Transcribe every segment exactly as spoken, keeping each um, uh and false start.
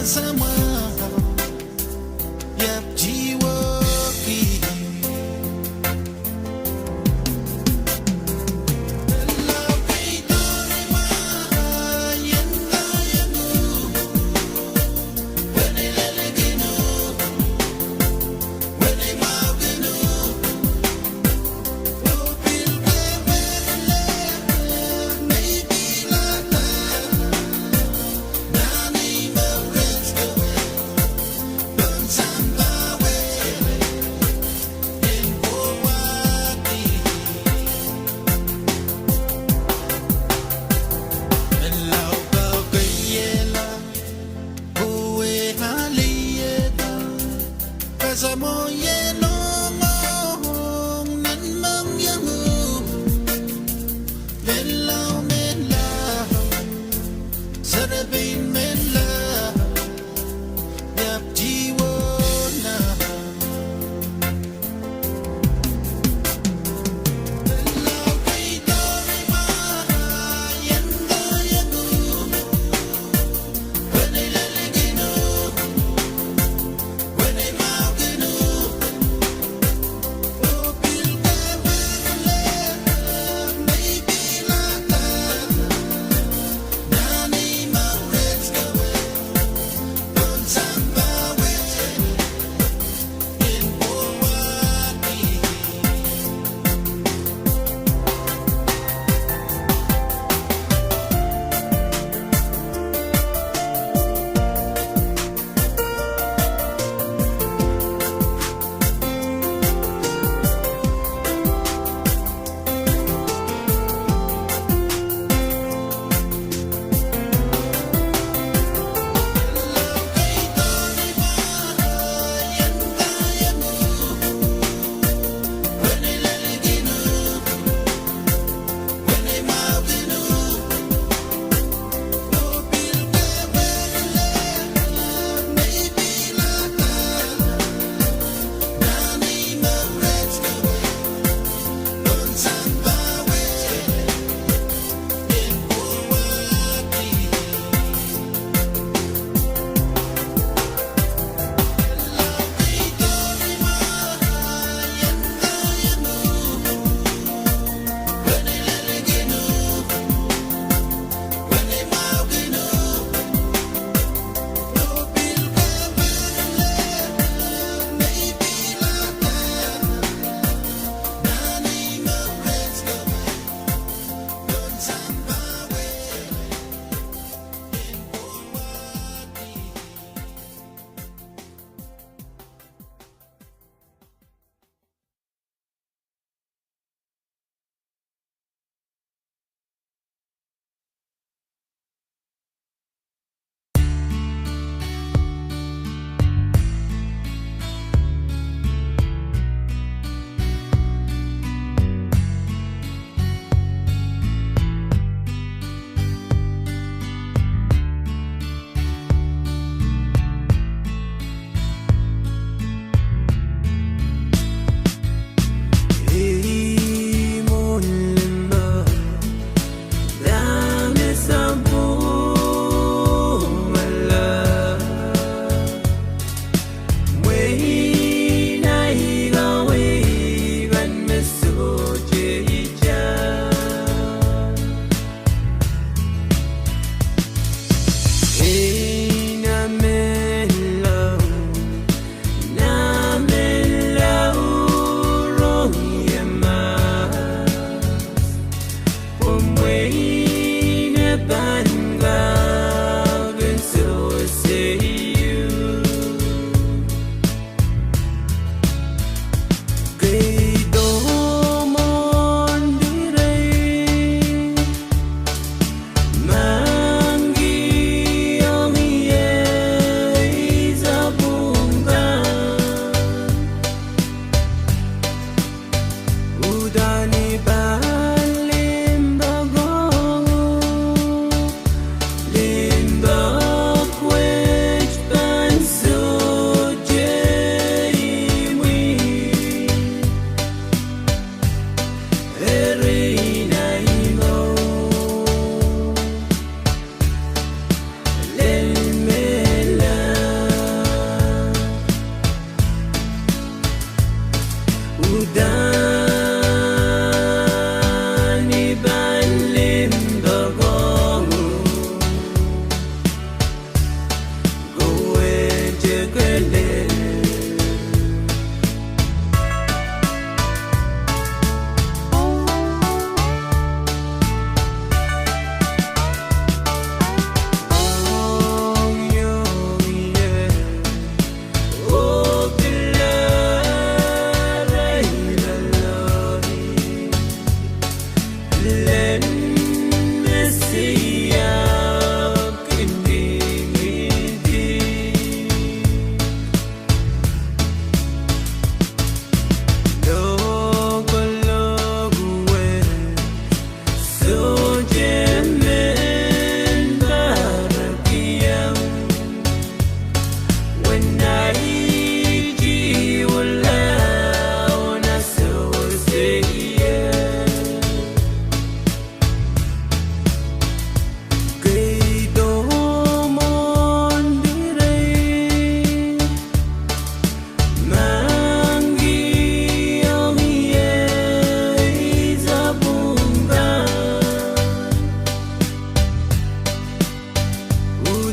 samwa, iap tiwoki.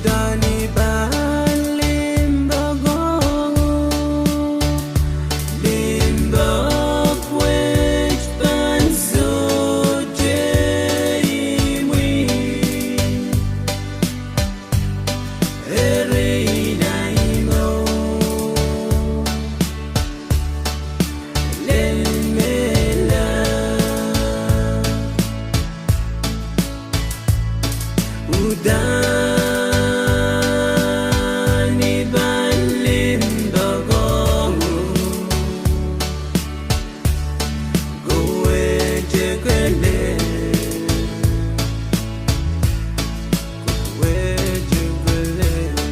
Udahn I pahn limpoak ong, limpoak wet pahn sohte imwi. Eri nan imwo lel mehla, udahn I pahn limpoak ong, kowehte kelehpw, kowehte kelehpw.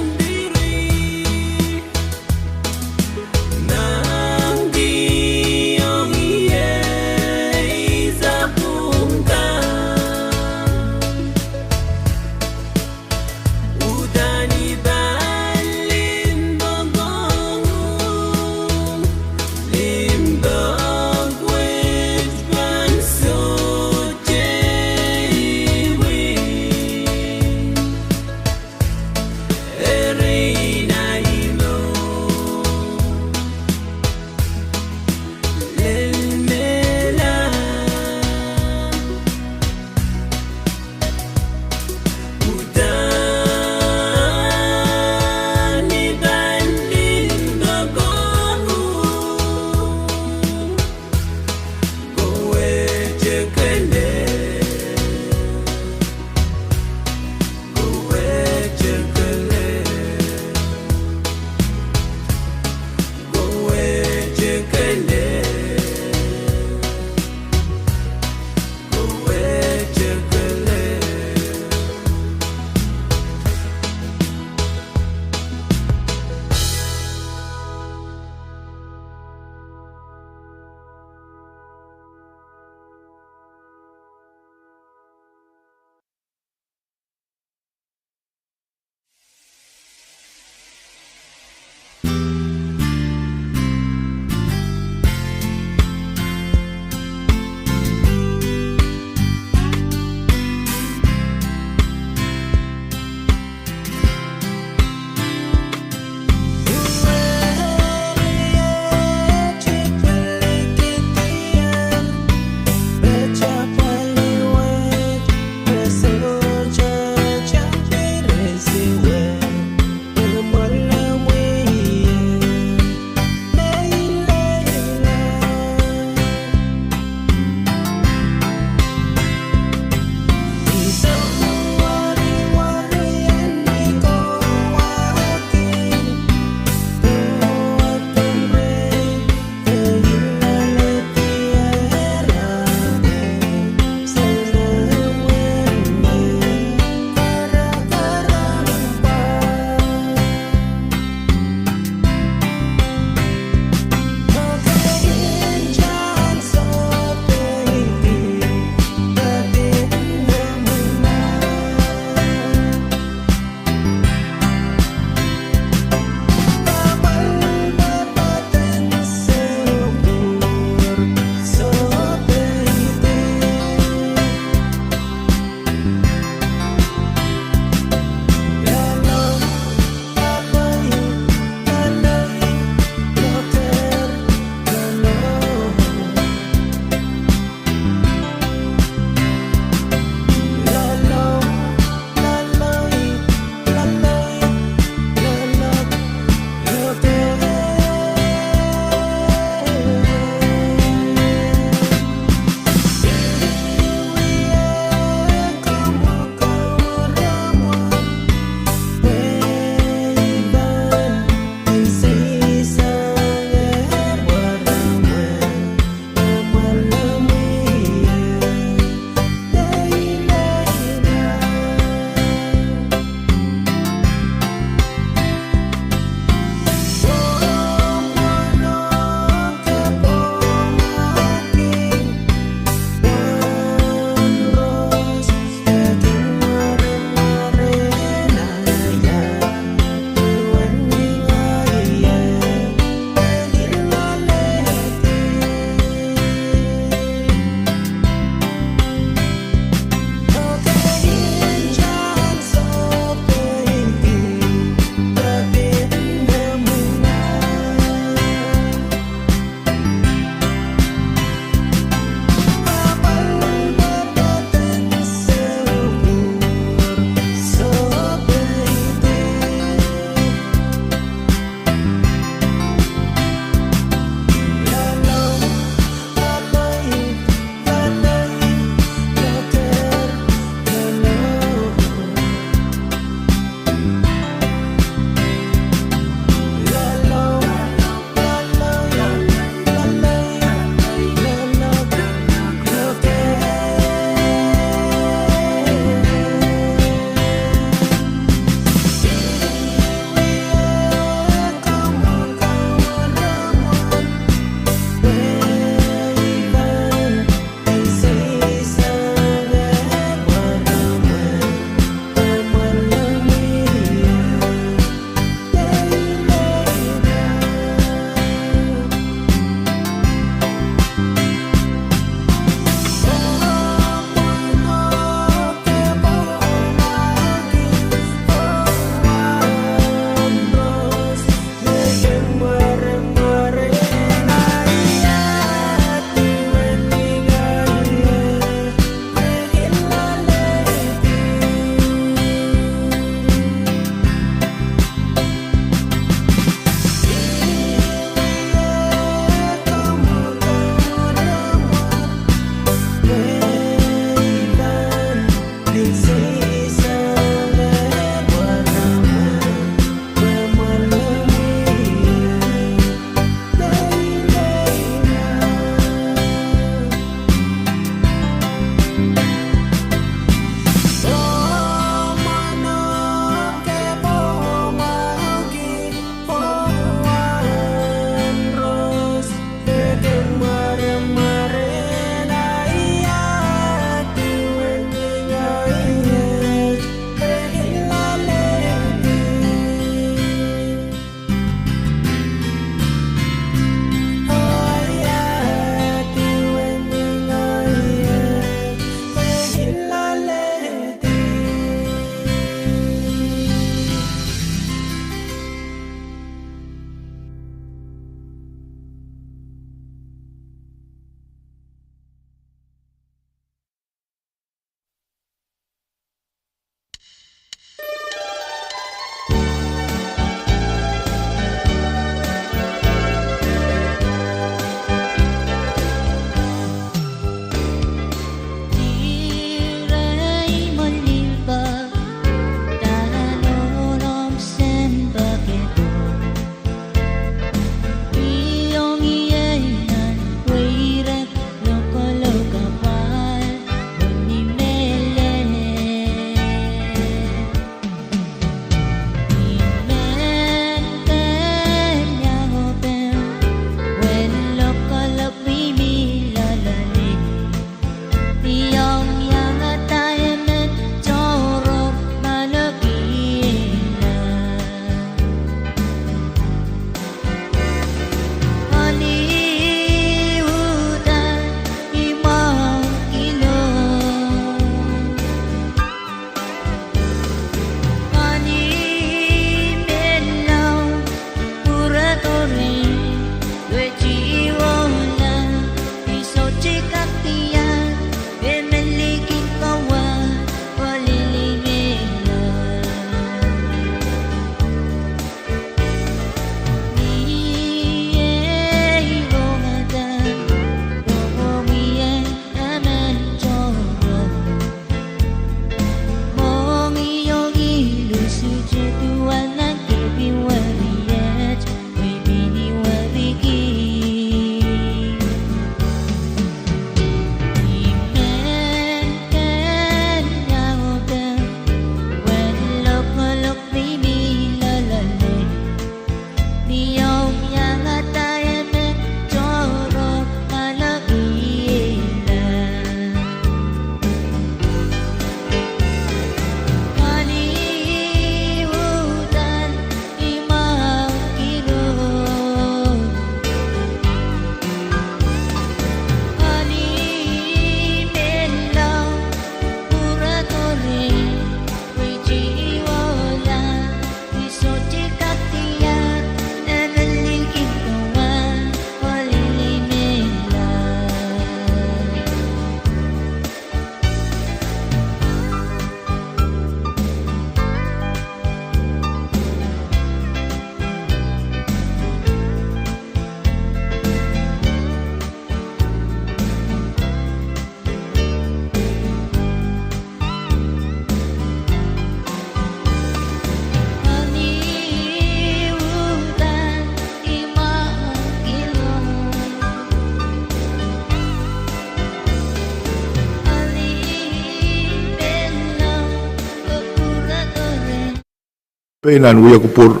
Nan wia kupwur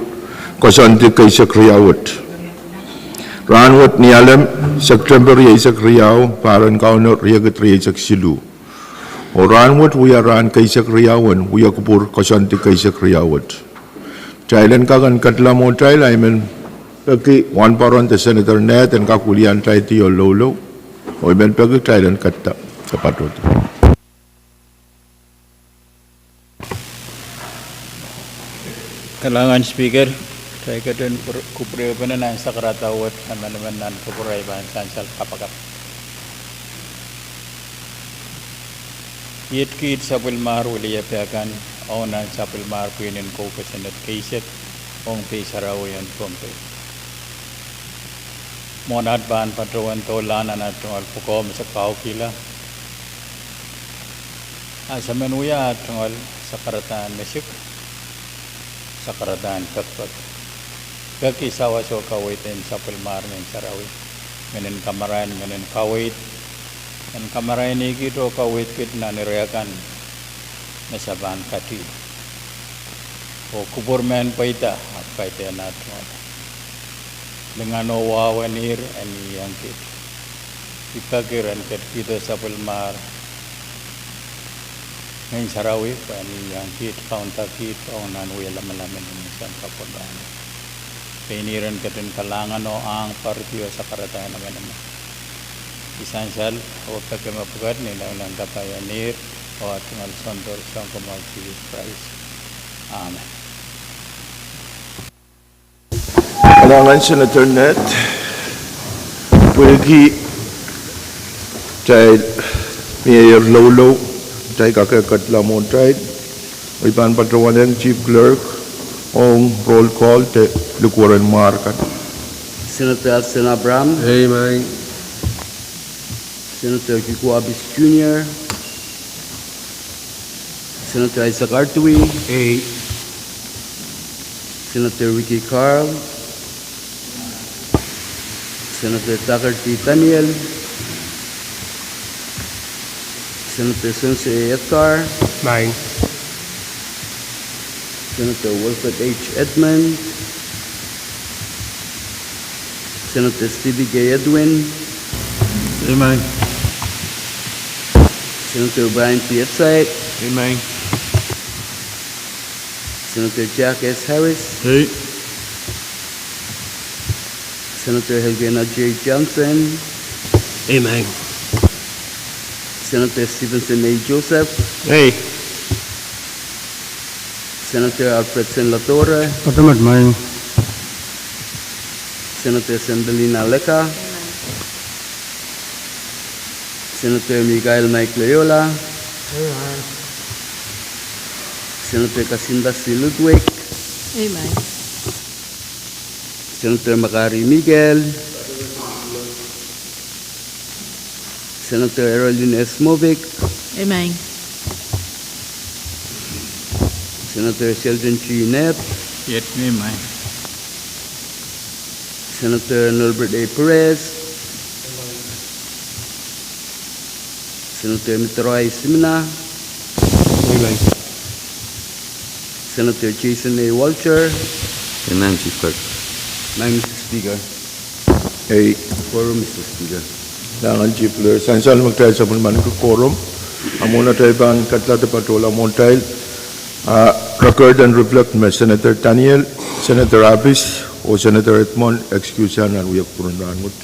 koasoandi keisek riau wet. Rahnwet ni Alem, September rieisek riau, pahr en Kauno riekid rieisek siluh. Oh rahnwet wia rahn keisek riau en wia kupwur koasoandi keisek riau wet. Kitail en kak en ketlahng mwohtail, I men peki wahnpoaron de Senator Ned en kak wiliandi taiti oh loulou. Oh I men peki kitail en ketlahng, de patohdo. Kalahngan Speaker, kitail ketin kupwurehpene nan sakarada wet, emenemen nan kupwure I pahn sansal kapakap. Iet kiht sapwellimahr wiliepeh kan, ong nan sapwellimahr pwihn en kou kosonned keisek, ong pei sarawi en Pohnpei. Mwohn at pahn patohwan dohlahng nan at tungoal pwukoa me se kaukihla, a se men wia at tungoal sakaradahn misik, sakaradahn pekipek. Peki sawas oh kaweid en sapwellimahr Ngehn Sarawi, ngehn en kamarain, ngehn en kaweid, en kamarainihkit oh kaweidkit nan ire kan me se pahn kadi. Oh kupwur men pweida, ahpw kaidehn at tungoal lingan oh wahu en ihr en ieiang kiht. I peki ren ketkihdo sapwellimahr Ngehn Sarawi pwe en ieiang kiht, kaunda kiht ong nan wia lamalam en menseng kapwunod. Pein ihr en ketin kalahngan oh ahng poaridi oh sakaradahn emenemen. I sansal oh peki mepwukat ni nanleng kapai en ihr oh at tungoal Soundor Sounkomour Sises Krais. Amen. Kalahngan Senator Ned, pwehki kitail mieier loulou, kitail kak ketlahng mwohtail. I pahn patohwanehng Chief Clerk ong roll call de likuweren mwahr kan. Senator Alston Abraham. Amen. Senator Kiko Abis Junior, Senator Isaac Artui, Senator Ricky Carl, Senator Tucker T. Daniel, Senator Spencer A. Edgar, Senator Wilfred H. Edmund, Senator Stevie K. Edwin, Senator Brian P. Esait, Senator Jack S. Harris, Senator Helgena J. Johnson, Senator Stevenson A. Joseph, Senator Alfredson Ladora, Senator Sembelina Leka, Senator Michael Mike Loyola, Senator Kasinda C. Ludwig, Senator Makari Miguel, Senator Eraldine S. Movic, Senator Sheldon G. Knapp, Senator Norbert A. Perez, Senator Mitteroi Simina, Senator Jason A. Walter. Amen, Chief Clerk. Amen, Mister Speaker. Ei. Quorum, Mister Speaker. Kalahngan Chief Clerk, sansal me kitail sapwellimaniki quorum. A mwohn atail pahn ketlahng de patohla mwohtail, a record en reflect me Senator Daniel, Senator Abis, oh Senator Edmund excuse nan wia kupwuren rahnwet.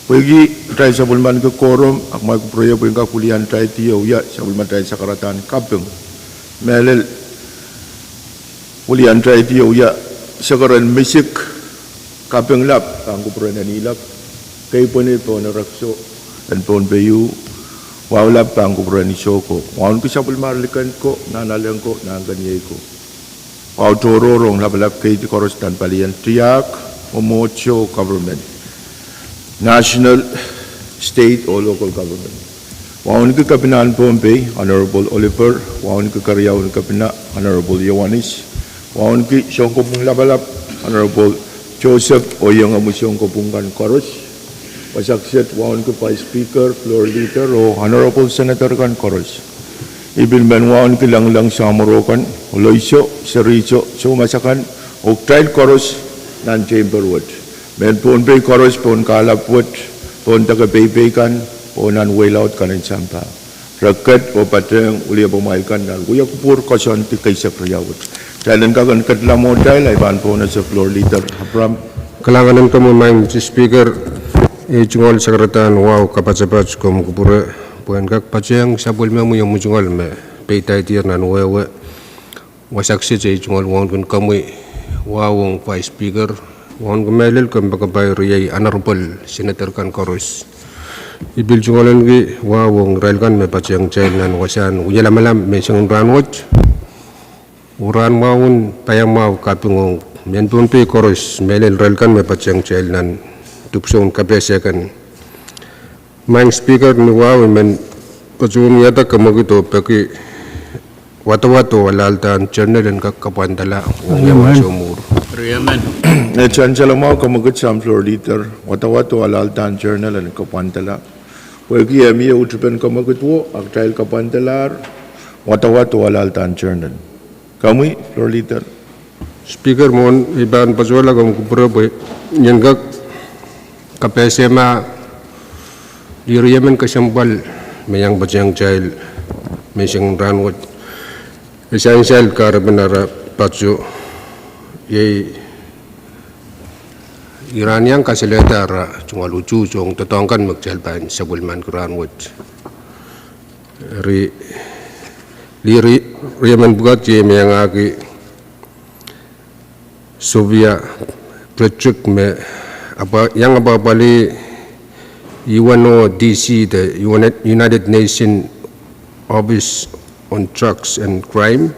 Pwehki kitail sapwellimaniki quorum, a kumwail kupwureie pwe I en kak wiliandi taiti oh wia sapwellimatail sakaradahn kaping. Mehlel wiliandi taiti oh wia sekeren misik, kaping lap pahn kupwuren Enihlap, Keipweni pohn Erekiso en Pohnpei, wahu lap pahn kupwuren Isoko. Wauneki sapwellimahr liken ko, nahnalek ko, nahnkeniei ko. Wahu tohrohr ong lapalap keidi koaros nan palien tiahk, mwomwohdiso, government, national, state oh local government. Wauneki Kepinahn Pohnpei, Honorable Oliver, wauneki keriaun Kepina, Honorable Ioanis, wauneki sounkopwung lapalap, Honorable Joseph oh iengomwi sounkopwung kan koaros. Wasa kiset wauneki Vice Speaker, Floor Leader oh Honorable Senator kan koaros. I pil men wauneki langleng samworo kan, Loiso, Seriso, soumas akan, oh kitail koaros nan chamber wet. Mehn Pohnpei koaros pohn kahlap wet, pohn deke peipei kan, oh nan wehi laud kan en sampah. Re ket oh patehng wiliepamwail kan nan wia kupwur koasoandi keisek riau wet. Kitail en kak en ketla mwohtail, I pahn pohnese Floor Leader Abraham. Kalahngan en komwi Madam Speaker, ei tungoal sakaradahn wahu kapasapat komw kupwure, pwe en kak patehng sapwellimomwi omw tungoal me peidaidier nan wehwe. Wasa kiset ei tungoal wauneki komwi, wahu ong Vice Speaker, wauneki mehlel kompoakepahi, riei Honorable Senator kan koaros. I pil tungoal ahneki wahu ong irail kan me patehng kitail nan wasahn wia lamalam menseng en rahnwet. Oh rahn mwahu en paiamwahu kaping ong mehn Pohnpei koaros, mehlel irail kan me patehng kitail nan dipwisoun kapehse kan. Madam Speaker, ni wahu I men patohwan wiahda kemwekid oh peki wadawad oh alahldahr journal en kak kapwandala ong ia waso mwuhr. Ni sansal mwahu kemwekid sang Floor Leader, wadawad oh alahldahr journal en kapwandala. Pwehki e mie uhtipen kemwekid wo, a kitail kapwandalahr wadawad oh alahldahr journal. Komwi Floor Leader. Speaker, mwohn I pahn patohla komw kupwure pwe I en kak kapehse ma lih riemen kesempwal me iang patehng kitail menseng en rahnwet. E sansal kahrepen ara pato, iei I rahn iang kasalehda ara tungoal utuht ong doadoahk kan me kitail pahn sapwellimaniki rahnwet. Eri, lih rie- riemen pwukat iei me iangahki Sofia Frederick me apwa- iang apwapwalih U N O D C de Uni- United Nations Office on Drugs and Crime,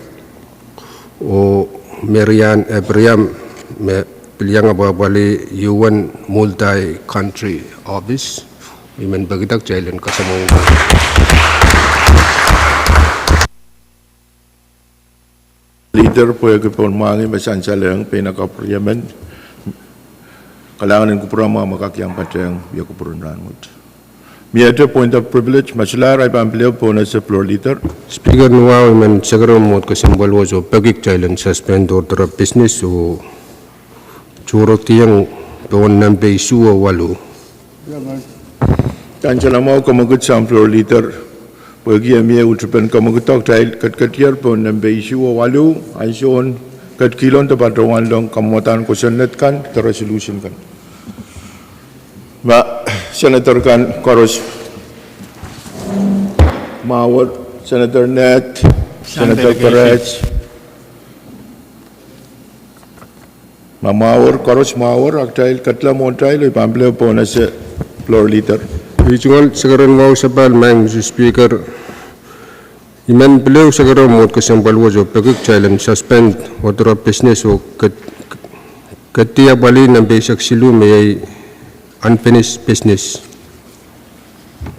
oh Marian Abraham me pil iang apwapwalih U N Multi-Country Office. I men pekida kitail en kasamwohng Leader pwehki pohn mwahngih me sansalehng pein ah kapw riemen. Kalahngan en kupwuramwahu me kak iang patehng wia kupwuren rahnwet. Miehte point of privilege, ma solahr I pahn pil ehu pohnese Floor Leader. Speaker, ni wahu I men sekerehng mwohd kesempwal wet oh peki kitail en suspend order of business oh tuhrokiong pohn nempe isuh oh waluh. Sansal mwahu kemwekid sang Floor Leader, pwehki e mie uhtipen kemwekido, kitail ketiketier pohn nempe isuh oh waluh, ansoun ketikihlo de patohwanleng kamwadahn kosonned kan de resolution kan. Ma Senator kan koaros mwahuer, Senator Ned, Senator Perez. Ma mwahuer, koaros mwahuer, a kitail ketla mwohtail, I pahn pil ehu pohnese Floor Leader. I tungoal sekerehng wahu sapahl, Madam Speaker. I men pil ehu sekerehng mwohd kesempwal wet oh peki kitail en suspend order of business oh ket- ketdi apwalih nempe eisek siluh me iei unfinished business.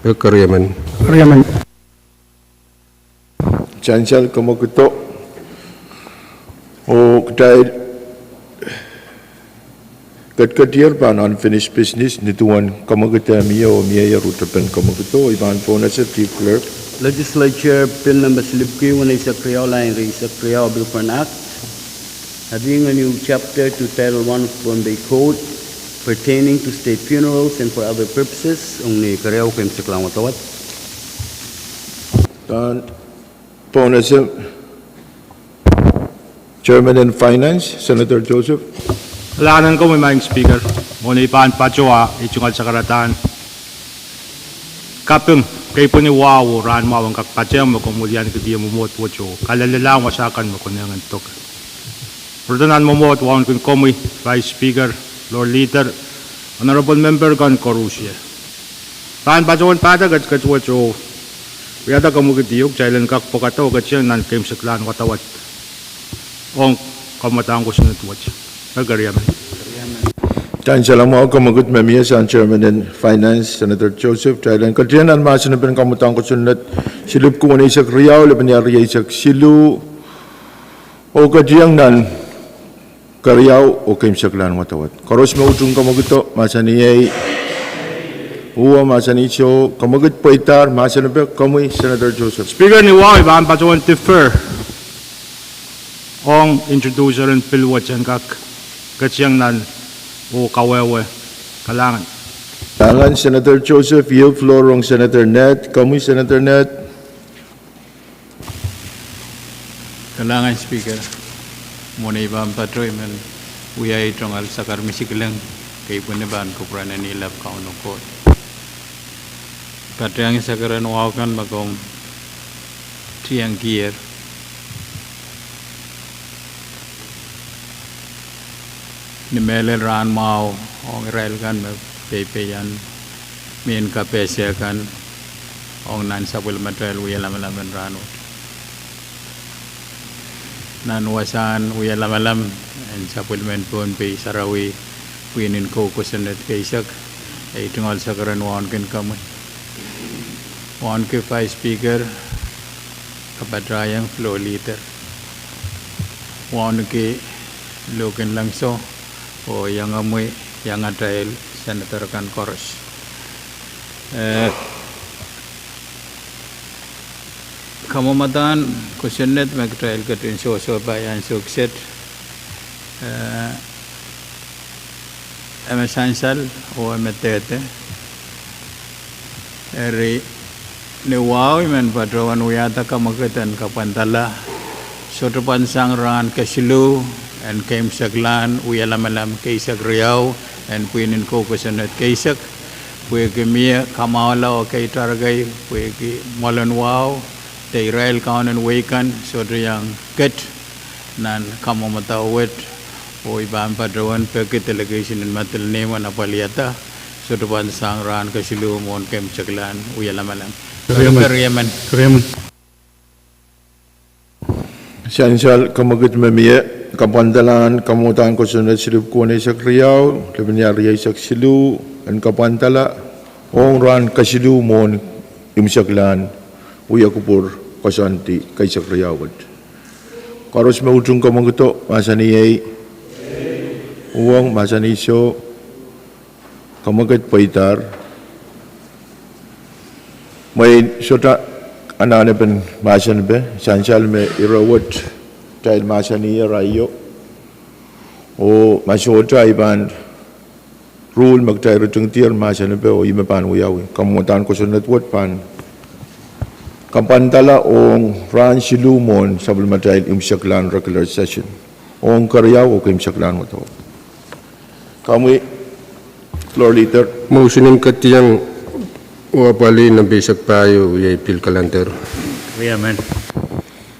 Pek keriemen. Sansal kemwekido, oh kitail ketiketier pahn unfinished business ni duwen kemwekid eh mie oh mieier uhtipen kemwekido, I pahn pohnese Chief Clerk. Legislature Bill number silipwiki weneisek riau, lain rieisek riau, a Bill for an Act adding a new chapter to Title one of Pohnpei Code pertaining to state funerals and for other purposes, ong ni keriau keimwseklahn wadawad. Pahn pohnese Chairman en Finance, Senator Joseph. Kalahngan en komwi Madam Speaker, mwohn I pahn patohwa, I tungoal sakaradahn kaping, keipweni wahu oh rahn mwahu en kak patehng me komw wilianikihdi mwomwohd wet oh kalelehlahng wasa kan me konehng en doke. Pwurodo nan mwomwohd wauneki komwi, Vice Speaker, Floor Leader, Honorable Member kan koarusie. Pahn patohwan pahda ketiket wet oh wiahda kemwekid ieu, kitail en kak pwekada oh ketieng nan keimwseklahn wadawad ong kamwadahn kosonned wet. Pek keriemen. Sansal mwahu kemwekid me mie sang Chairman en Finance, Senator Joseph, kitail en ketieng nan mahsen en pein kamwadahn kosonned silipwiki weneisek riau, lepin rieisek siluh, oh ketieng nan keriau oh keimwseklahn wadawad. Koaros me utung kemwekido, mahsanih ei. Uhwong, mahsanih soh. Kamwekid pweidahr mahsen epe, komwi Senator Joseph. Speaker, ni wahu I pahn patohwan defer ong introducer en bill wet en kak ketieng nan oh kawehwe. Kalahngan. Kalahngan Senator Joseph, I yield floor ong Senator Ned, komwi Senator Ned. Kalahngan Speaker, mwohn ei pahn patohwan men wiahiong tungoal sakar misikilen, kei pwehn pahn kupwuren en ilap Kauno Koht. Patohwan sakar en wahu kan me komw tiengkier ni mehlel rahn mwahu ong irail kan me peipeian mehn kapehse kan ong nan sapwellimatail wie lamalam en rahnwet. Nan wasahn wie lamalam en sapwellimen Pohnpei sarawi, pwihn en kou kosonned keisek, ei tungoal sakar en wauneki komwi, wauneki Vice Speaker, kapatahieng Floor Leader, wauneki Luhk en Lengso, oh iangomwi, iangatail Senator kan koaros. Eh, kamwomwadahn kosonned me kitail ketin sohsohpai ansou kiset, eh, e me sansal oh e me dehde. Eri ni wahu I men patohwan wiahda kamwekid en kapwandala sohte pwand sang rahn kesiluh en keimwseklahn wie lamalam keisek riau en pwihn en kou kosonned keisek, pwehki mie kamwahula oh keitar kei pwehki mwoalen wahu de irail kaun en wehi kan sohte iang ket nan kamwomwada wet, oh I pahn patohwan peki delegation en Madolenihmw en apwalihada sohte pwand sang rahn kesiluh mwohn keimwseklahn wie lamalam. Keriemen. Keriemen. Sansal kamwekid me mie, kapwandalahn kamwomwadahn kosonned silipw kuo eisek riau, lepin iar rieisek siluh, en kapwandala ong rahn kesiluh mwohn imwseklahn wie kupwur koasoandi keisek riau wet. Koaros me utung kamwekido, mahsanih ei. Uhwong, mahsanih soh. Kamwekid pweidahr. Mwein sohte anahnepen mahsen epe, sansal me ire wet kitail mahsanih arail io, oh ma sohte ahi pahn ruhl me kitail ritingdier mahsen epe, oh ih me pahn wiawi. Kamwomwadahn kosonned wet pahn kapwandala ong rahn siluh mwohn sapwellimatail imwseklahn regular session, ong keriau oh keimwseklahn wadawad. Komwi Floor Leader. Motion en ketieng oh apwalih nempe eisek pahieu, iei pil kalender. Keriemen.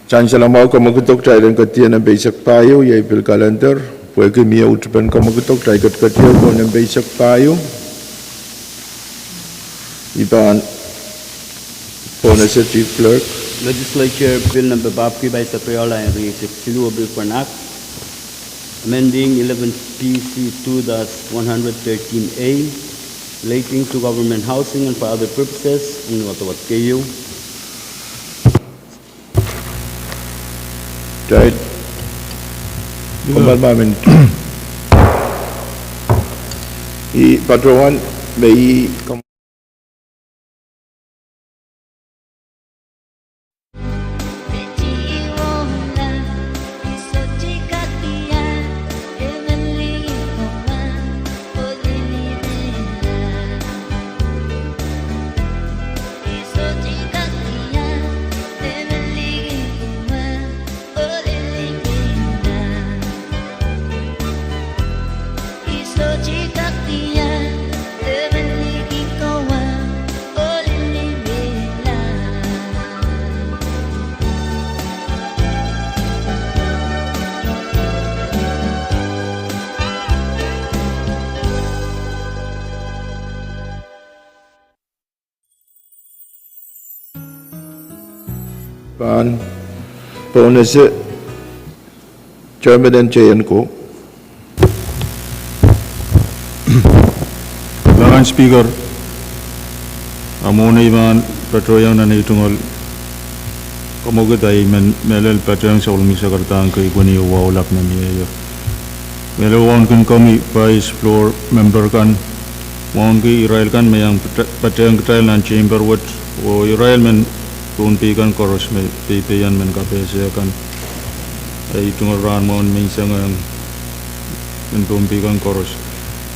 Sansal mwahu, kamwekido kitail en ketieng nempe eisek pahieu, iei pil kalender, pwehki mie uhtipen kamwekido kitail ketiketier pohn nempe eisek pahieu. I pahn pohnese, Chief Clerk. Legislature Bill number babki paisek riau, lain rieisek siluh, a bill for an act amending eleven P C two dash one hundred thirteen A, relating to government housing and for other purposes, en wadawad keieu. Right. Komw pahn mamin. I patohwan me i kom- Pahn pohnese, Chairman en J N ko. Kalahngan Speaker, a mwohn ei pahn patohieng nan ei tungoal kamwekid, I men mehlel patohieng sapwellime sakardahn kei pwehn iang wahu lap me mie ie. Mehlel wauneki komwi Vice Floor Member kan, mwahuki irail kan me iang pete-, patehng kitail nan chamber wet, oh irail men Pohnpei kan koaros me peipeian men kapehse kan, ei tungoal rahn mwahu me I sangete men Pohnpei kan koaros.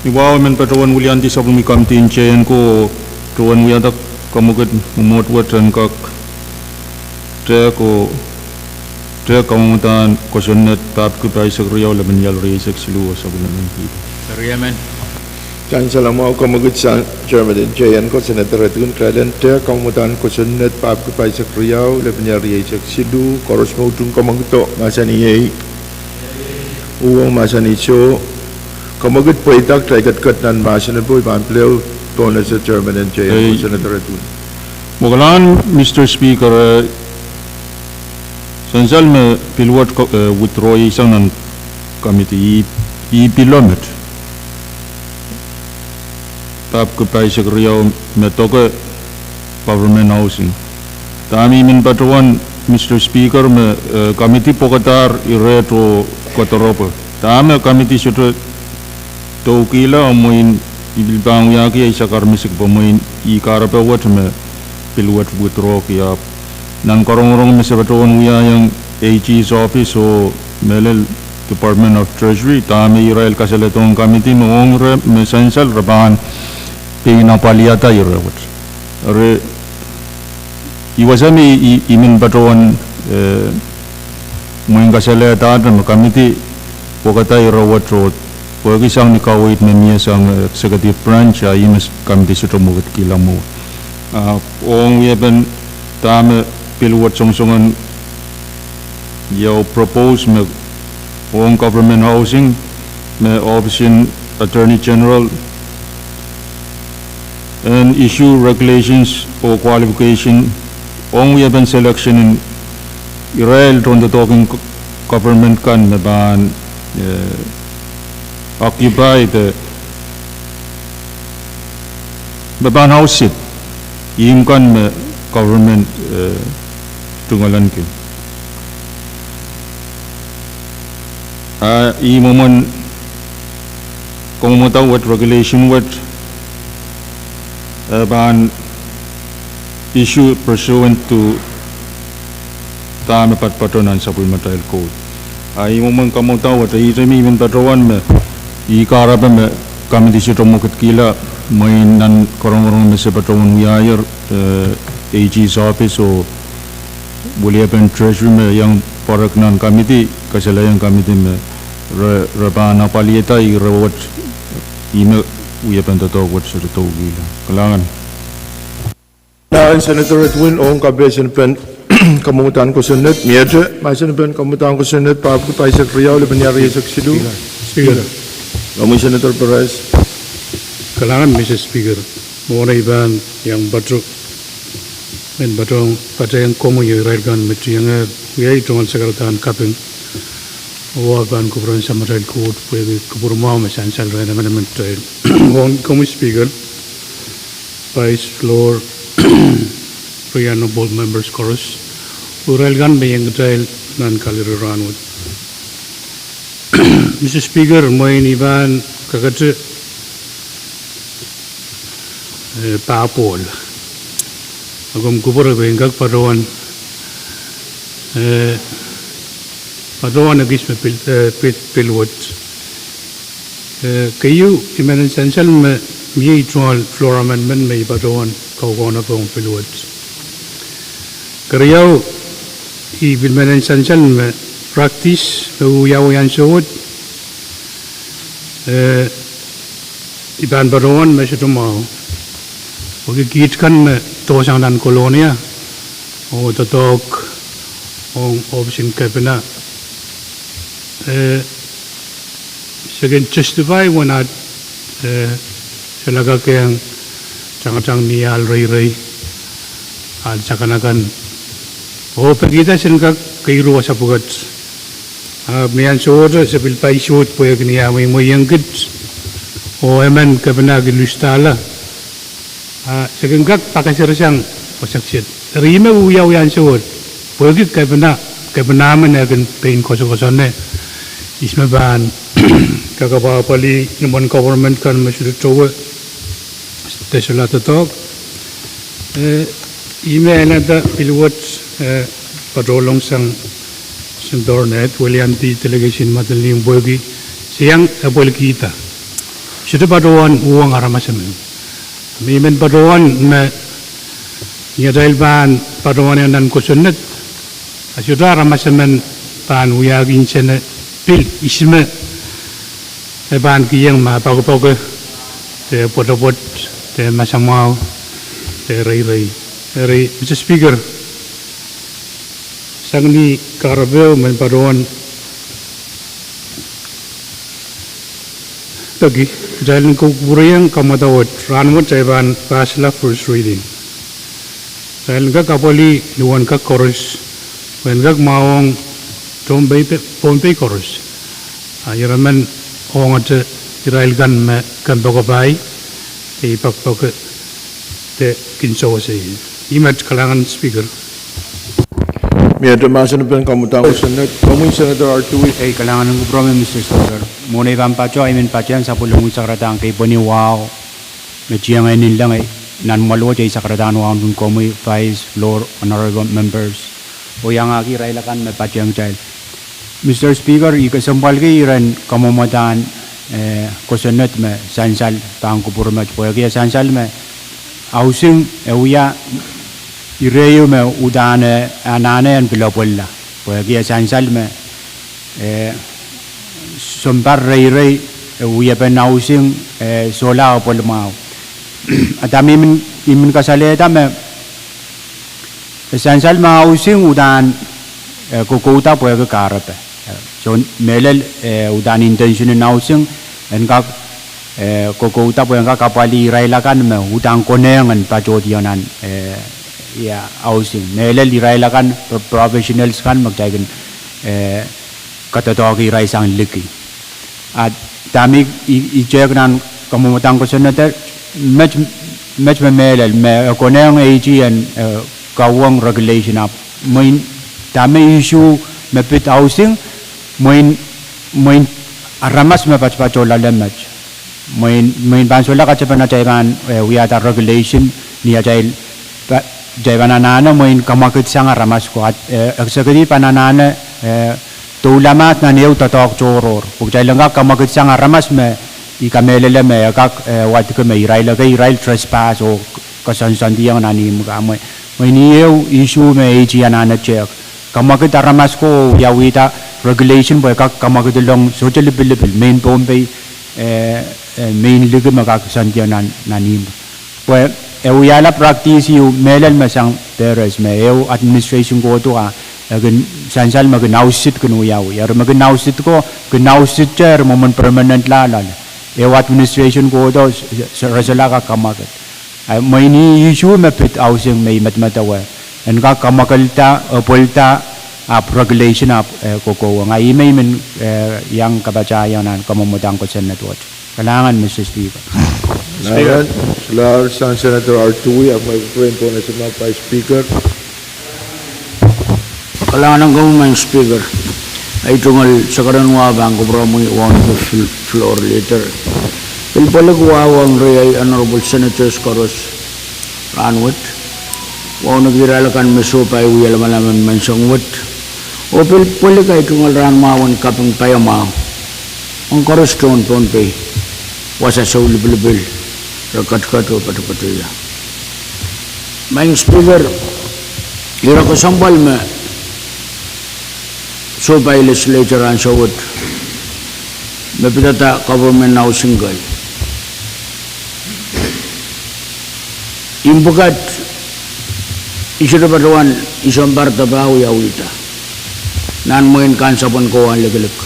Ni wahu I men patohwan wiliandi sapwellime committee en J N ko, patohwan wiahda kamwekid mwomwohd wet en kak tehk oh, tehk kamwomwdahn kosonned pahpwiki pahisek riau lepin ial rieisek siluh oh sapwellime. Riemen. Kan salamwahu kamwekid sang chairman en J N ko, Senator Edwin, kitail en tehk kamwomwdahn kosonned pahpwiki pahisek riau lepin ial rieisek siluh, koaros me utung kamwekid oh mahsanih iei. Uhwong mahsanih soh. Kamwekid pweida, kitail ketiket nan mahsen en pwei pahn pil ehu pohnese chairman en J N ko, Senator Edwin. Mwohn kalahngan, Mister Speaker, eh, sansal me pil wet ko-, eh, withdraw sang nan committee, I, I pil lomet pahpwiki pahisek riau me doke government housing. Dahme I men patohwan, Mister Speaker, me, eh, committee pwekadahr ire toh kodoropwe. Dahme committee sohte doukihla, mwein I pil pahn wiahki ei sakar misik pwe mwein I kahrepe wet me pil wet withdraw ki ahpw nan korongorong me se patohwan wiahiong A G's office oh mehlel Department of Treasury, dahme irail kasaledohng committee me ong ire me sansal re pahn pein apwalihada ire wet. Eri, I wasa me I, I, I men patohwan, eh, mwein kasalehda me committee pwekada ire wet oh pwehki sang ni kaweid me mie sang, eh, executive branch, a ih me committee sohte mwekitkihla mwo. Ah, ong wiepen dahme pil wet songosongen ieu propose me ong government housing, me Office en Attorney General en issue regulations oh qualification ong wiepen selection en irail tohn doadoahk en government kan me pahn, eh, occupy de me pahn house ihmw kan me government, eh, tungoalenki. A ih mwomwen kamwomwada wet, regulation wet, eh, pahn issue pursuant to dahme patopato nan sapwellimatail code. A ih mwomwen kamwomwada wet, ihte me I men patohwan me I kahrepe me committee sohte mwekitkihla, mwein nan korongorong me se patohwan wiahier, eh, A G's office oh weliepen Treasury me iang pwarek nan committee, kasalehiong committee me re, re pahn apwalihada ire wet, ihme wiepen doadoahk wet sohte doukihla. Kalahngan. Kalahngan Senator Edwin, ong kapehsepen kamwomwdahn kosonned, miehte mahsenepen kamwomwdahn kosonned pahpwiki pahisek riau lepin ial rieisek siluh. Speaker. Komwi Senator Perez. Kalahngan Mister Speaker, mwohn ei pahn iang patohwan, men patohwan patehng komwi oh irail kan me tiengehr wia tungoal sakaradahn kaping, oh pahn kupwuren Samatail Koht pwehki kupwur mwahu me sansal rehn emenemen kitail. Ong komwi Speaker, Vice, Floor, riehn oh board members koaros, oh irail kan me iang kitail nan kaliri rahnwet. Mister Speaker, mwein I pahn kakete, eh, pahpwohl. A komw kupwure pwe I en kak patohwan, eh, patohwan ekis me pil, eh, pil, pil wet. Eh, keieu, I men en sansal me mie tungoal floor amendment me I patohwan kaukaunop ong pil wet. Keriau, I pil men en sansal me practice me wiawi ansou wet, eh, I pahn patohwan me sohte mwahu. Pwehki kiht kan me dohsang nan Kolonia oh doadoahk ong ohpis en kepina, eh, se kin justify uwen at, eh, se lakakehng tangatang ni ahl reirei, ahl sakanakan. Oh pekihda sen kak keiru wasa pwukat. Ahpw ni ansowohte se pil paisuhd pwehki ni ah mweimweiong kiht, oh emen kepina ki lusdahla, a se kin kak pakasersang wasa kiset. Eri ihme wiawi ansou wet, pwehki kepina, kepina men e kin pein koasokoasoane ihs me pahn kakapwapwalih nimwen government kan me sohte towe, Te solahr doadoahk. Eh, I men ahnda pil wet, eh, patohlong sang Senator Ned, weliandi delegation Madolenihmw pwehki se iang apwalkihda. Sohte patohwan uhwong aramas emen. Me I men patohwan me ni atail pahn patohwan nan kosonned, a sohte aramas emen pahn wiahki nsene pil ihs me e pahn kiheng ma poakepoake, de pwetepwet, de masamwahu, de reirei. Eri, Mister Speaker, sang ni kahrepe ehu men patohwan peki, kitail en kupwuriong kamwada wet, rahnwet kitail pahn pasla first reading. Kitail en kak apwalih luhwen kak koaros, pwe en kak mwahuong tohn Pohnpei, Pohnpei koaros. A irail men ongete irail kan me kompoakepahi, de I poakepoake de kin sewese ie. Ih met, kalahngan Speaker. Mie mahsen pen kamwadang kosonned, komwi Senator Artui. Ei, kalahngan en kupwuromwi, Mister Speaker. Mwohn ei pahn patoh, I men patohwan sapwellimomwi sakaradahn keipweni wahu me tiengehn inleng ei, nan mwoahl wet ei sakaradahn wahu ong komwi, Vice, Floor, Honorable Members, oh iangahki irail akan me patohwan kitail. Mister Speaker, I kesempwalki iren kamwomwdahn, eh, kosonned me sansal pahn kupwur met, pwehki e sansal me housing e wia irehieu me uhdahn e anahne en pil apwalla. Pwehki e sansal me, eh, sounpar reirei, eh, wiepen housing, eh, solahr apwal mwahu. A dahme I men, I men kasalehda me e sansal me housing uhdahn, eh, kokouda pwehki kahrepe. Eh, soh, mehlel, eh, uhdahn intention en housing en kak, eh, kokouda pwe en kak apwalih irail akan me uhdahn konehng en patohdiong nan, eh, ia, housing. Mehlel irail akan pro-, professionals kan me kitail kin, eh, kadoadoahki irail sang liki. A dahme I, I tehk nan kamwomwdahn kosonned, met, met me mehlel me e konehng AG en, eh, kauwehng regulation ahpw mwein dahme issue me pid housing, mwein, mwein aramas me patopato loale met. Mwein, mwein pahn solahr katepen atail pahn, eh, wiahda regulation ni atail pa-, atail pahn anahne mwein kamwakid sang aramas ko, eh, executive pahn anahne, eh, doula mahs nan ehu doadoahk tohrohr. Pwe kitail en kak kamwakid sang aramas me I kamehlele me e kak, eh, wadki me irail ekei irail trespass oh koasoansoandiong nan ihmw ka. Mwe-, mwein ih ehu issue me AG anahne tehk. Kamwakid aramas ko oh wiawihda regulation pwe kak kamwakidlong sohte lipilipil, mwein Pohnpei, eh, eh, mwein liki me kak soandiong nan, nan ihmw. Pwe e wiahla practice ieu mehlel me sang Paris me ehu administration kohdo a, e kin sansal me kin ausid kin wiawi. Eri me kin ausid ko, kin ausid te eri mwomwen permanent la loale. Ehu administration kohdo s-, s-, re solahr kak kamwakid. A mwein ih issue me pid housing me I medemedewe. En kak kamwakelda, apwalda, ahpw regulation ahpw, eh, kokohwong. A ih me I men, eh, iang kapatahiong nan kamwomwdahn kosonned wet. Kalahngan, Mister Speaker. Kalahngan, solahr sang Senator Artui, ahpw me kupwuren Pohnese ma Vice Speaker. Kalahngan ong komwi, Madam Speaker. Ei tungoal sakaradahn wahu pahn kupwuromwi wauneki fl-, floor leader. Pil pweliki wahu ong riei honorable senators koaros rahnwet. Wauneki irail akan me sohpai wia lamalam en menseng wet. Oh pil pweliki ei tungoal rahn mwahu en kaping paiamwahu ong koaros tohn Pohnpei, wasa sou lipilipil, re ketiket oh patopato ia. Madam Speaker, ire kesempwal me sohpai legislature ansou wet me pidada government housing kei. Ihmw pwukat, I sohte patohwan, I sounpar dapa wiawihda nan mwein kahnsapwen kowahu en likilik.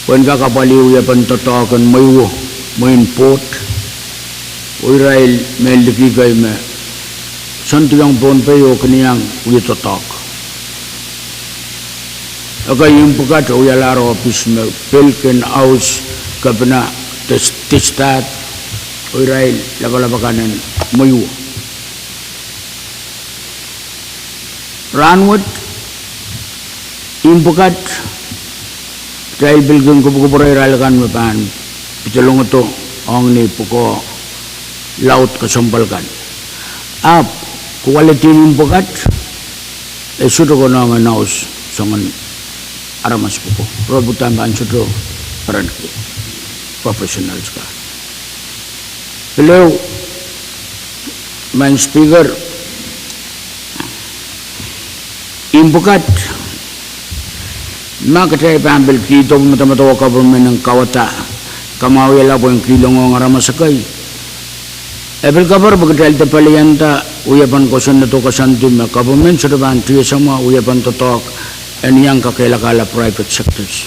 Pwe en kak apwalih wiepen doadoahk en mweiwo, mwein pwoht, oh irail mehn liki kei me soandiong Pohnpei oh kin iang wie doadoahk. Ekei ihmw pwukat e wialahr ohpis me pil kin aus kepina, dis-, discharge, oh irail lapalap akan en mweiwo. Rahnwet, ihmw pwukat, kitail pil kin kupwukupwure irail akan me pahn pidelongodo ong ni pwukoa laud kesempwal kan. Ahpw quality en imw pwukat, e sohte konehng announce soangen aramas pwuko. Re pwukat pahn sohte perenki professionals kan. Pil ehu, Madam Speaker, imw pwukat, ma kitail pahn pil kihdo pwe medemedewe government en kawada, kamwahuiala pwehn kihlong ong aramas ekei, e pil keper pwe kitail de palianda wiepen kosonnedo koasoandi me government sohte pahn tiesamwa wiepen doadoahk en iang kakehlakahla private sectors.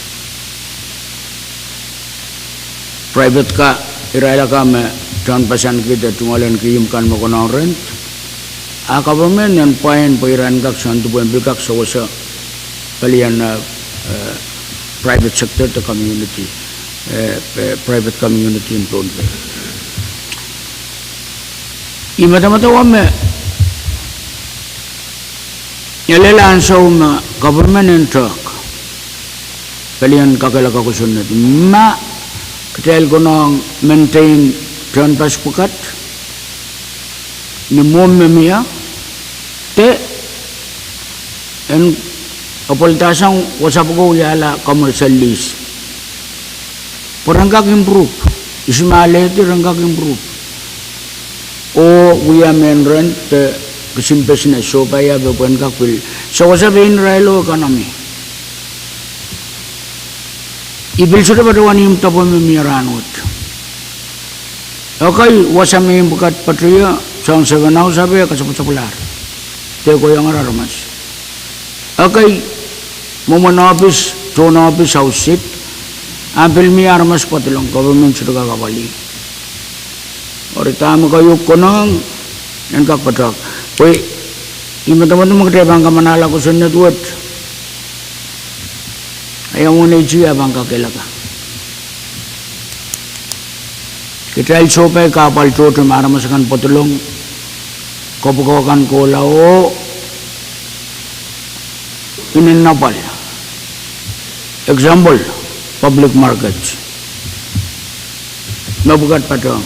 Private ka, irail akan me tehnpasanki de tungoal en kihmw kan me konehng rent, a government en pwain pwe irail en kak soandi pwehn pil kak sewese palian, eh, private sector de community, eh, private community en Pohnpei. I medemedewe me, e lel ansou me government en tehk palian kakehlaka kosonned, ma kitail konehng maintain tehnpas pwukat ni mwomw me mie, de en apweldahsang wasa pwuko wiahla commercial lease. Pwe ren kak improve, ihs me alehdi ren kak improve. Oh wia mehn rent de kisin business, sohte pahn ia pwe pwehn kak pil sewese pein irail oh economy. I pil sohte patohwan imw depwe me mie rahnwet. Ekei wasa me imw pwukat patohwan, soang seven hours ape kasapwasapwalahr. De kohieng aramas. Ekei mwomwen ohpis, tohn ohpis ausit, ahpw pil mie aramas pwadolong, government sohte kak apwalih. Eri dahme keieu konehng en kak patohwan. Pwe i medemedewe me kitail pahn kamanahla kosonned wet, a ia mwo neiti a pahn kakehlaka. Kitail sohte pahn kahpwal tohto me aramas akan pwadolong, kopwuko kan kohla oh inenen apwal. Example, public market me pwukat patohwan.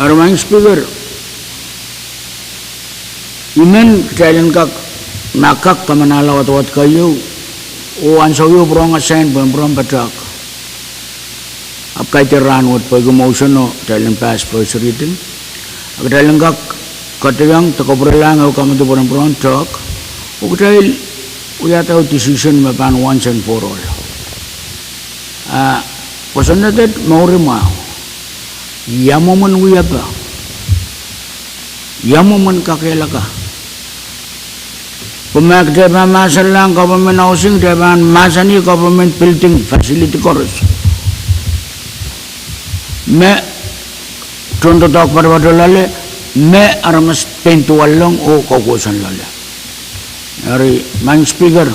Eri Madam Speaker, I men kitail en kak, ma kak kamanahla wadawad keieu, oh ansou ieu pwurehng assign pwe en pwurehng patohwan. Ahpw kaidehn rahnwet pwehki motion o kitail en pass first reading. A kitail en kak ketiong de kapwurelahng ehu committee pwe en pwurehng tehk, oh kitail wiahda ehu decision me pahn once and for all. A kosonned et mour mwahu. Ia mwomwen wiepe? Ia mwomwen kakehlaka? Pwe ma kitail pahn mahsanlahng government housing, kitail pahn mahsanih government building facility koaros me tohndoadoahk patopato loale, me aramas pein duwallahng oh koukousoan loale. Eri Madam Speaker,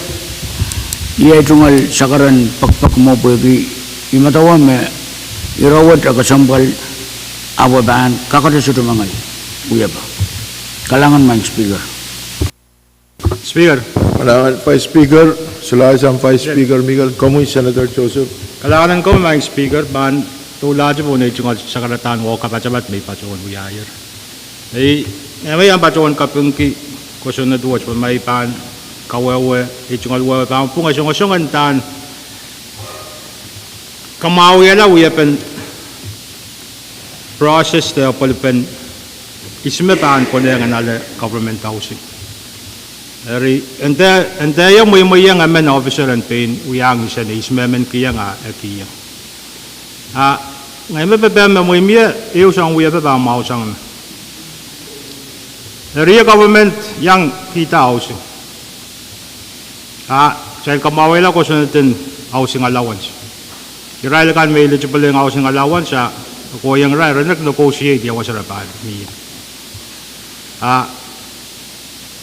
iei tungoal sakaren pekipek mwo pwehki I medewe me ire wet e kesempwal, ahpw e pahn kakete sohte mengei wiepe. Kalahngan Madam Speaker. Speaker. Kalahngan Vice Speaker, solahr sang Vice Speaker Miguel, komwi Senator Joseph. Kalahngan en komwi Madam Speaker, pahn doulahte pohn ei tungoal sakaradahn wau kapatapat me I patohwan wiahier. Ei, e me I pahn patohwan kapingki kosonned wet pwe ma I pahn kawehwe, ei tungoal wehwe pahn pwung e songosong en dahn kamwahuiala wiepen process de apwalipen ihs me pahn konehng en ale government housing. Eri, e nda, e nda ia mweimweiong emen officer en pein wiahiong ihs me emen kihong a e kihong. A ngehi me pepehm me mweimwei ehu soang wiepe pahn mwahusang me eri government iang kihda housing. A kitail kamwahuiala kosonned en housing allowance. Irail akan me eligible ong housing allowance a kohieng irail, re next negotiate ia wasa re pahn mie. A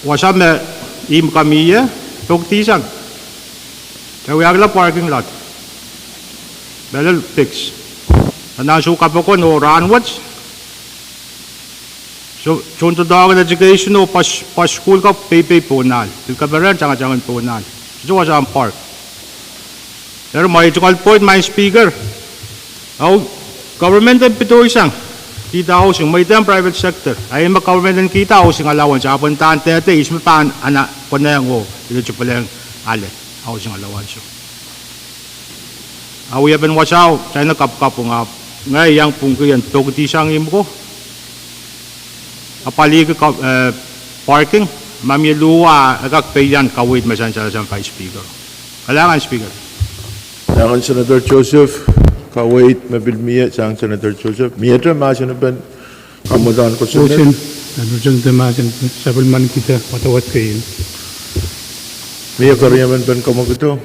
wasa me ihmw ka mie, pokdisang, e wiahkihla parking lot, mehlel fix. Nan ansou kapokon oh rahnwet, tohndoadoahk en education oh pos, pos sukuhl ko peipei pohn ahl, pil kaperen tangatang en pohn ahl, sohte wasahn park. Eri ma ei tungoal point Madam Speaker, Au, government en pidoi sang kihda housing, mweidehng private sector. A ih me government en kihda housing allowance, ahpw en dahn dehde ihs me pahn ana konehng oh ilitipwelehng ale housing allowance. A wiepen wasao, kitail en kapwkapwung ahpw ngehi iang pwungki en pokidi sang ihmw ko. Apwalihki ko, eh, parking, ma mie luhwa e kak peian kaweid me sansal sang Vice Speaker. Kalahngan Speaker. Kalahngan Senator Joseph, kaweid me pil mie sang Senator Joseph. Miehte mahsen en pen kamwadahn kosonned. Mahsen, nan ujeng de mahsen, sapwellimanikihda wadawad keieu. Mie keriemen pen kamwakido.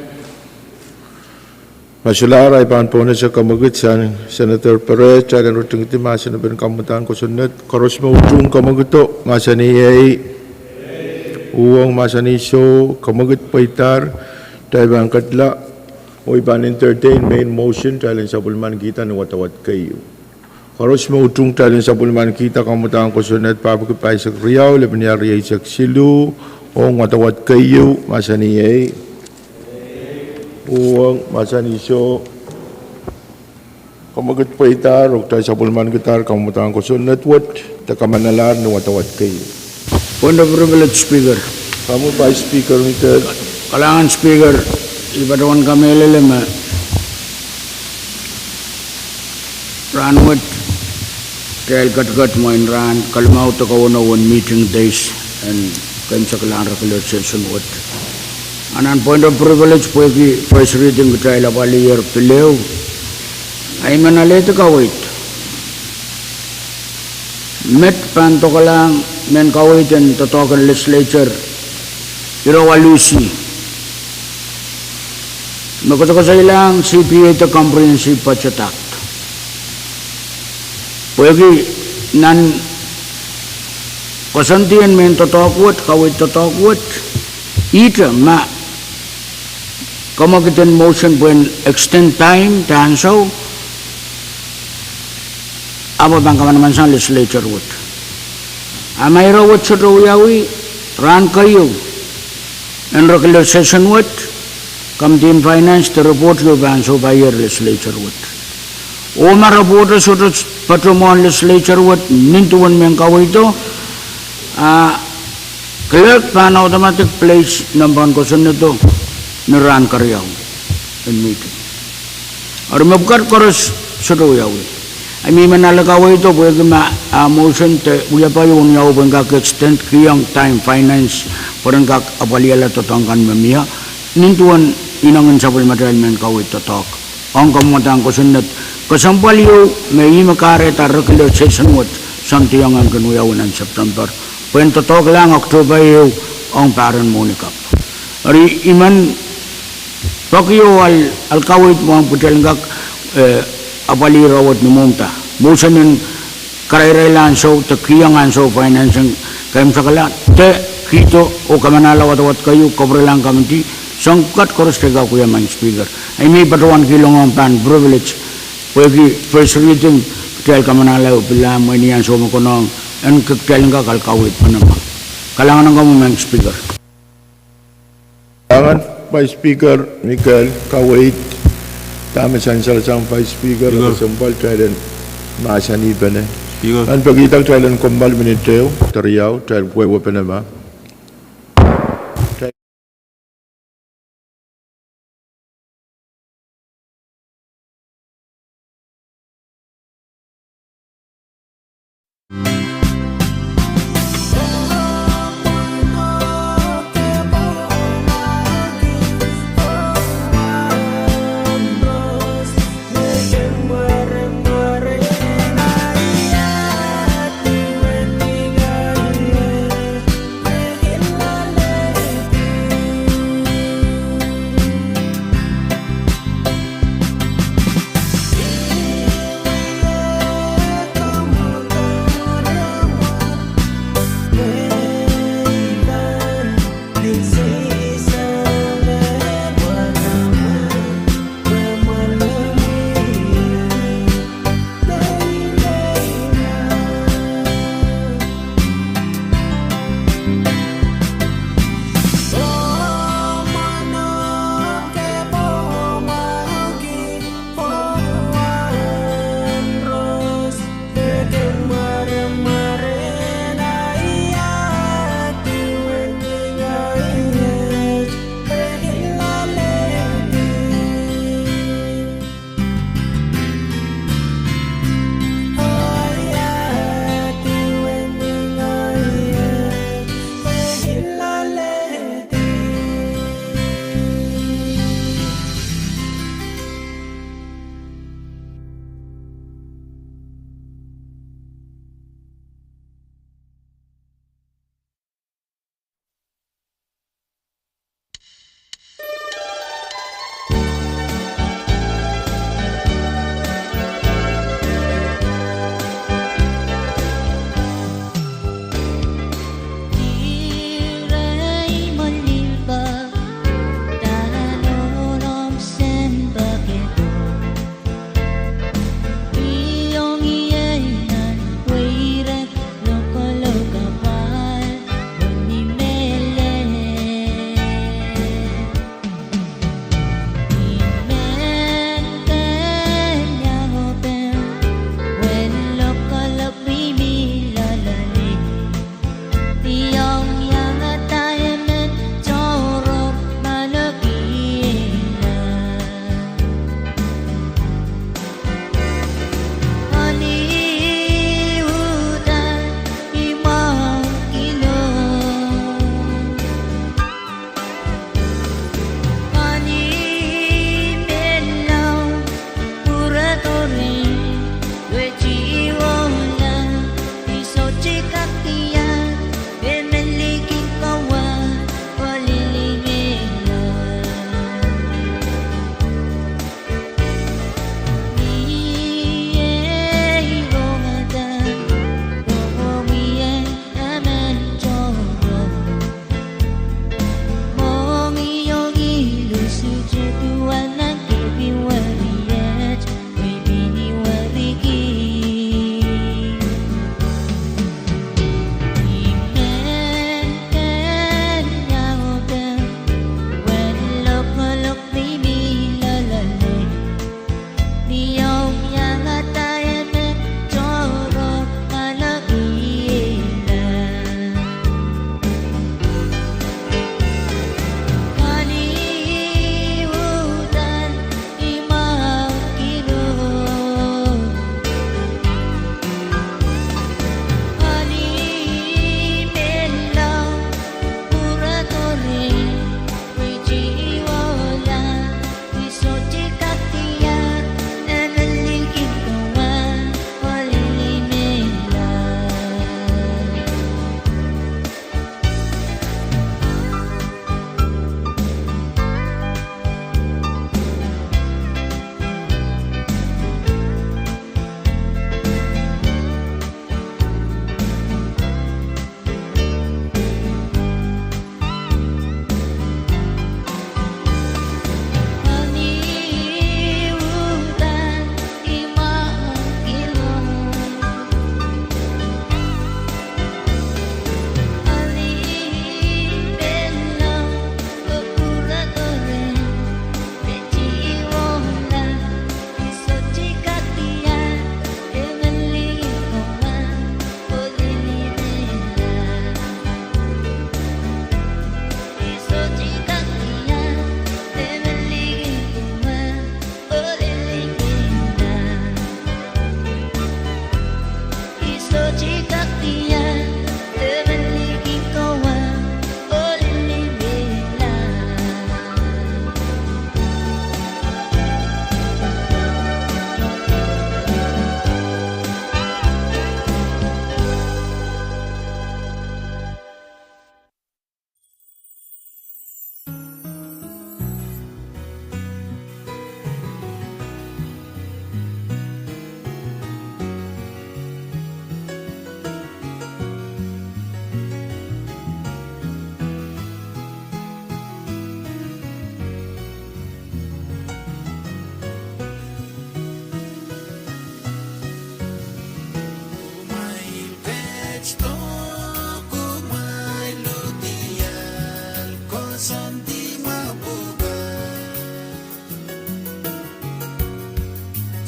Ma solahr ahi pahn pohnese kamwakid sang Senator Perez, kitail en ritingidi mahsen en pen kamwadahn kosonned. Koaros me utung kamwakido, mahsanih ei. Uhwong, mahsanih soh, kamwakid pweidahr, kitail pahn ketla, oh I pahn entertain main motion, kitail en sapwellimanikihda ni wadawad keieu. Koaros me utung kitail en sapwellimanikihda kamwadahn kosonned, pahpwiki pahisek riau, lepin riau rieisek siluh, ong wadawad keieu, mahsanih ei. Uhwong, mahsanih soh, kamwakid pweidahr, oh kitail sapwellimanikidahr kamwadahn kosonned wet, de kamanahlahr ni wadawad keieu. Point of privilege, Speaker. Komwi Vice Speaker, Mikel. Kalahngan Speaker, I patohwan kamehlele me rahnwet kitail ketiket mwein rahn kalimau de kauno en meeting days en keimwseklahn regular session wet. A nan point of privilege pwehki first reading kitail apwaliher pil ehu. A I men alehdi kaweid. Met pahn dokelahng mehn kaweid en doadoahk en legislature, ire waluh C, me koasokoasoilahng C P A de Comprehensive Budget Act. Pwehki nan koasoandi en mehn doadoahk wet, kaweid doadoahk wet, ihte ma kamwakid en motion pwehn extend time de ansou, ahpw e pahn kamanaman sang legislature wet. A ma ire wet sohte wiawi, rahn keieu en regular session wet, Committee en Finance de report ieu pahn sohpeier legislature wet. Oh ma report sohte patohwan legislature wet nin duwen mehn kaweido, a clerk pahn automatic place nan pahn kosonnedo ni rahn keriau en meeting. Eri mepwukat koaros sohte wiawi. A I men ale kaweido pwehki ma, a, motion de wia paion wiawi pwehn kak extend kihong time Finance pwehn kak apwalihala doadoahk kan me mie, nin duwen ineng en sapwellimatail mehn kaweid doadoahk ong kamwadahn kosonned, kesempwal ieu me ih me kahrehda regular session wet, soandiong en kin wiawi nan September, pwehn doadoahklahng October ehu ong pahr en mwohni kapw. Eri I men peki oh ale, ale kaweid mwohn pwutel en kak, eh, apwalih rahnwet ni mwohmw da. Motion en karairail ansou de kihong ansou Finance en keimwsekla de kihdo oh kamanahla wadawad keieu, kapwurelahng committee, soang pwukat koaros de kak wia, Madam Speaker. A I men patohwan kihlong ong pahn privilege pwehki first reading kitail kamanahla oh pil mwein ansou me konehng en kitail en kak ale kaweid pahn mah. Kalahngan ong komwi, Madam Speaker. Kalahngan Vice Speaker Mikel, kaweid, dahme sansal sang Vice Speaker, Speaker, kesempwal kitail en mahsanihpene. Speaker. Nan pekihda kitail en kommoal minit ehu de riau, kitail wehwehpene ma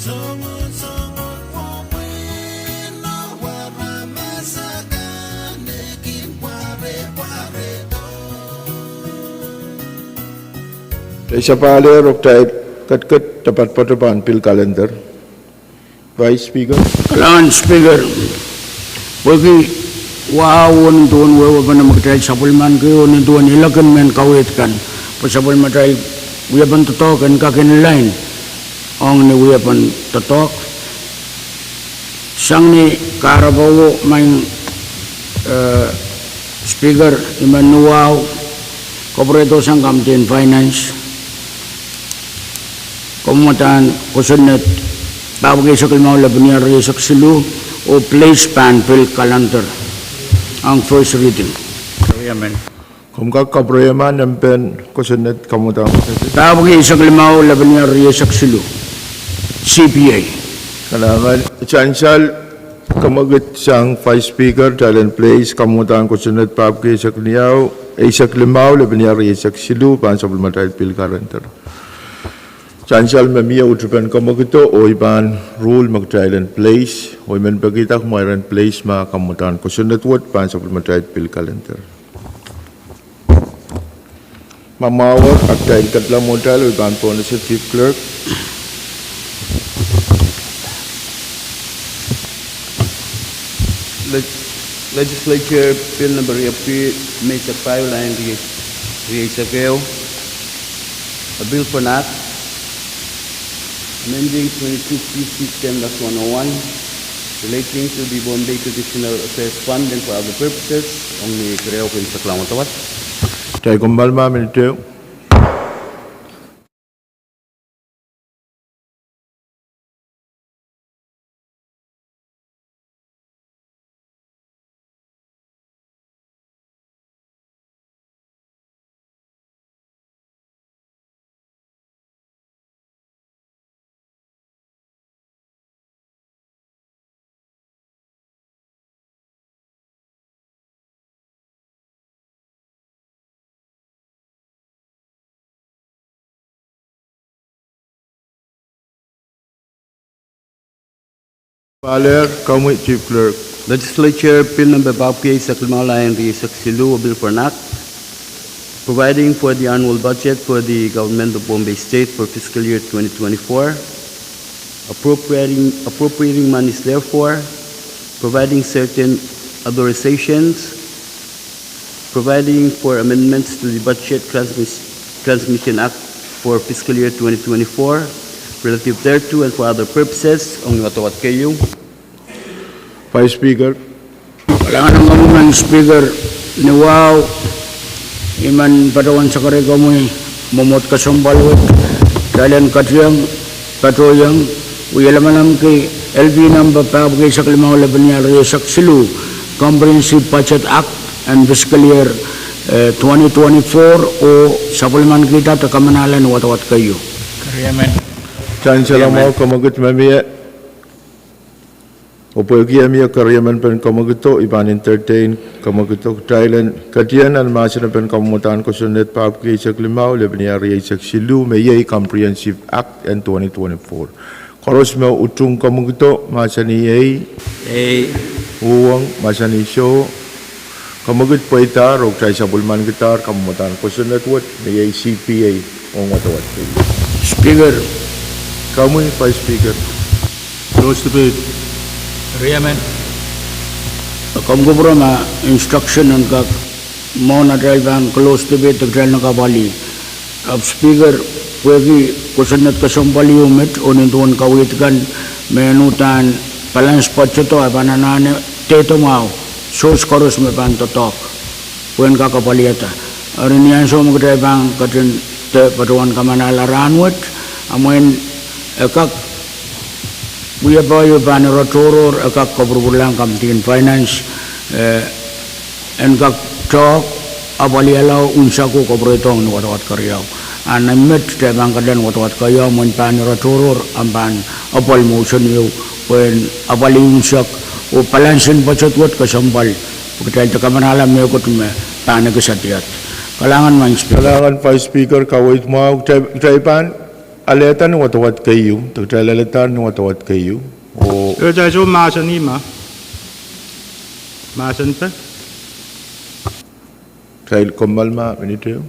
Ei, sapahl ehr oh kitail ketiket department pahn pil calendar. Vice Speaker. Kalahngan Speaker, pwehki wahu oh nin duwen wehwehpen me kitail sapwellimaniki oh nin duwen ilekin mehn kaweid kan, pwe sapwellimatail wiepen doadoahk en kak inline ong ni wiepen doadoahk. Sang ni kahrepe wet, Madam, eh, Speaker, I men wahu kapwurehdo sang Committee on Finance, kamwadahn kosonned pahpwiki eisek limau, lepin iar rieisek siluh, oh place pahn pil calendar ong first reading. Komw kak kapwurehiong ma nempen kosonned, kamwadahn kosonned? Pahpwiki eisek limau, lepin iar rieisek siluh, C P A. Kalahngan, sansal, kemwekid sang Vice Speaker, kitail en place kamwadahn kosonned pahpwiki eisek limau, lepin iar rieisek siluh pahn sapwellimatail pil calendar. Sansal me mie utupen kemwekido, oh I pahn rule me kitail en place, oh I men pekihda kumwail en place ma kamwadahn kosonned wet pahn sapwellimatail pil calendar. Ma mwahu, a kitail ketlahng mwohtail, oh I pahn pohnese Chief Clerk. Leg-, Legislature Bill number riepwiki eisek pahieu, lain rie-, rieisek ehu. A bill for an act amending twenty-two P C ten dash one oh one, relating to the Bombay Traditional Affairs Fund and for other purposes. Ong ni keriau kin saklang wadawad. Kitail kommoal ma minit ehu. Pahn lehr, komwi Chief Clerk. Legislature Bill number pahpwiki eisek limau, lain rieisek siluh, a bill for an act providing for the annual budget for the Government of Bombay State for fiscal year twenty twenty-four, appropriating, appropriating monies therefore, providing certain authorizations, providing for amendments to the Budget Transmis-, Transmission Act for fiscal year twenty twenty-four, relative thereto and for other purposes. Ong ni wadawad keieu. Vice Speaker. Kalahngan ong komwi Madam Speaker, ni wahu I men patohwan sakarei komwi mwomwohd kesempwal wet, kitail en ketieng, patohieng, wie lamalamki L P number pahpwiki eisek limau, lepin iar rieisek siluh, Comprehensive Budget Act en fiscal year, eh, twenty twenty-four, oh sapwellimankihda de kamanahla ni wadawad keieu. Keriamen. Sansal mwahu, kemwekid me mie. Oh pwehki e mie keriamen pen kemwekido, I pahn entertain kemwekido. Kitail en ketieng nan mahsen pen kamwadahn kosonned pahpwiki eisek limau, lepin iar rieisek siluh, me iei Comprehensive Act en twenty twenty-four. Koaros me utung kemwekido, mahsanih ei. Ei. Uhwong, mahsanih soh. Kemwekid pweidahr oh kitail sapwellimankidahr kamwadahn kosonned wet, me iei C P A, ong wadawad keieu. Speaker. Komwi Vice Speaker. Close debate. Keriamen. Komw kupwure ma instruction en kak mwohn atail pahn close debate de kitail en kak apwalih. Ahpw Speaker, pwehki kosonned kesempwal ieu met, oh nin duwen kaweid kan, me uhdahn balance budget o, e pahn anahne dehde mwahu, source koaros me pahn doadoahk pwehn kak apwalihada. Eri ni ansou me kitail pahn ketin de patohwan kamanahla rahnwet, a mwein e kak wiepe ieu pahn ire tohrohr, e kak kapwurpwurlahng Committee on Finance, eh, en kak doadoahk, apwalihala, unsek oh kapwuredohng ni wadawad keriau. A ni met de pahn ketieng wadawad keieu, mwein pahn ire tohrohr, a pahn apwal motion ieu, pwehn apwalih unsek, oh balance en budget wet kesempwal, pwe kitail de kamanahla mehkot me pahn ekis adiad. Kalahngan Madam Speaker. Kalahngan Vice Speaker, kaweid mwahu, kitail, kitail pahn Alehda ni wadawad keieu, de kitail alehda ni wadawad keieu. Oh. Kitail soh mahsanih ma. Mahsen pil. Kitail kommoal ma minit ehu.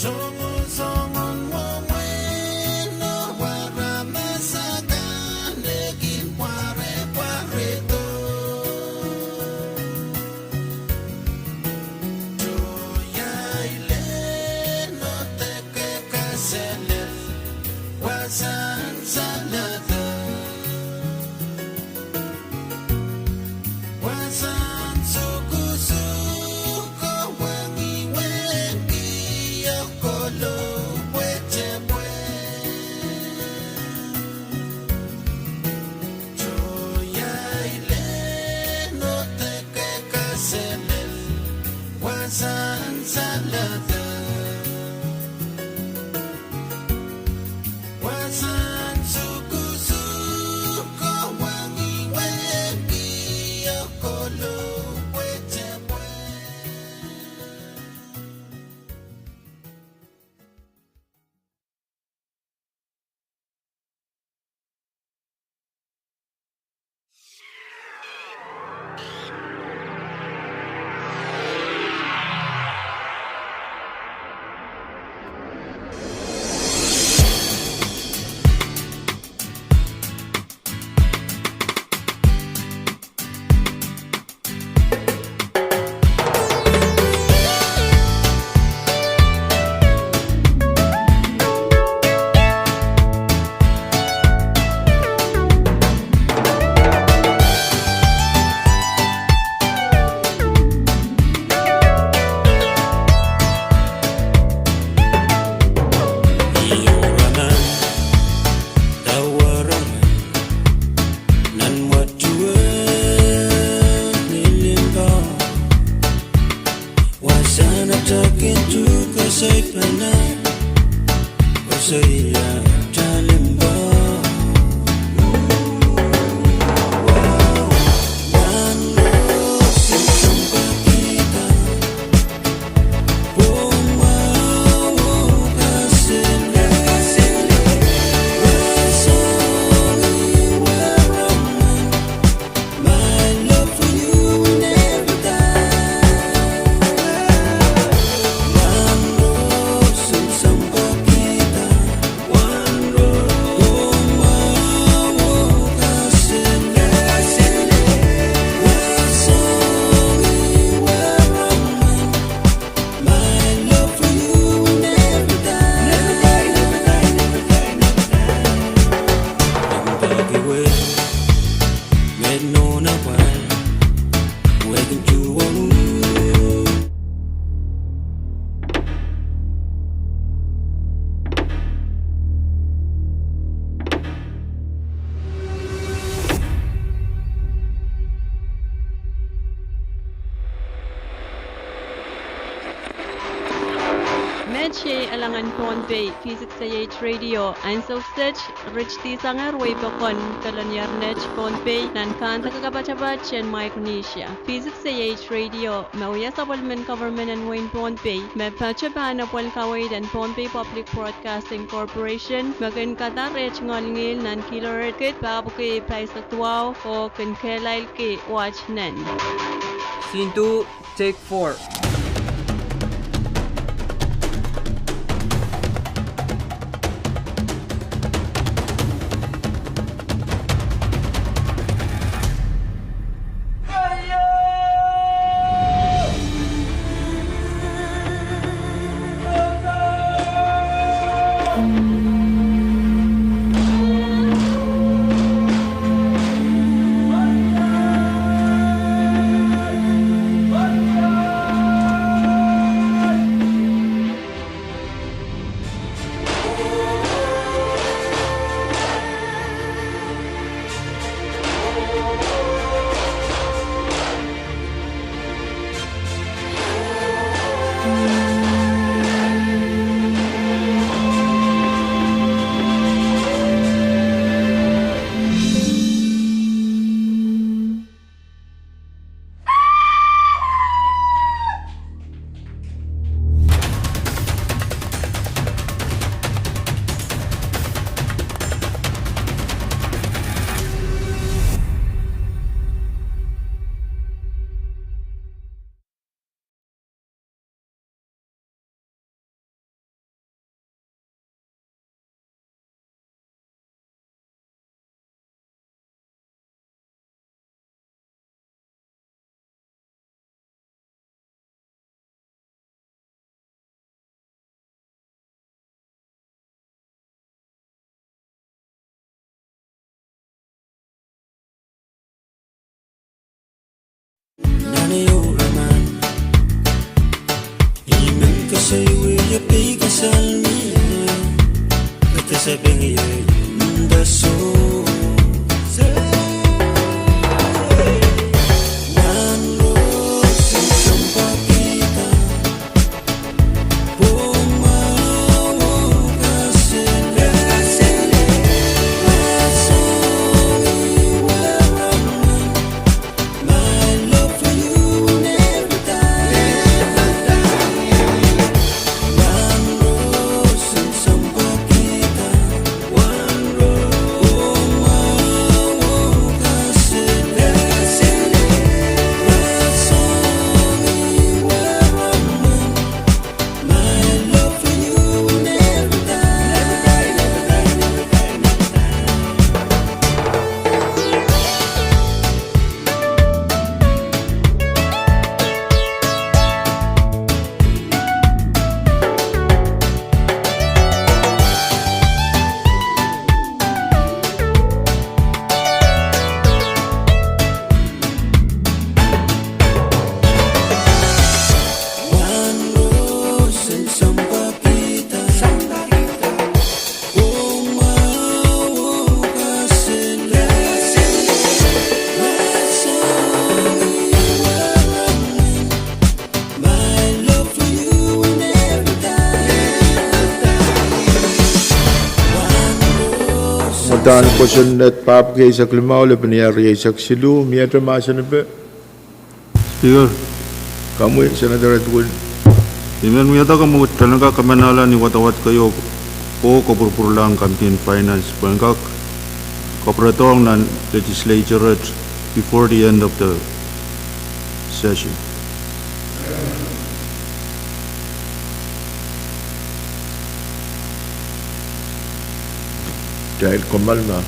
Songosong en mwomwen oh aramas akan e kin pwarepwaredo. Tohn iang lel oh deke kaselel, wasahn saledek. Wasahn sukusuko wengihweng kihong kohlou pwetepwe. Tohn iang lel oh deke kaselel, wasahn saledek. Wasahn sukusuko wengihweng kihong kohlou pwetepwe. Wasahn atail kin tuhke soipene, oh soia atail limpoak. Met iei Elangen Pohnpei, V six A H Radio, ansou kiset, Rich Tisanger, wehi pokon Pelenier Net, Pohnpei, nan kahnleke kapatapat en Micronesia. V six A H Radio, me wia sapwellimen government en wehin Pohnpei, me patohwan apwal kaweid en Pohnpei Public Broadcasting Corporation, me kin kadahr eh tungoal ngihl nan kilohertz kid pahpwiki pahisek duwau oh kin kehlailki watt nan. Scene two, take four. Mwadang kosonned papki eisek limau, lepin ehu rieisek siluh, miehte mahsanipe. Speaker. Komwi, Senator Edwin. I men wiahda komwi tohnleng kak kamanahla ni wadawad keieu oh kopwurupwurlahng Committee on Finance pwehn kak kapwuredohng nan legislature before the end of the session. Kitail kommoal ma.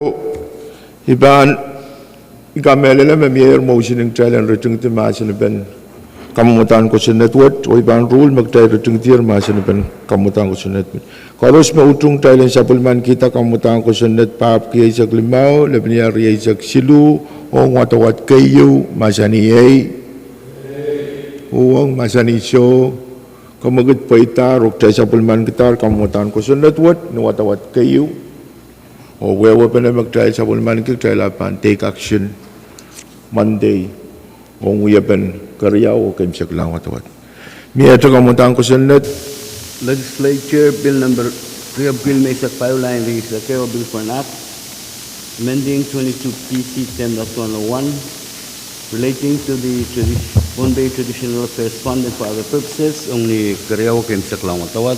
I pahn, I kamehlele me mieier mwohn sining kitail en ritingdi mahsen en kamwadahn kosonned wet, oh I pahn rule me kitail ritingdier mahsen en kamwadahn kosonned wet. Koaros me utung kitail en sapwellimankihda kamwadahn kosonned pahpw rieisek limau, lepin riau rieisek siluh, ong wadawad keieu, mahsanih ei. Uhwong, mahsanih soh, komw kit pweida, oh kitail sapwellimankidahr kamwadahn kosonned wet, ni wadawad keieu. Oh wehwehpene me kitail sapwellimanki kitail ahpw pahn take action Monday, ong wiepen keriau oh keimwseklahn wadawad. Miehte kamwadahn kosonned. Legislature Bill Number riepwiki limeisek pahieu, lain rieisek ehu, Bill for an Act amending twenty-two P C ten dash one oh one relating to the tradi-, Pohnpei Traditional Affairs Fund and for other purposes, ong ni keriau oh keimwseklahn wadawad.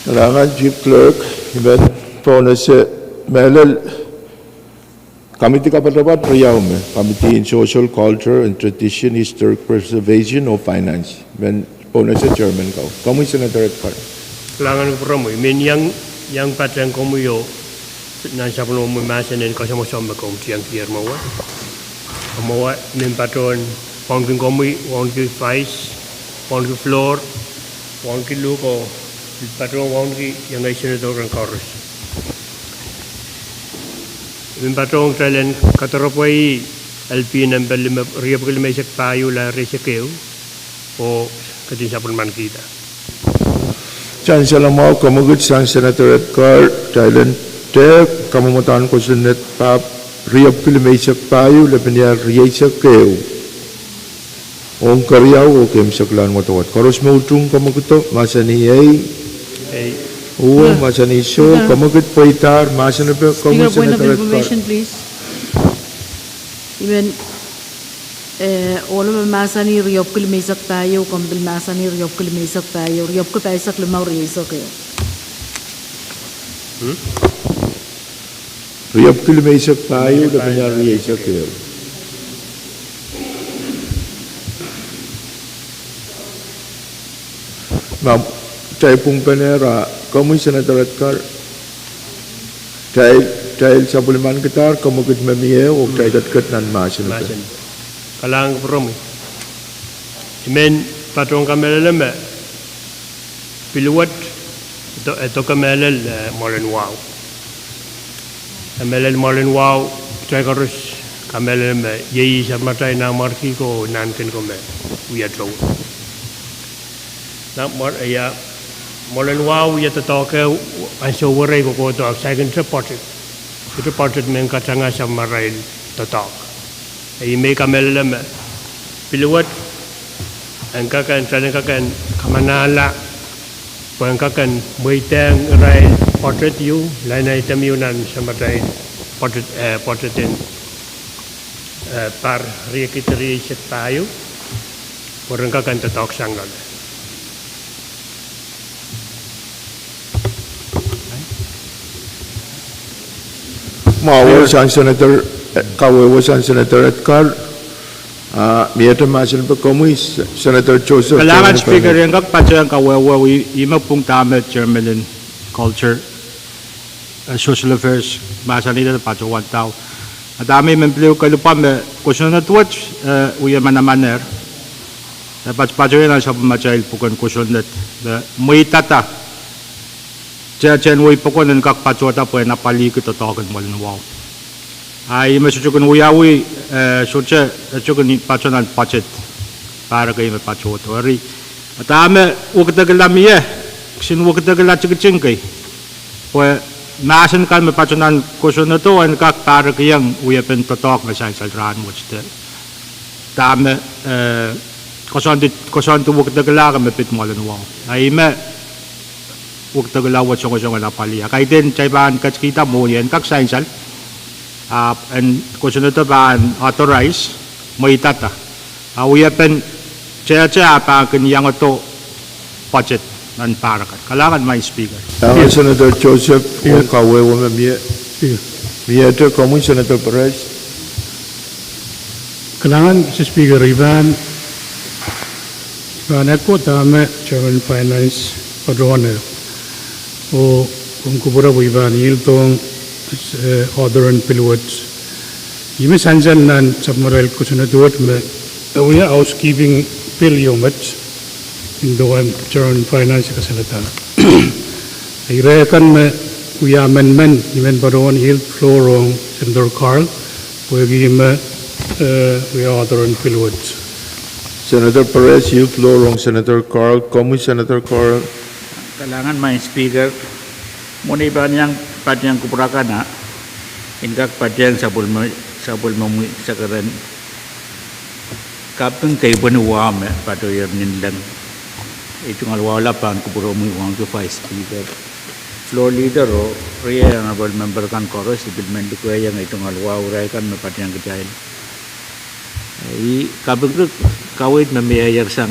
Kalahngan Chief Clerk, I men pohnese mehlel committee kapatapat riau me, Committee in Social, Culture and Tradition, Historic Preservation oh Finance. I men pohnese chairman kau. Komwi Senator Etcar. Kalahngan kupwuromwi, I men iang, iang patehng komwi oh nan sapwellimomwi mahsen en koasoakoasoia me komw tiengkier mwowe. Mwowe I men patohwan wauneki komwi, wauneki vice, wauneki floor, wauneki luhk oh, patohwan wauneki iengei senator kan koaros. I men patohwan kitail en kadoropwe LP nempe lime, riepwiki limeisek pahieu, lain rieisek ehu, oh ketin sapwellimankihda. Sang salemwahu, komw kit sang Senator Etcar, kitail en tehk kamwadahn kosonned pahpw riepwiki limeisek pahieu, lepin riau rieisek ehu, ong keriau oh keimwseklahn wadawad. Koaros me utung komw kido, mahsanih ei. Ei. Uhwong, mahsanih soh, komw kit pweidahr, mahsen en pwe, komwi Senator Etcar. Speaker, point of information, please. I men, eh, ohlo me mahsanih riepwiki limeisek pahieu, komw pil mahsanih riepwiki limeisek pahieu, riepwiki pahisek limau rieisek ehu. Riepwiki limeisek pahieu, lepin riau rieisek ehu. Ma, kitail pwungpene ra, komwi Senator Etcar. Kitail, kitail sapwellimankidahr, komw kit me mie, oh kitail ketiket nan mahsen en pwe. Mahsen. Kalahngan kupwuromwi. I men patohwan kamehlele me pil wet, e do-, e doke mehlel, eh, mwoalen wahu. E mehlel mwoalen wahu, kitail koaros kamehlele me iei samatail nanmwarki ko, nahnken ko me wia towe. Na mwo-, ia, mwoalen wahu wia doadoahk, ansou werei kohkohdo ahpw saikinte budget. Sohte budget men katanga samarail doadoahk. Ih me I kamehlele me pil wet en kak en, kitail en kak en kamanahla pwe en kak en mweidehng irail budget ieu, line item ieu nan samatail budget, eh, budget en, eh, pahr riekid rieisek pahieu, pwe ren kak en doadoahk sang loale. Mwahu sang Senator, eh, kawehwe sang Senator Etcar, ah, miehte mahsen en pwe komwi Senator Joseph. Kalahngan Speaker, I en kak patohwan kawehwe, ih me pwung dahme Chairman en Culture, eh, Social Affairs mahsanihda patohwan dahu. A dahme I men pil ehu kelepwa me kosonned wet, eh, wie manamanehr. Eh, pat-, patohwan nan sapwellimatail pwuken kosonned, eh, mweidada tehtehn wehi pokon en kak patohda pwehn apwalihki doadoahk en mwoalen wahu. A ih me sohte kin wiawi, eh, sohte, eh, sohte kin patohwan budget. Pahr kei me patohdo. Eri, a dahme wekidekla mie, kisin wekidekla tikitik kei. Pwe mahsen kan me patohwan kosonnedo en kak pahrekiong wiepen doadoahk me sansal rahnwet de. Dahme, eh, koasoandi, koasoandi wekidekla kan me pid mwoalen wahu. A ih me wekidekla wet songosong en apwalih. A kaidehn kitail pahn ketikihda mwohni en kak sansal. A en kosonnedo pahn authorize, mweidada. A wiepen tehte a pahn kin iangedo budget nan pahr kan. Kalahngan Madam Speaker. Kalahngan Senator Joseph, oh kawehwe me mie. Miehte komwi Senator Perez. Kalahngan Mister Speaker, I pahn, I pahn echo dahme Chairman Finance patohwanehr. Oh, komw kupwure pwe I pahn yield ong, eh, author en pil wet. Ih me sansal nan sapwellime kosonned wet me, eh, wia housekeeping bill ieu met, nin duwen Chairman Finance kasalehda. Ire kan me wia amendment, I men patohwan yield floor ong Senator Carl, pwehki me, eh, wia author en pil wet. Senator Perez, yield floor ong Senator Carl, komwi Senator Carl. Kalahngan Madam Speaker, mwohn ei pahn iang patehng kupwur akan, I en kak patehng sapwellime, sapwellimomwi sekeren kaping keipweni wahu me patohier nin leng. Ei tungoal wahu lap pahn kupwuromwi wahneki Vice Speaker, Floor Leader oh riei Honorable Member kan koaros. I pil men likwerih ei tungoal wahu irail kan me patehng kitail. I kapingki kaweid me mie sang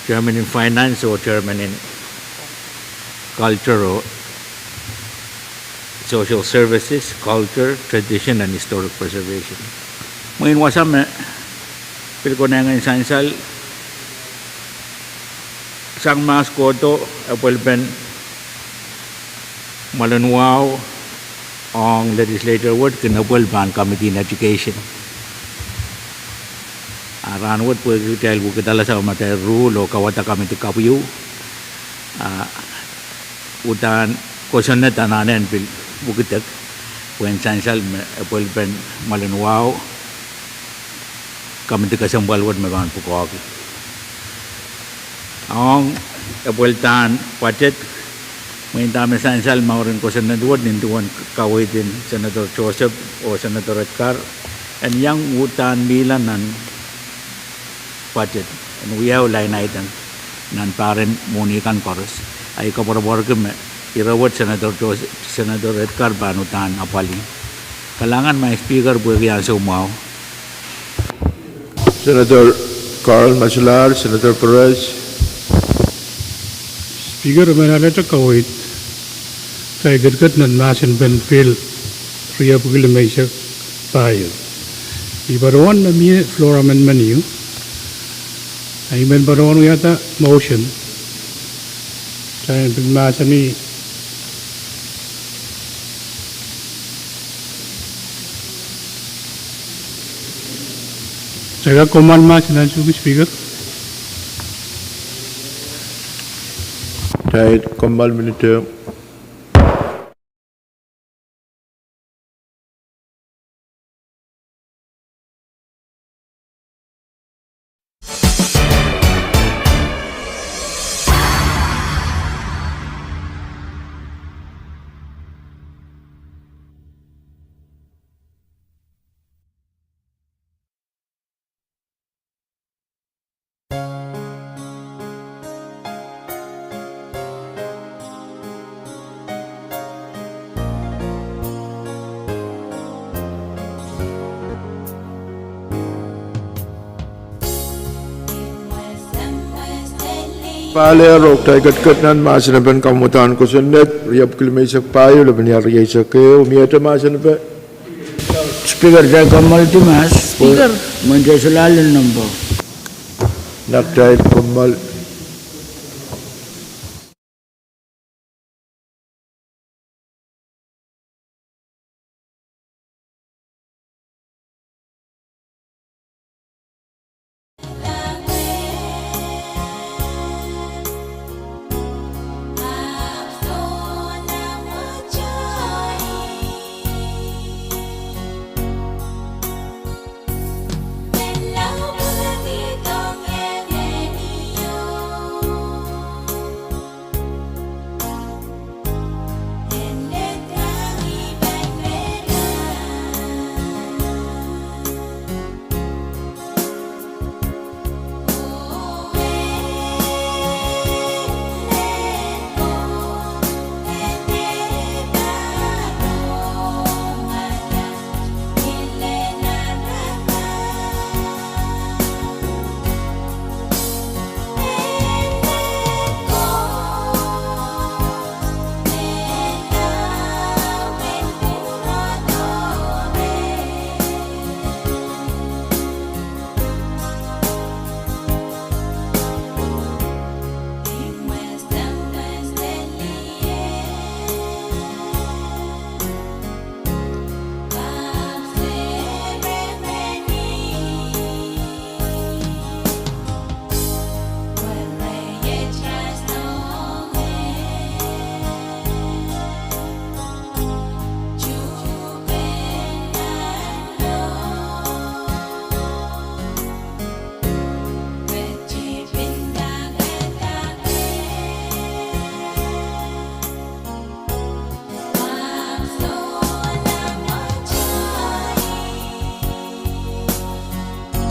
Chairman en Finance oh Chairman en Culture oh Social Services, Culture, Tradition and Historic Preservation. Mwein wasa me pil konehng en sansal sang mahs kohdo, epwelpen mwoalen wahu ong legislator wet kin epwel pahn Committee en Education. A rahnwet pwehki kitail wekidala sang me atail ruhl oh kauwada committee kapw ieu, a uhdahn kosonned anahne en pil wekidek, pwehn sansal me epwelpen mwoalen wahu committee kesempwal wet me pahn pwukoahki. Ong epweldahn budget, mwein dahme sansal mouren kosonned wet nin duwen kaweid en Senator Joseph oh Senator Edgar, en iang uhdahn mihla nan budget, en wiawi line item nan pahr en mwohni kan koaros. Ahi koapworopworki me ire wet Senator Joseph, Senator Edgar pahn uhdahn apwalih. Kalahngan Madam Speaker pwehki ansou mwahu. Senator Carl Masulahr, Senator Perez. Speaker, I men alehda kaweid, kitail ketiket nan mahsen pen bill riepwiki limeisek pahieu. I patohwan me mie floor amendment ieu, a I men patohwan wiahda motion. Kitail pil mahsanih, kitail kak kommoal mahsen ansouki, Speaker. Kitail kommoal minit ehu. Paliar oh kitail ketiket nan mahsenepen kamwadahn kosonned, riepwiki limeisek pahieu, lepin ial rieisek ehu, miehte mahsenepe. Speaker, kitail kommoal di mahs. Speaker. Mwein kitail solahr lel nempe. Nek kitail kommoal.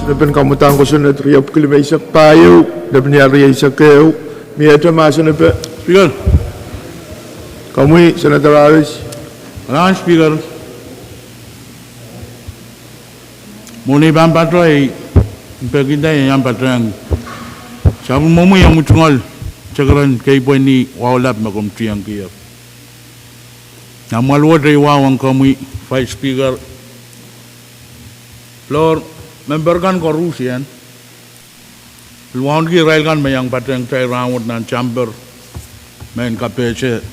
Lepin kamwadahn kosonned riepwiki limeisek pahieu, lepin ial rieisek ehu, miehte mahsen epe. Speaker. Komwi, Senator Harris. Kalahngan Speaker. Mwohni pahn patoh, I peki nda I iang patehng sapwellimomwi ong tungoal sekeren kei pweni wahu lap me komw tiengkier. Nan mwoal wet ei wahu ong komwi, Vice Speaker, floor member kan koaros, I en pil wauneki irail kan me iang patehng kitail rahnwet nan chamber, mehn kapehse,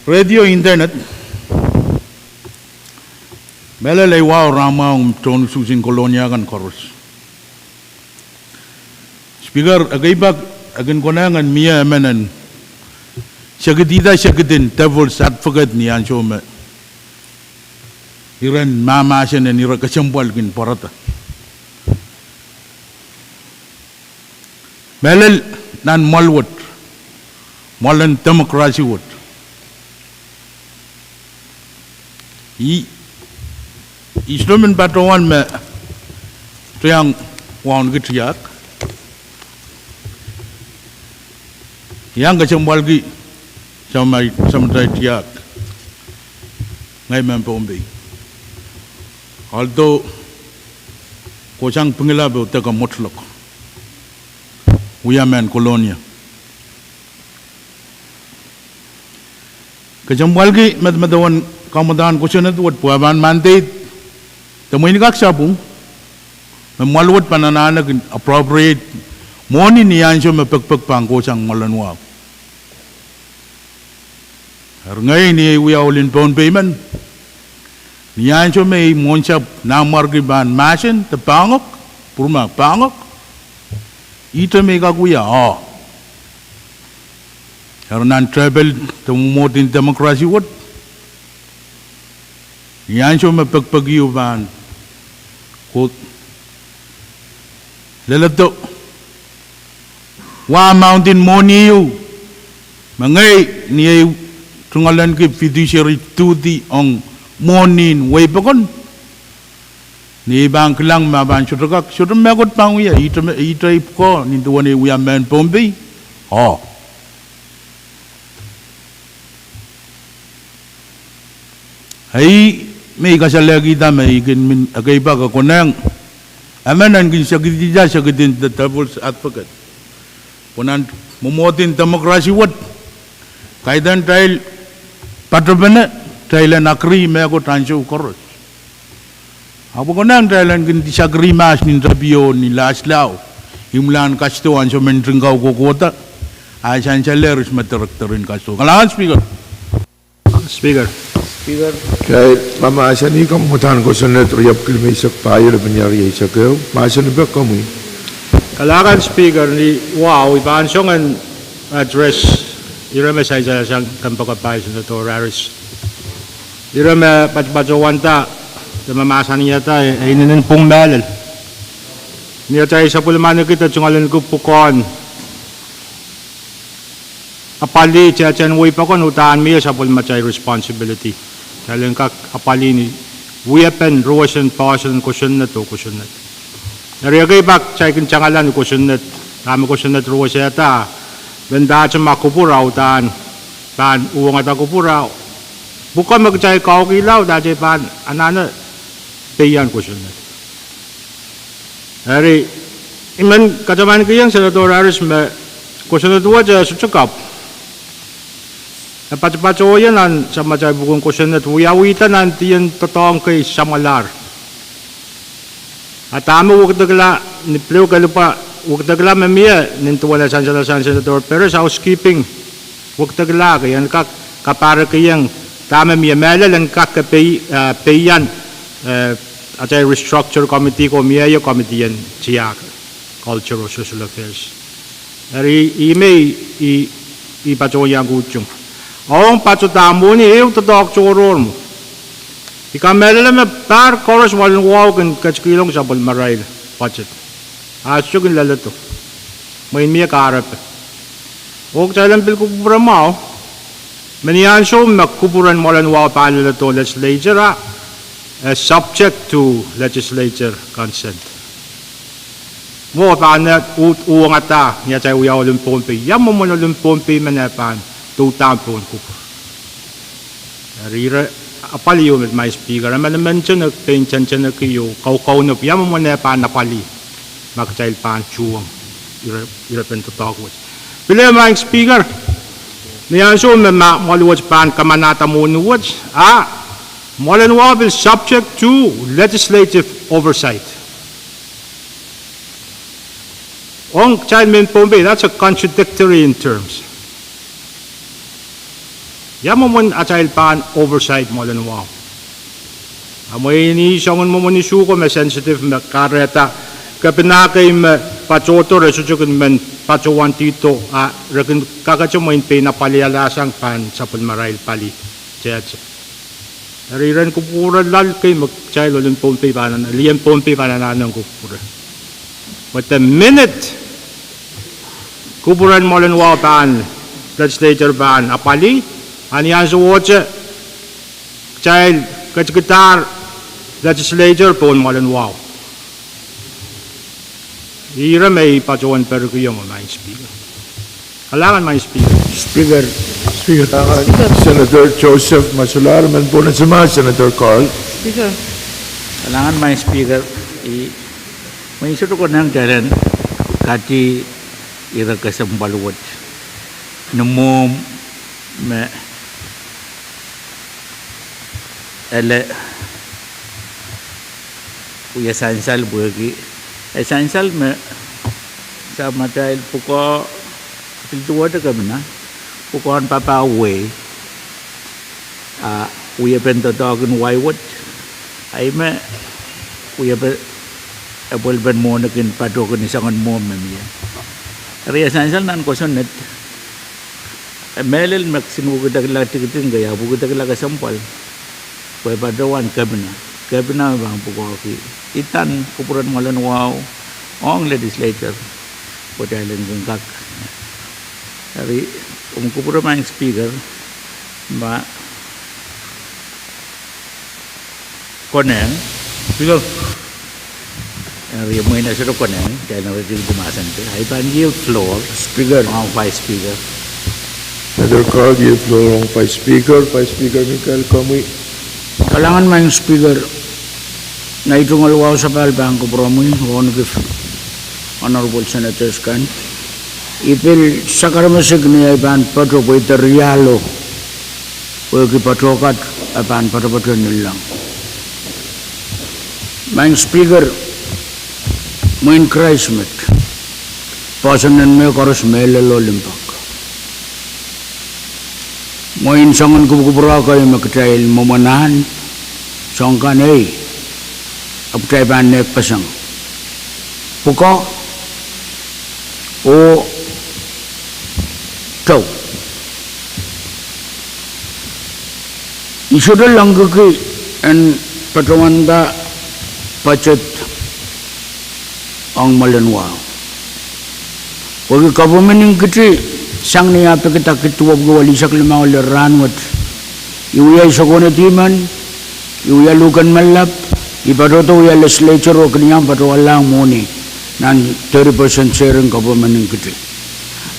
radio, internet. Mehlel ei wahu rahn mwahu ong tohn usuhs en Kolonia kan koaros. Speaker, ekei pak e kin konehng en mie emen en sekidida sekid en devil's advocate ni ansou me iren mahmahsen en ire kesempwal kin pwarada. Mehlel nan mwoal wet, mwoalen democracy wet, I, I sohte men patohwan me kitail iang wauneki tiahk. I iang kesempwalki samatail, samatail tiahk, ngehi mehn Pohnpei. Although kohsang Pingelap oh deke mwotlok, wia mehn Kolonia. Kesempwalki medemedewen kamwadahn kosonned wet pwe e pahn mandate de mwein kak sapwung me mwoal wet pahn anahne kin appropriate mwohni ni ansou me pekipek pahn kohsang mwoalen wahu. Eri ngehi ni ei wia ohl en Pohnpei men, ni ansou me ei mwohnsapw nanmwarki pahn mahsen de pangok, pwurma pangok, ihte me I kak wia, oh. Eri nan tepel de mwomwohd en democracy wet, ni ansou me pekipek ieu pahn kohdo, leledo, wa amount en mwohni ieu, me ngehi ni ei tungoal ahneki fiduciary duty ong mwohnin wehi pokon, ni ei pahn kilang ma pahn sohte kak, sohte mehkot pahn wia, ihte, ihte pwukoa nin duwen ei wia mehn Pohnpei, oh. Ei me I kasalehkihda me I kin men ekei pak e konehng emen en kin sekidida sekid en the devil's advocate. Pwe nan mwomwohd en democracy wet, kaidehn kitail patopene, kitail en agree mehkot ansou koaros. Ahpw e konehng kitail en kin disagree mahs nin tapio ni lahslau, imwilahn kasdo ansou me nting kau kohkohda, a sansalehng ihs me director en kasdo. Kalahngan Speaker. Speaker. Kitail mahmahsanih kamwadahn kosonned riepwiki limeisek pahieu, lepin ial rieisek ehu, mahsen epe komwi. Kalahngan Speaker, ni wahu I pahn song en address ire me sansal sang kompoakepahi, Senator Harris. Ire me patopato wanda de mahmahsanihada e inenen pwung mehlel. Ni atail sapwellimaniki de tungoal ahneki pwukoahn apwalih tehtehn wehi pokon, uhdahn mie sapwellimatail responsibility. Kitail en kak apwalih ni wiepen ruwesen poahsoan en kosonned oh kosonned. Eri ekei pak kitail kin tangalan kosonned, dahme kosonned ruwesehda, mendahte ma kupwur a uhdahn pahn uhwongada kupwur a pwukoa me kitail kaukihla, uhdahn kitail pahn anahne peian kosonned. Eri, I men katamankihong Senator Harris me kosonned wet e sohte kapw. E patopato ie nan samatail pwuhken kosonned wiawihda nan dien doadoahk kei samwalahr. A dahme wekidekla, ni pil ehu kalipwa, wekidekla me mie nin duwen sansalasang Senator Perez, housekeeping, wekidekla kei en kak kapahrek ieng dahme mie, mehlel en kak ke pei, eh, peian, eh, atail restructure committee ko mie ie committee en tiahk, culture oh social affairs. Eri ih me I, I patohwan iang kuhtung ong patohda mwohni ehu doadoahk tohrohr mwo. I kamehlele me pahr koaros mwoalen wahu kin ketikihong sapwellimarail budget. A sohte kin leledo. Mwein mie kahrepe. Oh kitail en pil kupwure mwahu me ni ansou me kupwuren mwoalen wahu pahn leledo legislature a Eh, subject to legislature consent. Mwo pahn uhd uhwongada ni atail wia Olin Pohnpei, ia mwomwen Olin Pohnpei men eh pahn doudahng pohn kupwur. Eri ire apwalih ieu me Madam Speaker, emen emen tene pein tenteneki oh kaukaunop ia mwomwen eh pahn apwalih ma kitail pahn tuhwong ire, irepen doadoahk wet. Pil Madam Speaker, ni ansou me ma mwoahl wet pahn kamanahda mwohni wet, a mwoalen wahu pil subject to legislative oversight. Ong kitail mehn Pohnpei, that's a contradictory in terms. Ia mwomwen atail pahn oversight mwoalen wahu? A mwein ih soangen mwomwen issue ko me sensitive me kahrehda kepina kei me patohdo re sohte kin men patohwandihdo, a re kin kakete mwein pein apwalihala sang pahn sapwellimarail pali tehte. Eri iren kupwure loal kei me kitail Olin Pohnpei pahn, lien Pohnpei pahn anahne kupwure. But the minute kupwuren mwoalen wahu pahn, legislature pahn apwalih, a ni ansowohte kitail ketikidahr legislature pohn mwoalen wahu. Ire me I patohwan perikihong Madam Speaker. Kalahngan Madam Speaker. Speaker. Speaker. Senator Joseph Masulahr, men pwonehsema Senator Carl. Speaker. Kalahngan Madam Speaker, I, me I sohte konehng kitail en kadi ire kesempwal wet ni mwohmw me ele wia sansal pwehki e sansal me samatail pwukoa, pil duwehte kemina, pwukoahn papah wehi, a wiepen doadoahk en wai wet, a ih me wiepe, epwelpen mwohni kin patohdo ni soangen mwohmw me mie. Eri e sansal nan kosonned, e mehlel me kisin wekidekla tikitik kei, ahpw wekidekla kesempwal pwe patohwan kepina, kepina me pahn pwukoahki idahn kupwuren mwoalen wahu ong legislature pwe kitail en kin kak. Eri, omw kupwure Madam Speaker, ma konehng. Speaker. Eri mwein e sohte konehng, kitail en ridikdi mahsen te, I pahn yield floor. Speaker. Ong Vice Speaker. Senator Carl, yield floor ong Vice Speaker. Vice Speaker Mikael, komwi. Kalahngan Madam Speaker, ngehi tungoal wahu sapahl pahn kupwuromwi, wauneki Honorable Senators kan. I pil sakaramasik ni ei pahn patoh pwe I de riahlo pwehki patoh kat e pahn patopato ni leng. Madam Speaker, mwein Krais met, poahsoan en mehkoaros mehlel oh limpoak. Mwein soangen kupwukupwur kei me kitail mwomwen ahn, soang kan ei, ahpw kitail pahn nehkpeseng pwukoa oh tou. I sohte lengkiki en patohwanda budget ong mwoalen wahu. Pwehki government en Kiti, sang ni ah pekidekla duwepwiki welisek limau lel rahnwet, I wia I sokonedi men, I wia luhken mallap, I patohdo wia legislature oh kin iang patohwandalahng mwohni nan thirty percent share en government en Kiti.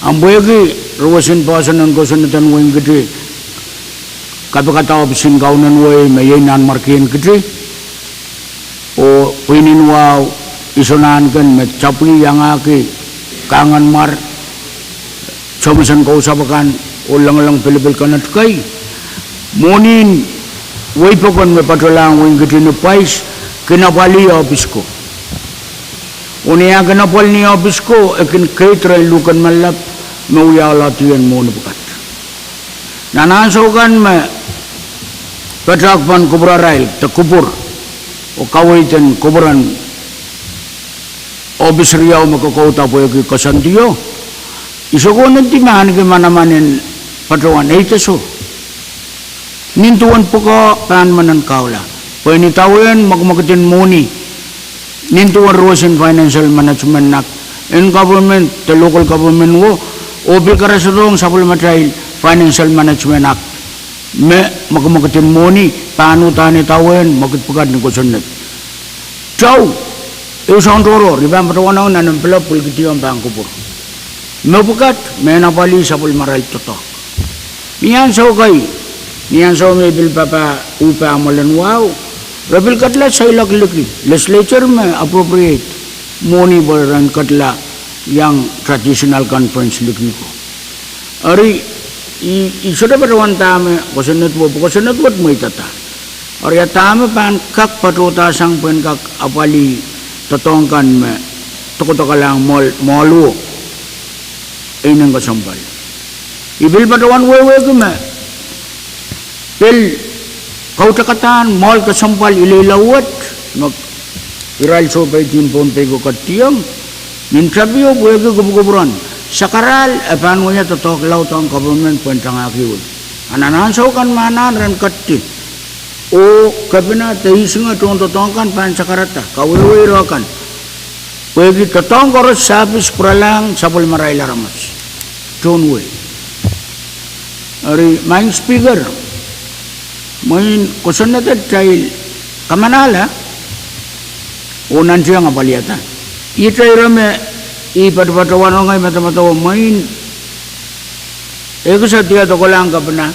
Ahpw pwehki roson poahsoan en kosonned en wehin Kiti, kapikada ohpis en Kaunen wehi me iei Nanmwarkien Kiti, oh pwihn en wahu Isonahnken me tapwih iangahki kahngenmwar, tomwos en kousapw akan, oh lengeleng pilipil konehng kei, mwohnin wehi pokon me patohlahng wehin Kiti ni pwais kin apwalih ohpis ko. Oh ni ah kin apwalih ni ohpis ko, e kin keid rehn luhken mallap me wiahlahdien mwohni pwukat. Nan ansou kan me padahk pahn kupwurarail de kupwur oh kaweid en kupwuren ohpis riau me kokouda pwehki koasoandio, I sokonehdi me ahneki manaman en patohwan eide soh nin duwen pwukoa pahn men en kahula, pwe ni idawehn mwekmwekid en mwohni nin duwen roson Financial Management Act en government de local government wo, oh pil karasadohng sapwellimatail Financial Management Act. me mwekimwekid en mwohni pahn uhdahn idawehn mwekid pwukat ni kosonned. Tau, ehu soahng tohrohr, I pahn patohwanohng nan envelope pwilikihdiong pahn kupwur. Me pwukat, mehn apwalih sapwellimarail doadoahk. Ni ansou kei, ni ansou me I pil papah uhpah mwoalen wahu, re pil ketila seiloak liki, legislature me appropriate mwohni pwe ren ketila iang traditional conference liki ko. Eri, I, I sohte patohwan dahme kosonned wet, pwe kosonned wet mweidada. Eri a dahme pahn kak patohdahsang pwehn kak apwalih doadoahk kan me dokodokalahng mwoahl, mwoahl o, e ineng kesempwal. I pil patohwan wehwehki me pil kautakadahn mwoahl kesempwal ileile wet, me irail sohpeidi en Pohnpei ko ketieng, nin tapio pwehki kupwukupwuren sakarail e pahn wia doadoahk laud ong government pwehn tangahki wei. A nan ansou kan me anahn ren keti, oh kepina de ihs ong tohn doadoahk kan pahn sakarada, kawehwe ire kan. Pwehki doadoahk koaros service pwuralahng sapwellimarail aramas. Tohn wei. Eri, Maing Speaker, mwein kosonned atail kamanahla, oh nantihong apwalihada. Ihte ire me I patopatohwanohng ahi madamadau mwein, e kihsadier doadoahk kan kepina,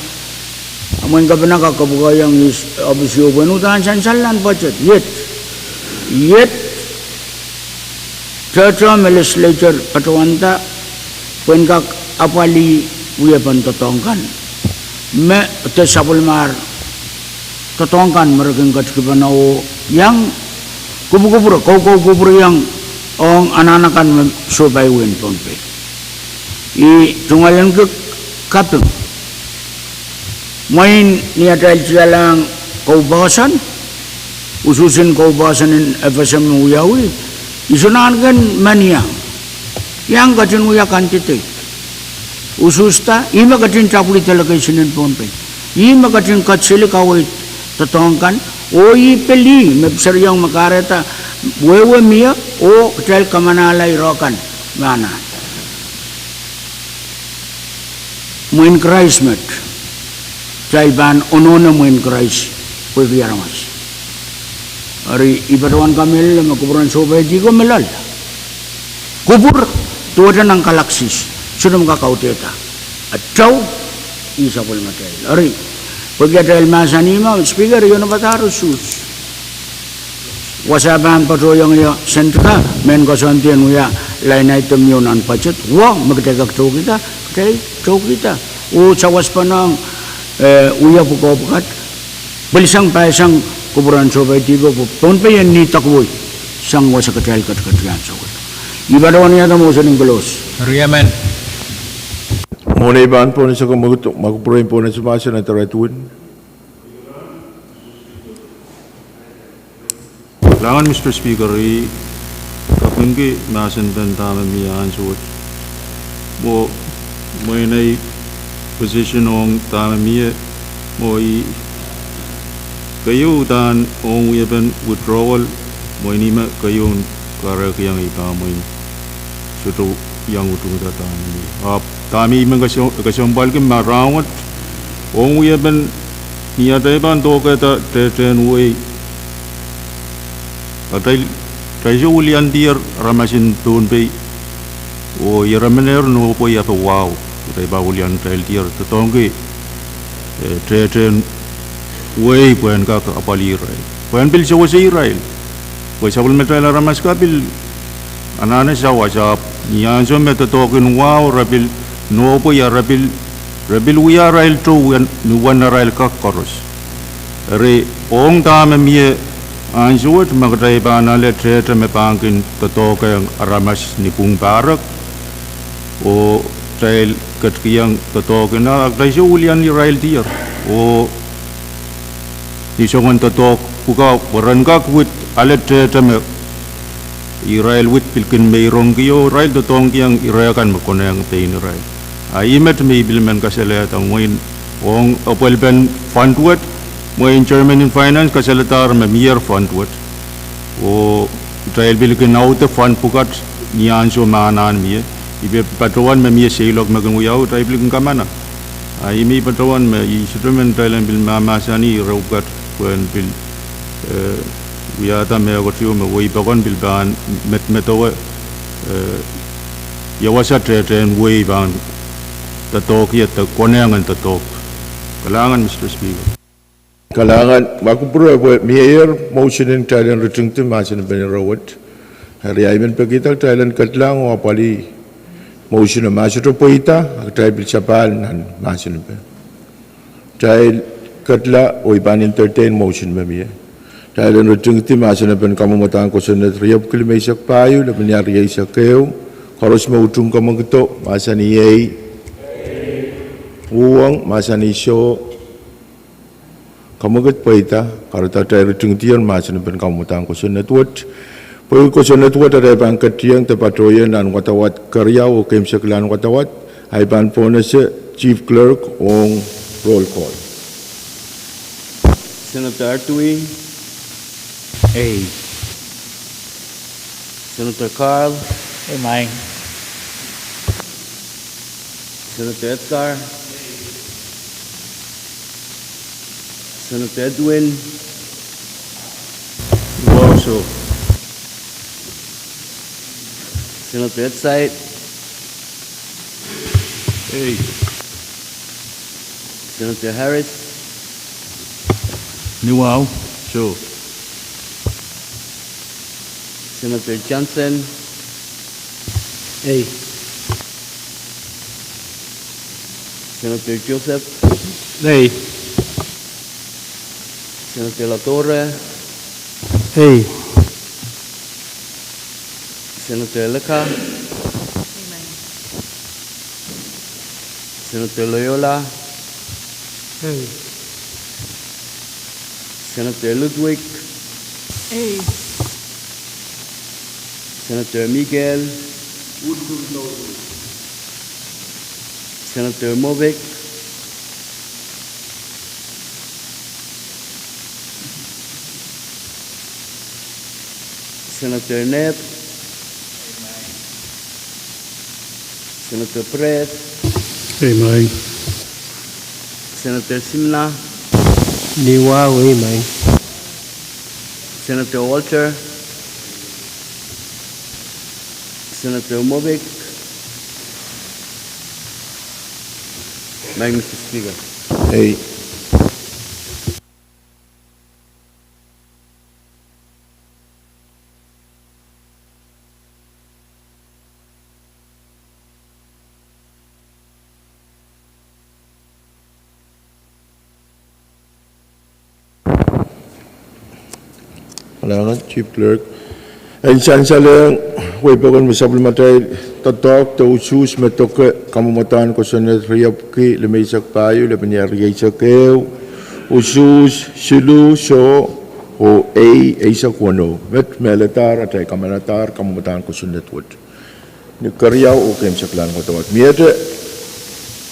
mwein kepina kak kapwukoahng ihs ohpis ieu pwehn uhdahn sansal nan budget. Iet, iet, tehte me legislature patohwanda pwehn kak apwalih wiepen doadoahk kan me de sapwellimar doadoahk kan me re kin ketikipene oh iang kupwukupwure, koukoukupwureiong ong anahn akan me sohpai wehin Pohnpei. I tungoalenki kaping. Mwein ni atail tialahng koupohson, usuhsen koupohson en FSM me wiawi, I sohte nahnken men iang, iang ketin wia candidate. Usuhsda, ih me ketin tapwih delegation en Pohnpei. Ih me ketin kadseli kaweid doadoahk kan, oh ih pil ih me pil seriong me kahrehda wehwe mie, oh kitail kamanahla ire kan me anahn. Mwein Krais met, kitail pahn ononde mwein Krais pwehki aramas. Eri I patohwan kamehlele me kupwuren sohpeidi ko me loal, kupwur, duwehte nan kalaksis, sohte me kak audehda. Atail, ih sapwellimatail. Eri, pwehki atail mahsanih me, Speaker, I onopadahr usuhs. Wasa pahn patohwanohng ie sent ka, mehn koasoandi en wia line item ieu nan budget, wa me kitail kak towkihda, kitail towkihda. Oh sawas pahn ong, eh, wia pwukoa pwukat, pwilisang pahisang kupwuren sohpeidi ko pwe Pohnpei en nih dake wei, sang wasa kitail ketiket ansou wet. I patohwan wiahda motion en close. Riemen. Mwohn ei pahn pwon en soko mwekid, mwekid pwuren pwon en sumahsen en Director Win. Kalahngan, Mister Speaker, I kapingki mahsen pen dahme mie ansou wet. Mwo, mwein ei position ong dahme mie, mwo I keieu uhdahn ong wiepen withdrawal, mwein ih me keieun kahrekiong ei pahn mwein sohte iang udungada dahme mie. Ahpw dahme I men kese-, kesempwalki me rahnwet, ong wiepen ni atail pahn dohkehda tehtehn wehi, atail, atail sou wiliandier aramas en Pohnpei, oh ieremenehr nohpwei ape wahu, atail pahn wiliandier doadoahngki, eh, tehtehn wehi pwehn kak apwalih irail, pwehn pil sewese irail. Pwe sapwellimatail aramas ka pil anahne sawas, ahpw ni ansou me doadoahk en wahu, re pil nohpwei, re pil, re pil wia arail tou ni uwen arail kak koaros. Eri ong dahme mie ansou wet me kitail pahn ale tehte me pahn kin doadoahkehng aramas ni pwung pahrek, oh kitail ketikihong doadoahk en, a kitail sou wilian irail dier, oh ni soangen doadoahk pwukoa pwe ren kak wid ale tehte me irail wid pil kin meirongki oh irail doadoahngkihong ire kan me konehng pein irail. A ih met me I pil men kasalehda mwein ong apwalipen fund wet, mwein Chairman en Finance kasalehdahr me mier fund wet, oh kitail pil kin aude fund pwukat ni ansou me anahn mie. I pil patohwan me mie seiloak me kin wiawi, kitail pil kin kamana. A ih me I patohwan me I sohte men kitail en pil mahmahsanih ire pwukat pwehn pil, eh, wiahda mehkot ieu me wehi pokon pil pahn medemedewe, eh, ia wasa tehtehn wehi pahn doadoahk ie de konehng en doadoahk. Kalahngan, Mister Speaker. Kalahngan, ma kupwure pwe mieier motion en kitail en ritingdi mahsen en pen ire wet. Eri I men pekihda kitail en ketlahng oh apwalih motion me ma sohte pweida, a kitail pil sapahl nan mahsen en pen. Kitail ketla oh I pahn entertain motion me mie. Kitail en ritingdi mahsen en pen kamwomwadahn kosonned riepwiki limeisek pahieu, lepin ia rieisek ehu, koaros me utung kamwekido, mahsanih ei. Uhwong, mahsanih soh. Kamwekid pweida, kahrehda kitail ritingdier mahsen en pen kamwomwadahn kosonned wet. Pwe kosonned wet atail pahn ketieng de patohieng nan wadawad keriau oh keimwseklahn wadawad, ahi pahn pohnese Chief Clerk ong roll call. Senator Artui. Ei. Senator Carl. Ei, maing. Senator Edgar. Senator Edwin. Wow, soh. Senator Edsait. Ei. Senator Harris. Ni wow, soh. Senator Johnson. Ei. Senator Joseph. Ei. Senator Latore. Ei. Senator Leka. Senator Loyola. Ei. Senator Ludwig. Ei. Senator Miguel. Senator Movic. Senator Ned. Senator Perez. Ei, maing. Senator Simla. Ni wow, ei, maing. Senator Walter. Senator Movic. Maing, Mister Speaker. Ei. Kalahngan, Chief Clerk. En sansalehng weipokon me sapwellimatail doadoahk de usuhs me doke kamwomwadahn kosonned riepwiki limeisek pahieu, lepin ia rieisek ehu, usuhs siluh, soh, oh ei, eisek weneu. Met mehladahr atail kamanadahr kamwomwadahn kosonned wet. Ni keriau oh keimwseklahn wadawad. Miehte,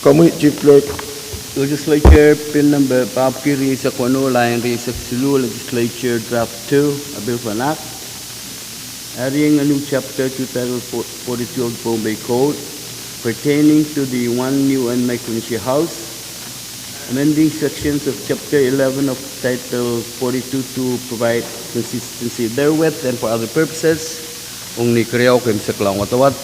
komwi Chief Clerk. Legislature Bill Number papwiki rieisek weneu, lain rieisek siluh, Legislature Draft two, a Bill of an Act, adding a new chapter to Title forty-two of the Pohnpei Code pertaining to the one new Micronesia House, amending sections of Chapter eleven of Title forty-two to provide consistency therewith and for other purposes. Ong ni keriau keimwseklahn wadawad.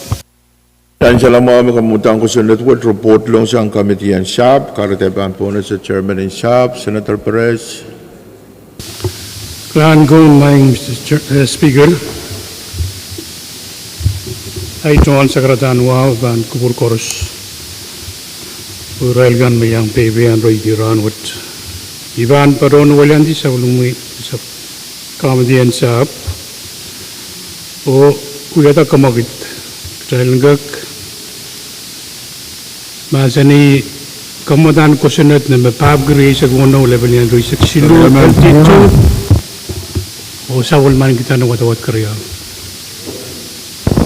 Sansal mwahu me kamwomwadahn kosonned wet report lohng sang committee en sahpw, kahrehda pahn pohnese chairman en sahpw, Senator Perez. Kalahngan, maing Mister Chair, eh, Speaker. Ahi tohn sakaradahn wahu pahn kupwur koaros, oh irail kan me iang peipei en reidi rahn wet. I pahn patohwan weliandi sapwellimomwi, sahpw, committee en sahpw, oh wiahda kamwekid. Kitail en kak mahsanih kamwomwadahn kosonned number papwiki rieisek weneu, lepin ia rieisek siluh, L T two, oh sapwellimanikihda nan wadawad keriau.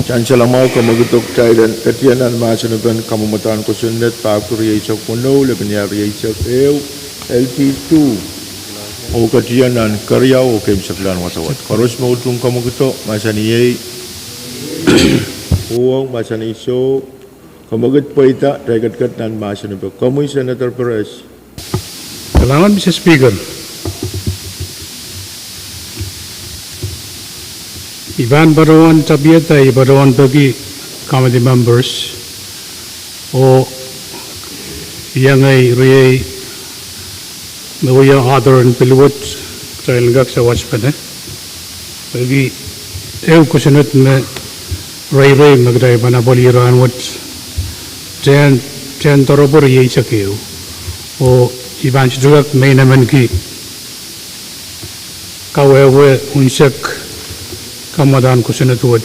Sansal mwahu, kamwekid, kitail en ketieng nan mahsen en pen kamwomwadahn kosonned papwiki rieisek weneu, lepin ia rieisek ehu, L T two, oh ketieng nan keriau oh keimwseklahn wadawad. Koaros me utung kamwekido, mahsanih ei. Uhwong, mahsanih soh. Komw kak pweida, kitail ketiket nan mahsen en pwe komwi Senator Perez. Kalahngan, Mister Speaker. I pahn patohwan tapiada, I patohwan peki committee members oh iengei riei me wia author en pil wet, kitail en kak sawaspene. Peki ehu kosonned me reirei me kitail pahn apwalih rahnwet, tehn, tehn doaropwe rieisek ehu. Oh I pahn sohte kak meinemenki kawehwe unsek kamwadahn kosonned wet.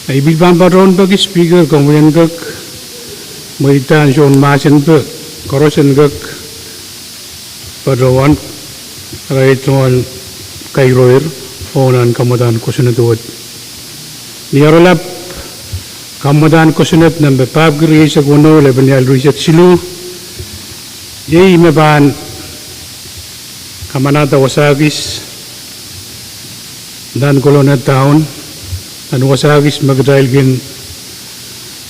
I pil pahn patohwan peki Speaker, komwi en kak mweidahn soun mahsen pwe koaros en kak patohwan, irail tohn kairoir ong nan kamwadahn kosonned wet. Ni oaralap, kamwadahn kosonned nempe pahpwiki rieisek weneu, lepin rial rieisek siluh, iei me pahn kamanahda wasakis nan Kolonia Town, nan wasakis me kitail kin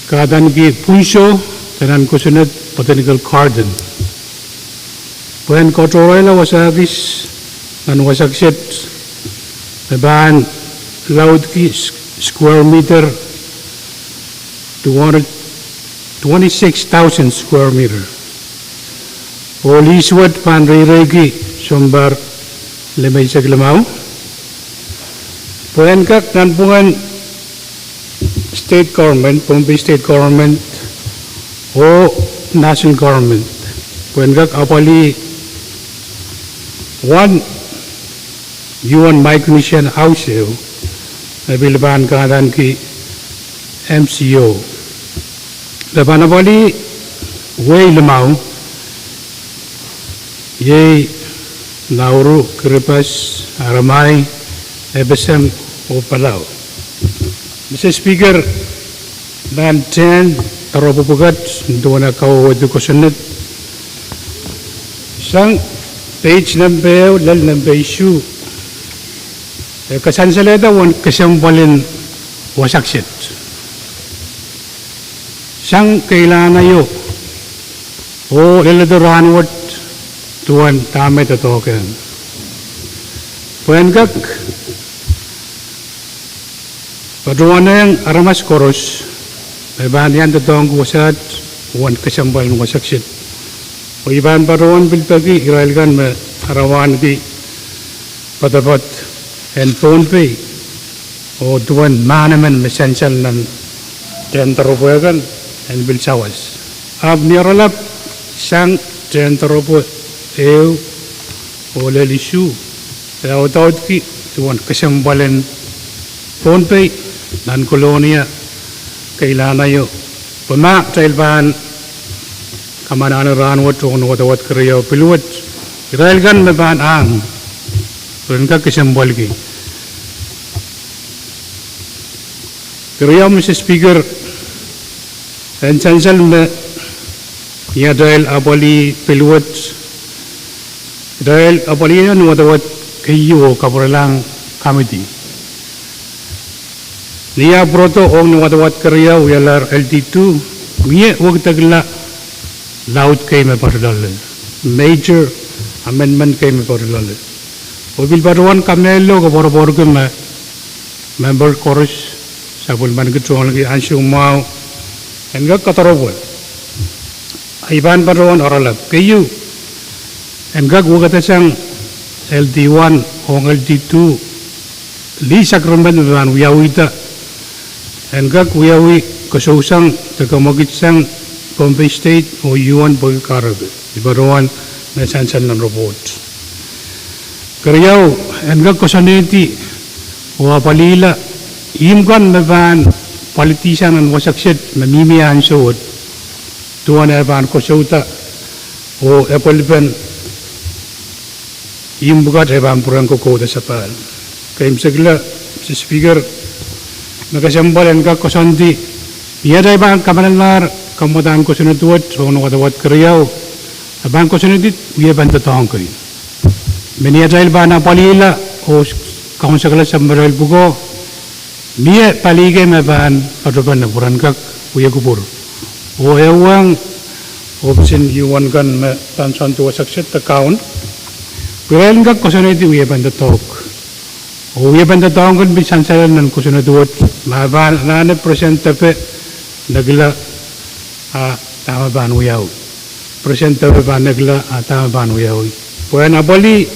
kahdaneki pwunso de nan kosonned Botanical Garden. Pwehn katohrehla wasakis nan wasakset me pahn laudki square meter twenty-six thousand square meter. Oh lihs wet pahn reireiki sounpar limeisek limau. Pwehn kak nanpwungen state government, Pohnpei state government oh national government, pwehn kak apwalih one U N Micronesian House ehu me pil pahn kahdaneki M C O. Me pahn apwalih wehi limau, iei Nauru, Kiribati, Armai, FSM oh Palau. Mister Speaker, nan tehn doaropwe pwukat nin duwen eh kawehwedi kosonned, sang page nempe ehu lel nempe isuh, e kasansalehda uwen kesempwalin wasakset sang keilahn aio oh leledo rahnwet duwen dahme doadoahk ong. Pwehn kak patohwanehng aramas koaros me pahn iang doadoahngki wasaht uwen kesempwalin wasakset. Oh I pahn patohwan pil peki irail kan me arail wahnki poadopoad en Pohnpei oh duwen mahn emen me sansal nan tehn doaropwe kan en pil sawas. Ahpw ni oaralap, sang tehn doaropwe ehu oh lel isuh, e audaudki duwen kesempwalin Pohnpei nan Kolonia, keilahn aio. Pwe ma kitail pahn kamanahne rahnwet ong wadawad keriau pil wet, irail kan me pahn ahng, ren kak kesempwalki. Keriau, Mister Speaker, en sansal me ni atail apwalih pil wet, kitail apwalih nan wadawad keieu oh kapwurelahng committee. Ni ah pwurodo ong ni wadawad keriau wialahr L D two, mie wekidekla laud kei me poaraloale, major amendment kei me poaraloale. Oh I pil patohwan kamehlele oh koapworopworki me member koaros sapwellimaniki tohnliki ansou mwahu en kak kadoaropwe. I pahn patohwan oaralap. Keieu, en kak wekidesang L D one ong L D two lease agreement me pahn wiawihda, en kak wiawi kosousang de kamwakidsang Pohnpei State oh U N pwehki kahrepe. I patohwan me sansal nan report. Keriau, en kak koasoanehdi oh apwalihla ihmw kan me pahn pwalidihsang nan wasakset me mihmi ansou wet, duwen e pahn kosouda oh epwelipen ihmw pwukat e pahn pwurehng kokouda sapahl. Keimwseklahng, Mister Speaker, me kesempwal en kak koasoandi, ni atail pahn kamanalahr kamwadahn kosonned wet ong ni wadawad keriau, e pahn koasoandi wiepen doadoahk kei. Me ni atail pahn apwalihla oh kaunsekala sapwellimatail pwukoa, Mie pali kei me pahn patohwan ni pwuren kak wie kupwur. Oh ehuong, oh pil uwen kan me pahn sohte wasa kiset de kaun. Pwurehng kak kosonned wie pahn doadoahk. Oh wie pahn doadoahk kan pil sansal nan kosonned wet. Ma pahn anahne Presiden Depe nekila a dahme pahn wiawi. Presiden Depe pahn nekila a dahme pahn wiawi. Pwehn apwalih,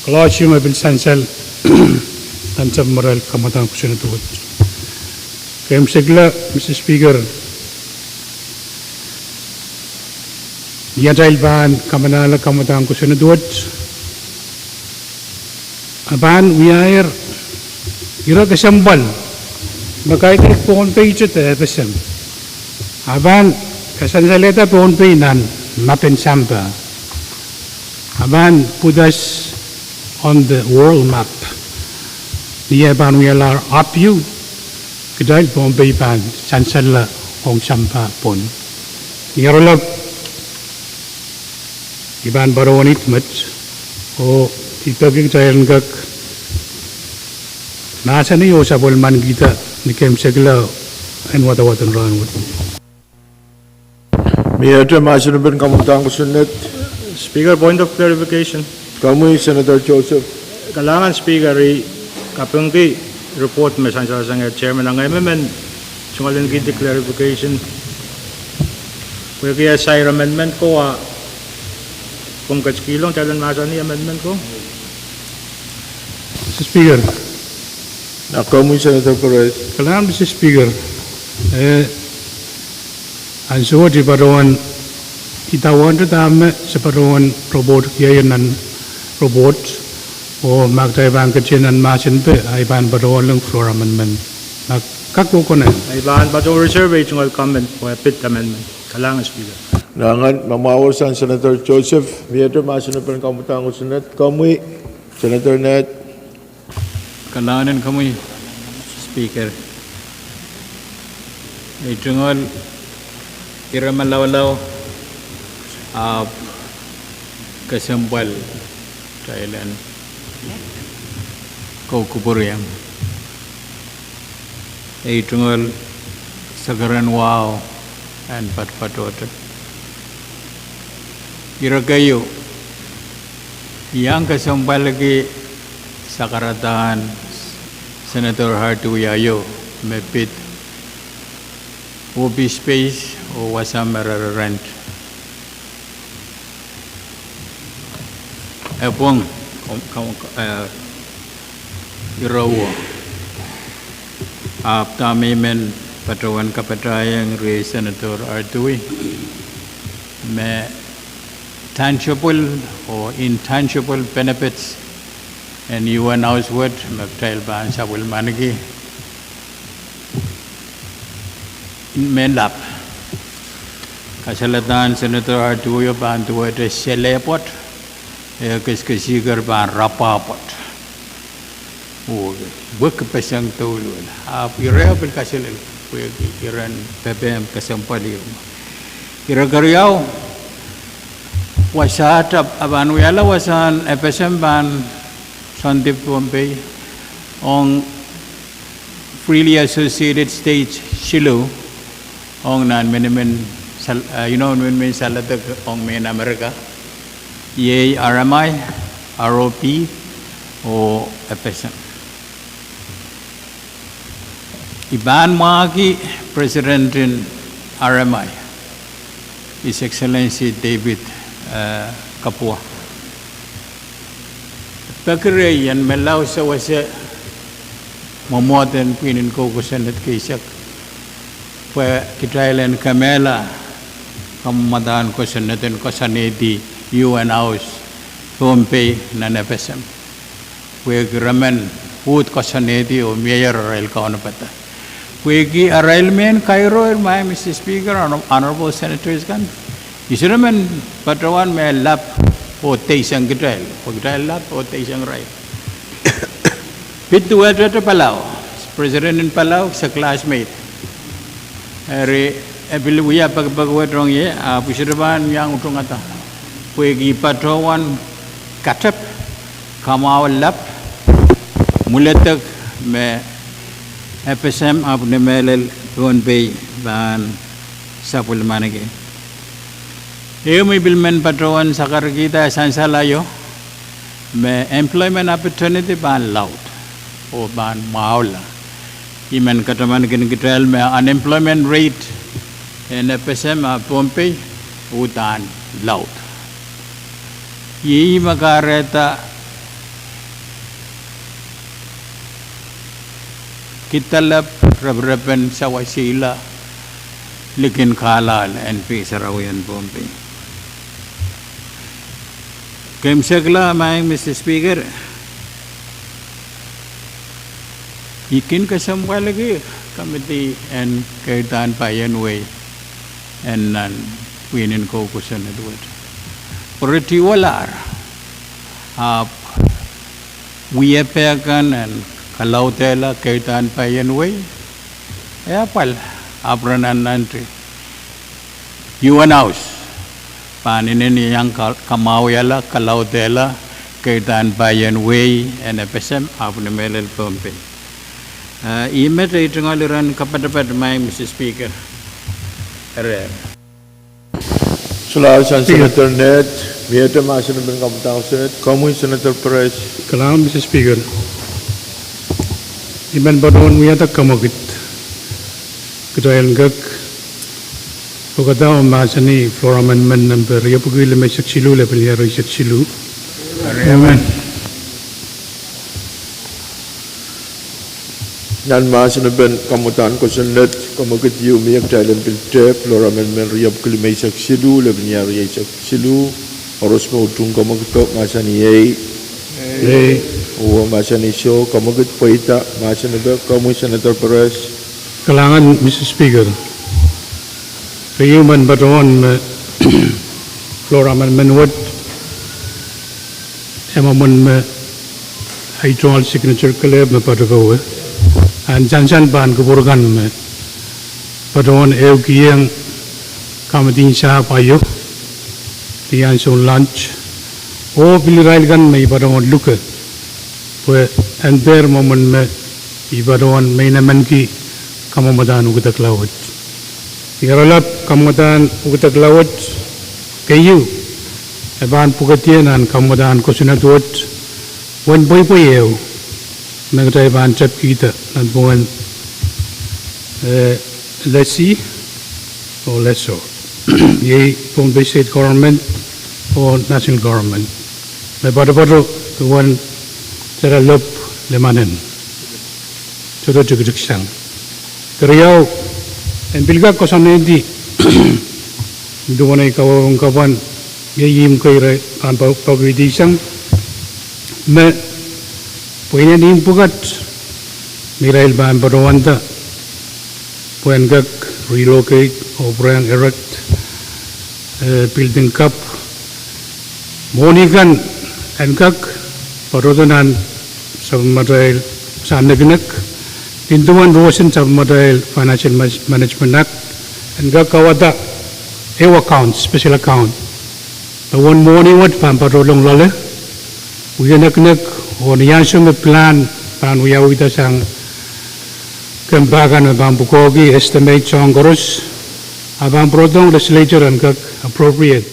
kolosium e pil sansal, nan sapwmarail kamwadang kosonned wet. Keimwseklahng, Mister Speaker, ni atail pahn kamalahn kamwadang kosonned wet, a pahn wiahier ire kesempwal me kaidehk Pohnpei te de FSM. A pahn kasansalehda Pohnpei nan map en sampah. A pahn put us on the world map. Ni eh pahn wialahr apiu, kitail Pohnpei pahn sansalla ong sampah pwon. Ni aralap, I pahn patohwan idawehn met, oh I peki kitail en kak mahsanih oh sapwellimanikihda ni keimwseklahng en wadawad en rahnwet. Miehte mahsen en kamwadang kosonned. Speaker, point of clarification. Komwi Senator Joseph. Kalahngan Speaker, I kapingki report me sansal sang Chairman, a ngehi me men tungoal en kihdi clarification. Pwehki e sair amendment ko, a komw ketikihong kitail en mahsanih amendment ko? Mister Speaker. Komwi Senator Perez. Kalahngan Mister Speaker. Eh, ansou wet I patohwan idawehn dahme se patohwan report kihong nan report, oh ma kitail pahn ketin nan mahsen pwe, I pahn patohwan leng floor amendment. Ma kak kokohwei, I pahn patohwan reserve ei tungoal comment pwe pid amendment. Kalahngan Speaker. Kalahngan, ma mwahu sang Senator Joseph, miehte mahsen en kamwadang kosonned. Komwi Senator Ned. Kalahngan en komwi Speaker. Ei tungoal ire malaulau ahpw kesempwal kitail en koukupwuriong. Ei tungoal sekeren wahu en patopatohte. Ire keieu, I iang kesempwaliki sakaradahn Senator Hardui aio me pid office space oh wasa me re rent. E pwong, eh, irowo. Ahpw dahme I men patohwan kapatahieng riei Senator Hardui, me tangible oh intangible benefits en U N House wet me kitail pahn sapwellimaniki, mehn lap. Kasaledahn Senator Hardui o pahn duwehte sele pwoat, eh, kesikesiker pahn rapwa pwoat. Oh, wekpeseng douluhl. Ahpw ire pil kaselel, pwehki iren pepehm kesempwal ieu. Ire keriau, wasaht, a pahn wiahla wasahn FSM pahn soandi Pohnpei ong freely associated states siluh ong nan minimin sal-, eh, inoun minimin saledek ong mehn Amerika. Iei RMI, ROP, oh FSM. I pahn mwahki President en RMI, His Excellency David, eh, Kabua, peki rehi en menlau sewese mwomwohden pwihn en kou kosonned keisek, pwe kitail en kemehla kamwadahn kosonned en koasoanehdi U N House Pohnpei nan FSM. Pwehki re men uhd koasoanehdi oh miehier arail kaunopada. Pwehki arail mehn kairo, my Mister Speaker, honor-, honorable senators kan, I sohte men patohwan me lap oh deisang kitail, pwe kitail lap oh deisang irail. Pid duwehte Palau, President en Palau, se classmate. Eri, e pil wia pekipek wet rong ie, ahpw I sohte pahn iang utungada. Pwehki I patohwan katep, kamwahu lap, mwuledek me FSM ahpw ni mehlel Pohnpei pahn sapwellimaniki. Ehu me I pil men patohwan sakarkihda sansal aio, me employment opportunity pahn laud oh pahn mwahula. I men katamankin kitail me unemployment rate en FSM ah Pohnpei uhdahn laud. Ih me kahrehda kidalap reperepen sawasihla likin kahlahl en pei sarawi en Pohnpei. Keimwsekla maing Mister Speaker, I kin kesempwaliki komiti en keirdan paien wehi en nan pwihnen kou kosonned wet. Pwe re tiwalahr, ahpw wiepe kan en kalaudehla keirdan paien wehi, e apwal, ahpw re nannanti UN House pahn inenen iang ka-, kamwahwihala, kalaudehla keirdan paien wehi en FSM ahpw ni mehlel Pohnpei. Ah, ih met ei tungoal iren kapatapat maing Mister Speaker. Eri Solahr sang Senator Ned, miehte mahsen en pahn kamwadahn Senator, komwi Senator Perez. Kalahngan Mister Speaker. I men patohwan wiahda kamwakid kitail en kak pwekada oh mahsanih floor amendment nempe riepwiki limeisek siluh, lepin ire eisek siluh. Amen. Nan mahsen en pahn kamwadahn kosonned, kamwakid ieu mie kitail en pil te floor amendment riepwiki limeisek siluh, lepin ire eisek siluh. Koaros me utung kamwakido mahsanih ei. Ei. Oh mahsanih soh, kamwakid pweida mahsen en pahn, komwi Senator Perez. Kalahngan Mister Speaker. Riei, I men patohwan me floor amendment wet e mwomwen me ahi tungoal signature kelehpw me patopowe. Ahn sansal pahn kupwur kan me patohwan ehukihong kamwakid sahpw aio ni ansoun lunch, oh pil irail kan me I patohwan luke, pwe en dehr mwomwen me I patohwan meinemenki kamwadahn ukdekla wet. Ni oaralap kamwadahn ukdekla wet, keieu, e pahn pwukedie nan kamwadahn kosonned wet, uwen pweipwei ehu me kitail pahn tepkihda nanpwungen, eh, lessee oh lessor. Iei Pohnpei State Government oh National Government. Me patopato duwen sarawi lop lemanen sohte tikitik sang. Keriau, en pil kak koasoanehdi duwen ei kawehwe en kapwan, iei ihmw kei re pahn pau-, poakihdi sang me pweinen ihmw pwukat me irail pahn patohwanda pwe en kak relocate oh pwurehng erect, eh, building kapw. Mwohni kan en kak patohdo nan sapwellimatail, sang nekinek, nin duwen roson sapwellimatail Financial Manage-, Management Act, en kak kauwada ehu account, special account, me uwen mwohni wet pahn patohlong loale, wie nekinek, oh ni ansou me plan pahn wiawihda sang kempa kan me pahn pwukoahki estimate soahng koaros, a pahn pwurodohng legislature en kak appropriate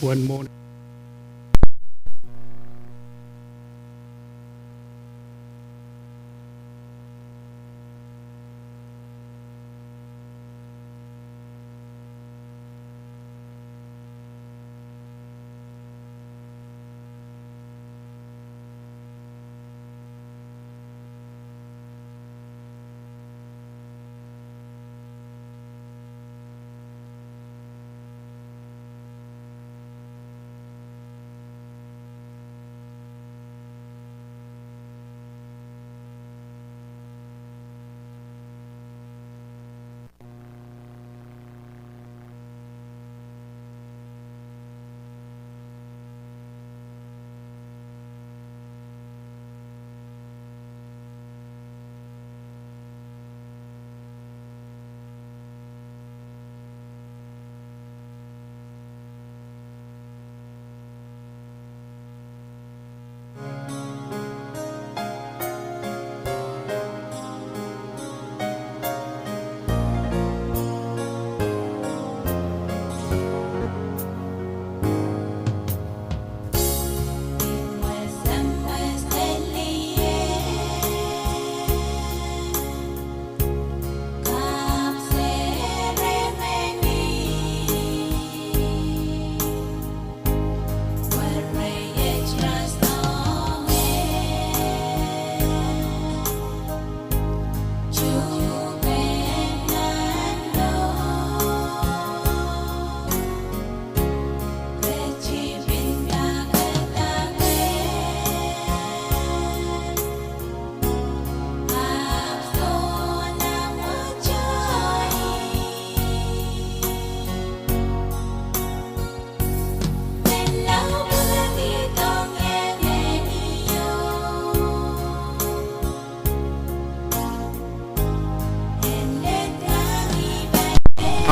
uwen mwohni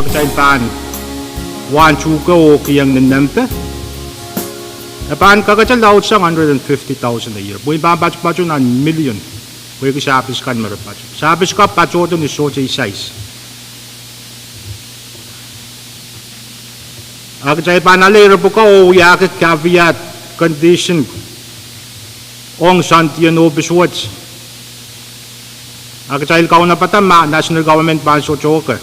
Kitail pahn wahn tuhke oh kiheng ni nempe, e pahn kakete laudsang hundred and fifty thousand a year. Pwe I pahn patopato nan million. Pwehki service kan me re patohdo. Service kan patohdo ni sohte isais. A kitail pahn ale ire pwukat oh wiahki caveat condition ong soandihen ohpis wet. A kitail kaunopada ma national government pahn sohte okay.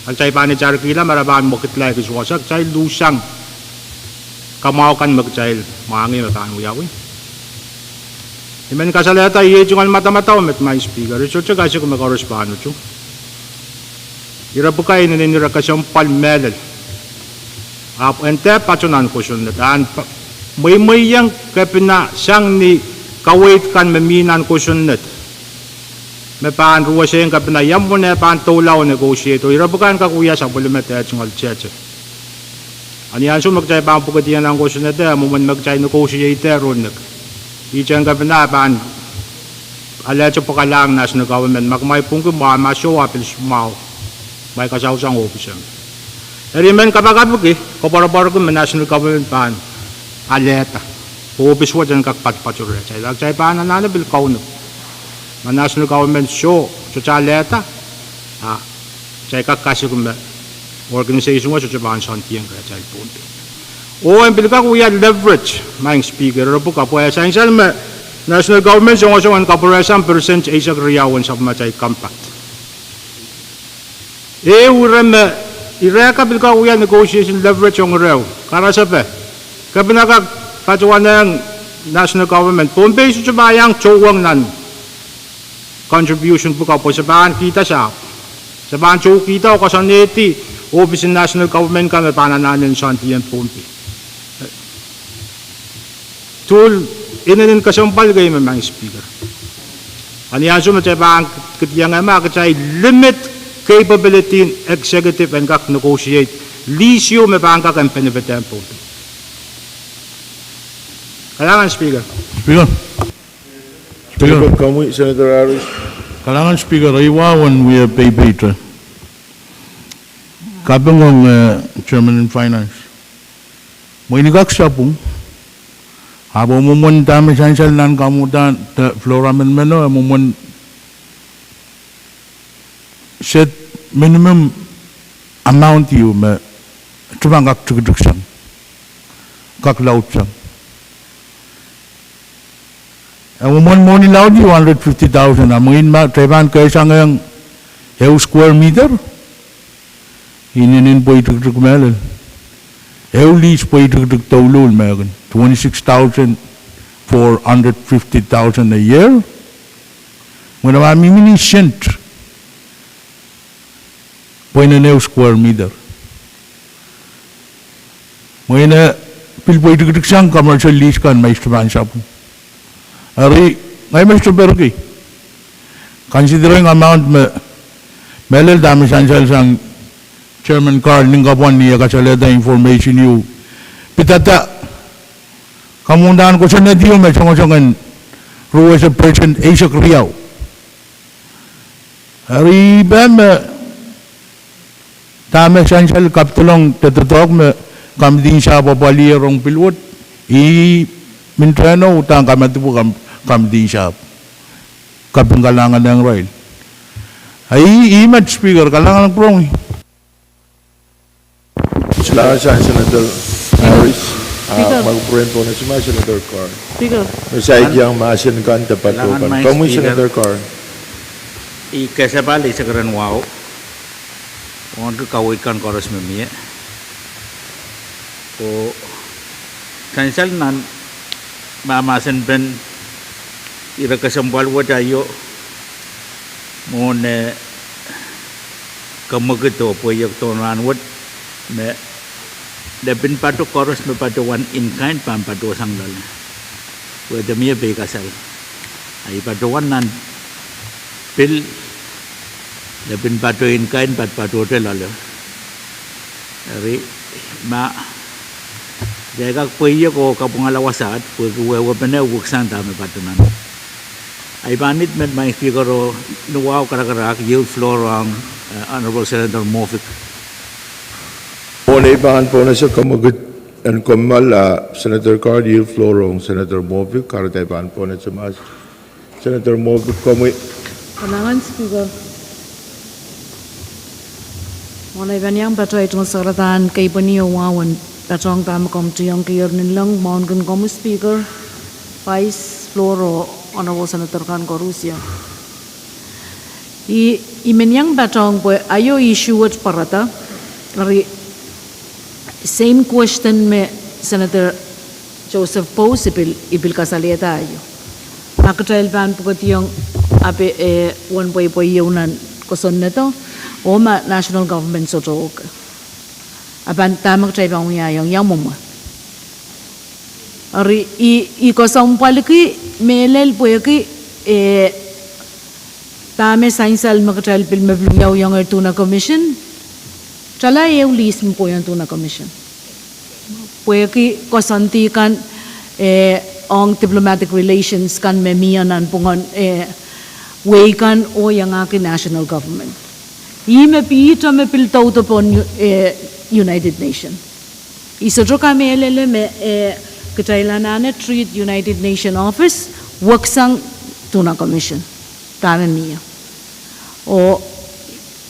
A kitail pahn itarkihla ma re pahn mwekidla ekis wasa, kitail luhsang kamwahu kan me kitail mwahngih me pahn wiawi. I men kasalehda iei tungoal madamadau met, Madam Speaker, I sohte kasik me koaros pahn utung. Ire pwukat inenen ire kesempwal mehlel. Ahpw en dehr patoh nan kosonned, ahn pa-, mweimweiong kepina sang ni kaweid kan me mi nan kosonned, me pahn ruweseng kepina ia mwomwen e pahn doula oh negotiate. Ire pwukat en kak wia sapwellime dehr tungoal tehte. A ni ansou me kitail pahn pwukidihong nan kosonned, e mwomwen me kitail negotiate ronnek. Ihte kepina pahn alehte pwakalahng national government ma kumwail pwungki mwahu, ma soh a pil mwahu, kumwail kasauhsang ohpis en. Eri I men kapakapki, koapworopworki me national government pahn alehda, pwe ohpis wet en kak patopato rehtail. A kitail pahn anahne pil kaunop. Ma national government soh, sohte alehda, a kitail kak kasik me organisation wet sohte pahn soandihen rehtail Pohnpei. Oh en pil kak wia leverage, Madam Speaker, ire pwukat, pwe e sansal me national government songosong en kapwurehsang percent eisek riau en sapwellimatail compact. Ehu ire me, ire ka pil kak wia negotiation leverage ong ire, karasepe. Kepina kak patohwanehng national government, Pohnpei sohte pahn iang touwong nan contribution pwukat pwe se pahn kihda sahpw. Se pahn toukihda oh koasoanehdi ohpisin national government kan me pahn anahne en soandihen Pohnpei. Tool inenen kesempwal kei me, Madam Speaker. A ni ansou me kitail pahn kihdiong e ma kitail limit capability en executive en kak negotiate lease ieu me pahn kak en benefit en Pohnpei. Kalahngan Speaker. Speaker. Speaker. Speaker, komwi, Senator Harris. Kalahngan Speaker, ei wahu en wia peipeite. Kaping ong, eh, Chairman en Finance. Mwein I kak sapwung. Ahpw mwomwen dahme sansal nan kamwudan de floor amendment o, mwomwen set minimum amount ieu me sohte pahn kak tikitiksang, kak laudsang. E mwomwen mwohni laud ieu hundred fifty thousand, a mwein ma kitail pahn kehsang ong ehu square meter, inenen pweitiktik mehlel. Ehu lease pweitiktik douluhl me kin twenty-six thousand for hundred fifty thousand a year. Mwein ma mihmi ni sent pwe inenen ehu square meter. Mwein e pil pweitiktiksang commercial lease kan ma I sohte pahn sapwung. Eri, ngehi me sohte perki. Considering amount me, mehlel dahme sansal sang Chairman Carl nin kapwan ni e kasalehda information ieu. Pidada kamwundahn kosonned ieu me songosong en ruwese percent eisek riau. Eri I pahn me dahme sansal kapidolong de doadoahk me kamidihn sahpw apwalih rong pil wet, I men tehno udahn kamadipw kam-, kamidihn sahpw. Kaping kalahngan ong irail. Ei, ei Madam Speaker, kalahngan ong pwurehng. Kalahngan sang Senator Harris, ah, Speaker. Ma kupwuren pwong, sang Senator Carl. Speaker. Me saik iang mahsen kan de patohwan. Komwi Senator Carl. I kesempwal eisek ren wahu. Wauneki kaweid kan koaros me mie. Oh sansal nan mahmahsenpen ire kesempwal wet aio, mwohn, eh, kemwekid oh pweiek tohn rahn wet, me lepin patoh koaros me patohwan in kind pahn patohsang loale. Wehwehda mie peikasal. A I patohwan nan pil, lepin patoh in kind pahn patohte loale. Eri, ma, I kak pweiek oh kapwungala wasaht, pwehki wehwehpene weksang dahme patohwan. A I pahn nda met Madam Speaker oh ni wahu karakarahk, yield floor ong, eh, Honorable Senator Moffitt. I pahn pwonese komwi kid en kommoal, ah, Senator Carr, iei floor ong Senator Moffitt, kahrehda I pahn pwonese mas. Senator Moffitt, komwi. Kalahngan Speaker. Mwohn ei pahn iang patohwan tungoal sarawi en keipweni oh wahu en patohwan dahme komw tuhweng kier nin leng, mwahu kin komwi Speaker, Vice, floor oh Honorable Senator kan koarusie. I, I men iang patohwan pwe aio issue wet pwarada, eri same question me Senator Joseph pose, I pil, I pil kasalehda aio. Ma kitail pahn pwukediong ape, eh, wen pweipwei ieu nan kosonnedo, oh ma national government sohte okay, a pahn dahme kitail pahn wiahiong, ia mwomwe. Eri I, I kesempwalki mehlel pwehki, eh, dahme sansal me kitail pil, me pil wiawihongehr Duna Commission, kitail ehu lease me pweiong Duna Commission. Pwehki koasoandi kan, eh, ong diplomatic relations kan me mie nanpwungen, eh, wehi kan oh iangahki national government. Ih me pihto me pil doudohng pohn, eh, United Nation. I sohte kamehlele me, eh, kitail anahne treat United Nation Office weksang Duna Commission. Dahme mie. Oh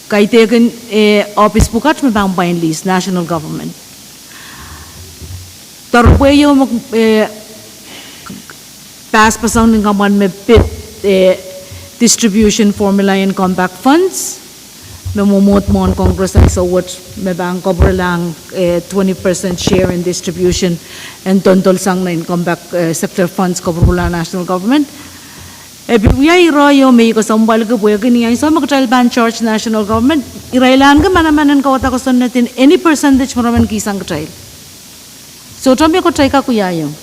kaidehkin, eh, ohpis pwukat me pahn pwain lease, national government. Doaropwe ieu me, eh, passpasong nin kamwan me pid, eh, distribution formula en compact funds. Me mwomwohd mwohn Congress ansou wet me pahn kapwurelahng, eh, twenty percent share in distribution en doandoalsang nan compact, eh, sector funds kapwurpwurla national government. E pil wia ire ieu me I kesempwalki pwehki ni ansou me kitail pahn charge national government, irail ahneki manaman en kauwada kosonned en any percentage me re men kihsang kitail. Sohte me kitail kak wiahiong.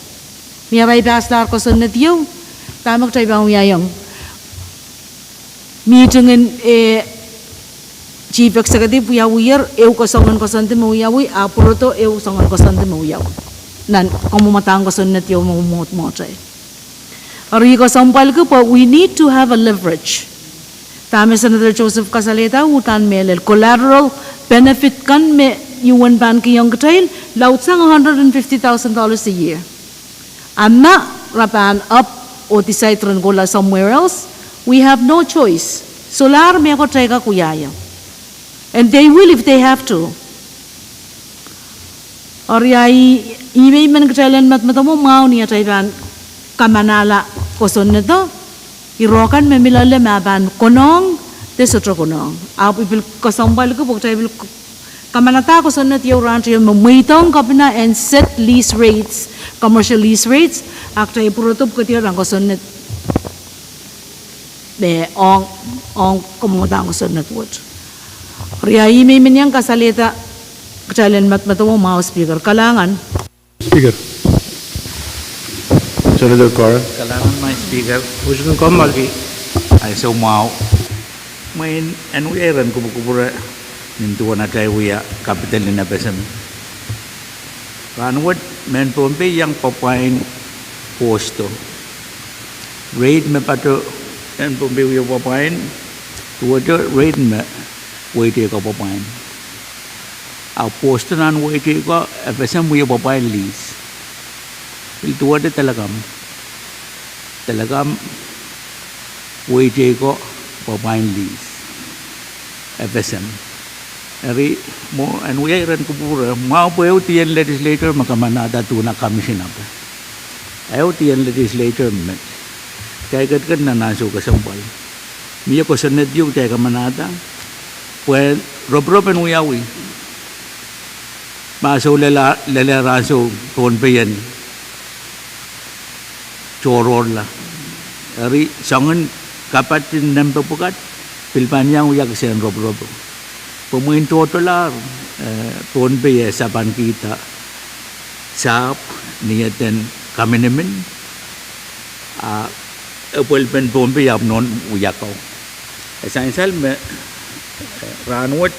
Mie pai paslahr kosonned ieu, dahme kitail pahn wiahiong. Meeting en, eh, chief executive wiawier, ehu soangen koasoandi me wiawi, a pwurodo ehu soangen koasoandi me wiawi. Nan kamwadahn kosonned ieu me mwomwohd mwohtail. Eri I kesempwalki pwe we need to have a leverage. Dahme Senator Joseph kasalehda, uhdahn mehlel collateral benefit kan me U N pahn kihong kitail, laudsang a hundred and fifty thousand dollars a year. A ma re pahn opt oh decide ren kohla somewhere else, we have no choice. Solahr me kitail kak wiahiong. And they will if they have to. Eri ahi, ih me I men kitail en medemedewe mwahu ni atail pahn kamanahla kosonnedo, ire kan me mi loale ma pahn konehng, de sohte konehng. Ahpw I pil kesempwalki pwe kitail pil kamanada kosonned ieu rahnwet ieu me mweidohng kepina en set lease rates, commercial lease rates, a kitail pwurodo pwukat ieu nan kosonned me ong, ong kamwadahn kosonned wet. Eri ahi, ih me I men iang kasalehda kitail en medemedewe mwahu Speaker. Kalahngan. Speaker. Senator Carr. Kalahngan, Madam Speaker. Usun kommoal ki. Ansou mwahu. Mwein en wia iren kupwukupwure nin duwen atail wia capital nin FSM. Rahnwet mehn Pohnpei iang pwapwain posto. Rate me patoh en Pohnpei wie pwapwain, duwehte rate me wehi teikan pwapwain. A posto nan wehi teikan, FSM wie pwapwain lease. Pil duwehte telecom. Telecom wehi teikan pwapwain lease. FSM. Eri mwo en wia iren kupwukupwure, mwahu pwe ehu dien legislature me kamanahda Duna Commission ape. Ehu dien legislature met. Kitail ketiket nan ansou kesempwal. Mie kosonned ieu kitail kamanahda. Pwe ropirop en wiawi. Ma soh lella, lella ansou Pohnpei en tohrohrla. Eri soangen kapatin nempe pwukat, pil pahn iang wia kisehn ropirop. Pwe mwein tohtohlahr, eh, Pohnpei e sapan kihda sahpw ni eden kaminimin, a epwelpen Pohnpei ahpw nohn wiakau. E sansal me, eh, rahnwet,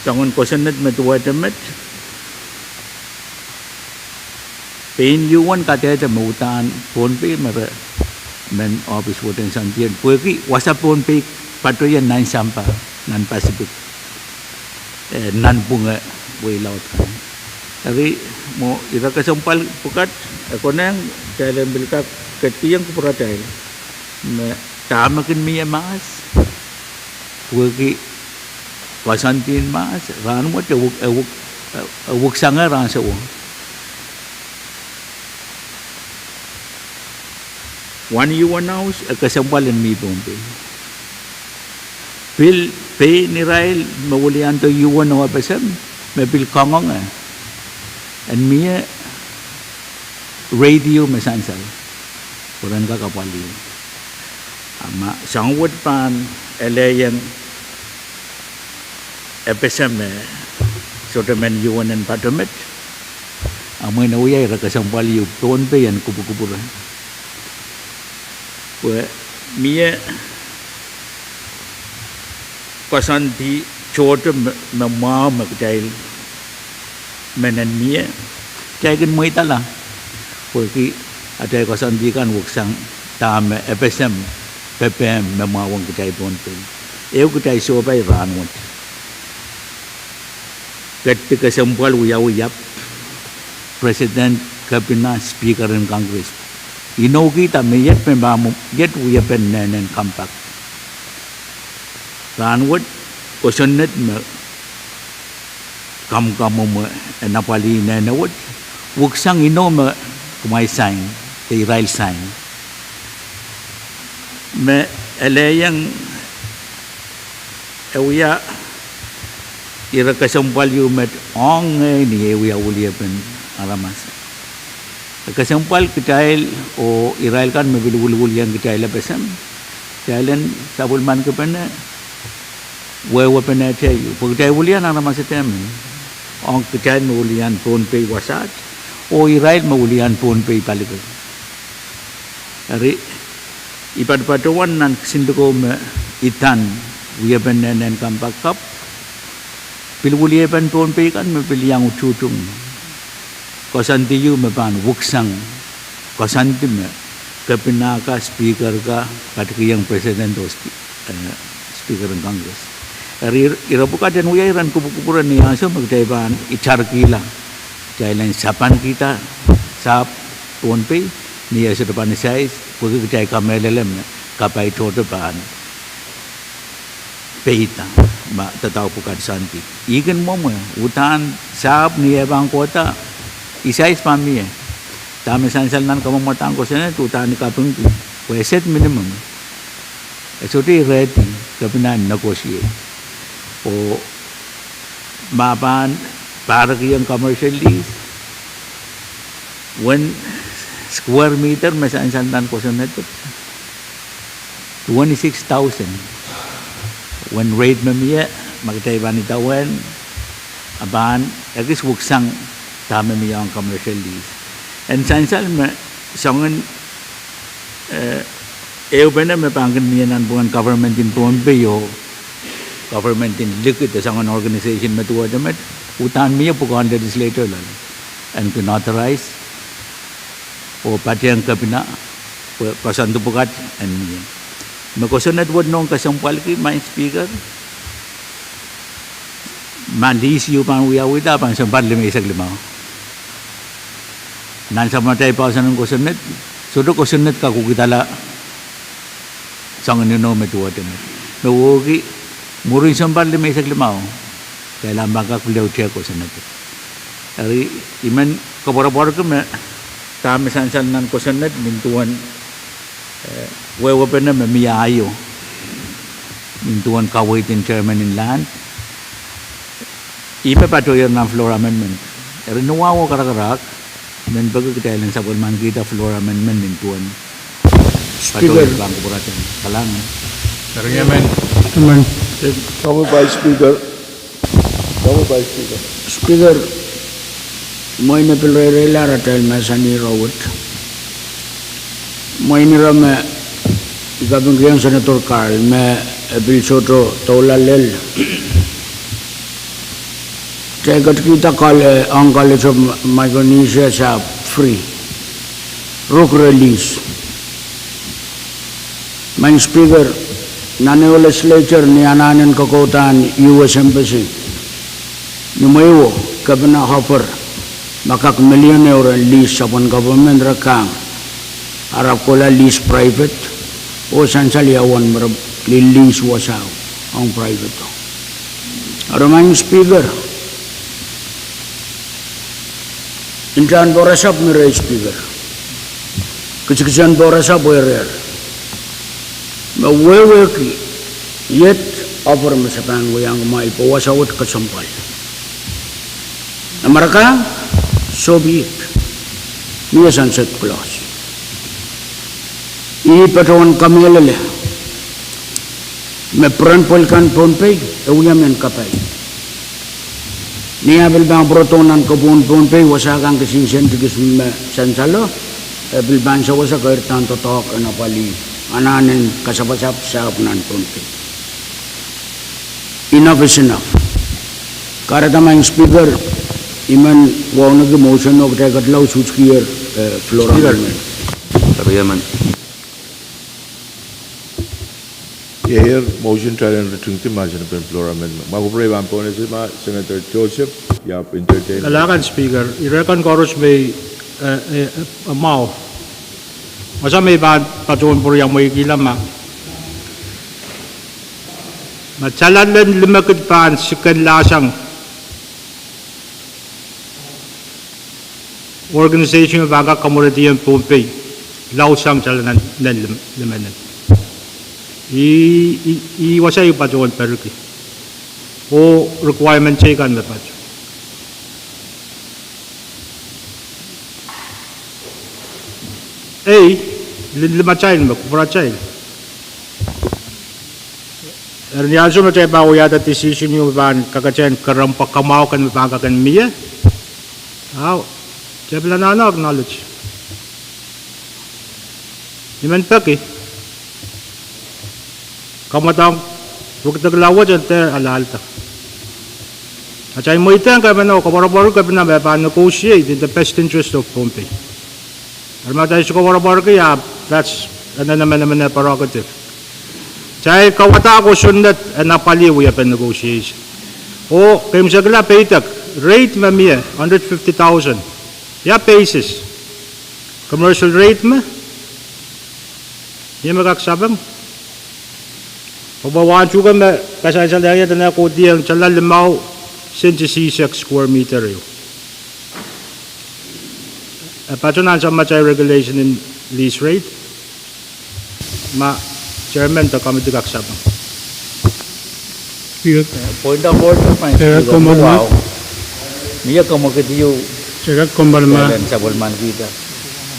soangen kosonned me duwehte met, pein U N kadehde me uhdahn Pohnpei me re men ohpis wet en sandien. Pwehki wasa Pohnpei patohwan nan sampah, nan Pacific. eh, nanpwungen wehi laud kan. Eri mwo ire kesempwal pwukat, e konehng kitail en pil kak ketikihong kupwuratail me dahme kin mie mahs, pwehki koasoandi en mahs, rahnwet e wuk, e wuk, e wuksangehr ansou. Wen U N House e kesempwal en mih Pohnpei. Pil pein irail me wiliando U N oh FSM me pil kangoange en mie radio me sansal pwe ren kak apwalih. A ma soahng wet pahn elehiong FSM me sohte men U N en patomet, a mwein e wia ire kesempwal ieu Pohnpei en kupwukupwure. Pwe mie koasoandi tohto me, me mwahu me kitail men en mie, kitail kin mweidala pwehki atail koasoandi kan wuksang dahme FSM pepehm me mwahu ong kitail Pohnpei. Ehu kitail sohpai rahnwet. Ketiket kesempwal wiawi ahpw President, Kepina, Speaker en Congress inoukihda me iet me pahn, iet wiepen nehnen compact. Rahnwet kosonned me kamwkamwomwe en apwalih nehne wet wuksang inou me kumwail sain, de irail sain. Me elehiong e wia ire kesempwal ieu met ong ngehi ni ei wia weliepen aramas. E kesempwal kitail oh irail kan me pil wiliwiliong kitail FSM, kitail en sapwellimankipene wehwepenehte ieu pwe kitail wilian aramas etemen, ong kitail me wilian Pohnpei wasaht oh irail me wilian Pohnpei palikir. Eri I patopato nan kisin likou me I nda wiepen nehnen compact kapw, pil weliepen Pohnpei kan me pil iang ututung koasoandi ieu me pahn wuksang koasoandi me Kepina ka, Speaker ka, katikihong President oh Spe-, eh, Speaker en Congress. Eri ire pwukat en wia iren kupwukupwure ni ansou me kitail pahn itarkihla, kitail en sapankihda sahpw Pohnpei ni eh sohte pahn isais pwehki kitail kamehlele me kapai tohto pahn peida ma doadoahk pwukat soandi. I kin mwomwe uhdahn sahpw ni eh pahn kohda, isais pahn mie. Dahme sansal nan kamwomwadahn kosonned uhdahn I kapingki pwe e set minimum. E sohte irehdi Kepina en negotiate oh ma pahn pahrekihong commercial lease, wen square meter me sansal nan kosonned twenty-six thousand. Wen rate me mie, ma kitail pahn idawehn, a pahn ekis wuksang dahme mie ong commercial lease. En sansal me soangen, eh, ehupene me pahn kin mie nanpwungen government en Pohnpei oh government en likid, soangen organization me duwehte met, uhdahn mie pwukoahn legislature loale en kin authorize oh patehng Kepina pwe koasoandi pwukat en mie. Me kosonned wet nohn kesempwalki, Madam Speaker, ma lease ieu pahn wiawihda pahn sounpar limeisek limau. Nan sapwellimatail poahsoan en kosonned, sohte kosonned kakukidala soangen inou me duwehte met. Me wehwehki mwurin sounpar limeisek limau, kitail ahpw pahn kak pil ehu tehk kosonned. Eri I men koapworopworki me dahme sansal nan kosonned nin duwen, eh, wehwehpene me mie aio nin duwen kaweid en chairman en land. Ih me patohier nan floor amendment. Eri ni wahu oh karakarahk, I men peki kitail en sapwellimankihda floor amendment nin duwen patohier pahn kupwurata. Kalahngan. Eri emen. Emen. Komwi Vice Speaker. Komwi Vice Speaker. Speaker, mwein e pil reireilahr atail mahsanih ire wet. Mwein ire me I kapingkihong Senator Carl me e pil sohte doula lel. Kitail ketikihda kol-, eh, ong College of Micronesia sahpw free. Ruk re lease. Madam Speaker, nan ehu legislature ni anahnen kokouhdahn U S Embassy, Ni mwehi o, kepina offer me kak million ehu ren lease sapwen government re kang. Ahpw kohla lease private, oh sansal ia uwen me re lease wasao ong private o. Ahpw Madam Speaker, intahn porasapw me re Speaker, kisikisen porasapw erehr me wehwehki iet offer me se pahn wiahiong kumwail pwe wasa wet kesempwal. Amerika, so be it. Mie sunset clause. I patohwan kamehlele me peren pwel kan Pohnpei e wia mehn kapai. Ni ah pil pahn pwurodo nan kepwehn Pohnpei, wasa kan kisin sent kis me sansalo, e pil pahn sewese keirda doadoahk en apwalih anahnen kasapasap sahpw nan Pohnpei. Enough is enough. Kahrehda Madam Speaker, I men wauneki motion o kitail ketilong suhs kier, eh, floor amendment. Iei motion talen ritingdi mahsen en floor amendment. Ma kupwure I pahn pohnese ma Senator Joseph, I ahpw entertain. Kalahngan Speaker, ire kan koaros me, eh, eh, eh, mwahu. Wasa me I pahn patohwan pwuriamweikihla ma, ma tala lel limekid pahn sikenlahsang organization me pahn kak kamwerediong Pohnpei laudsang tala nan, nan lim-, limenin. I, i, i wasa I patohwan perki. Oh requirement teikan me patohwan. Ei, li-, limatail me kupwuratail. Eri ni ansou me kitail pahn wiahda decision ieu me pahn kaketehn kerempwa kamwahu kan me pahn kak en mie. Aw, kitail pil anahne acknowledge. I men peki. Kamwadang, rukidekla wet en dehr alahlda. Atail mweidehng kepina oh koapworopworki kepina me pahn negotiate in the best interest of Pohnpei. Eri ma atail sohte koapworopworki, ah, that's an emenemen prerogative. Kitail kauwada kosonned en apwalih wiepen negotiation. Oh keimwseklahng peidek, rate me mie, hundred fifty thousand. Ia basis? Commercial rate me? Ia me kak sapeng? Pwe wahn tuhke me kasalsalehiong ie dene kohdiong tala limau sent isisek square meter ieu. E patohwan ansou me atail regulation en lease rate? Ma Chairman de committee kak sapeng. Point of order, Madam Speaker. Mie komwekid ieu. Sapwellimanikihda.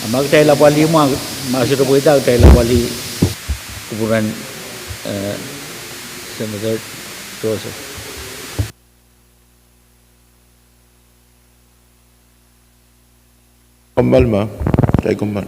A ma kitail apwalih mwo, ma sohte pweida kitail apwalih kupwuren, eh, Senator Joseph. Kommoal ma, kitail kommoal.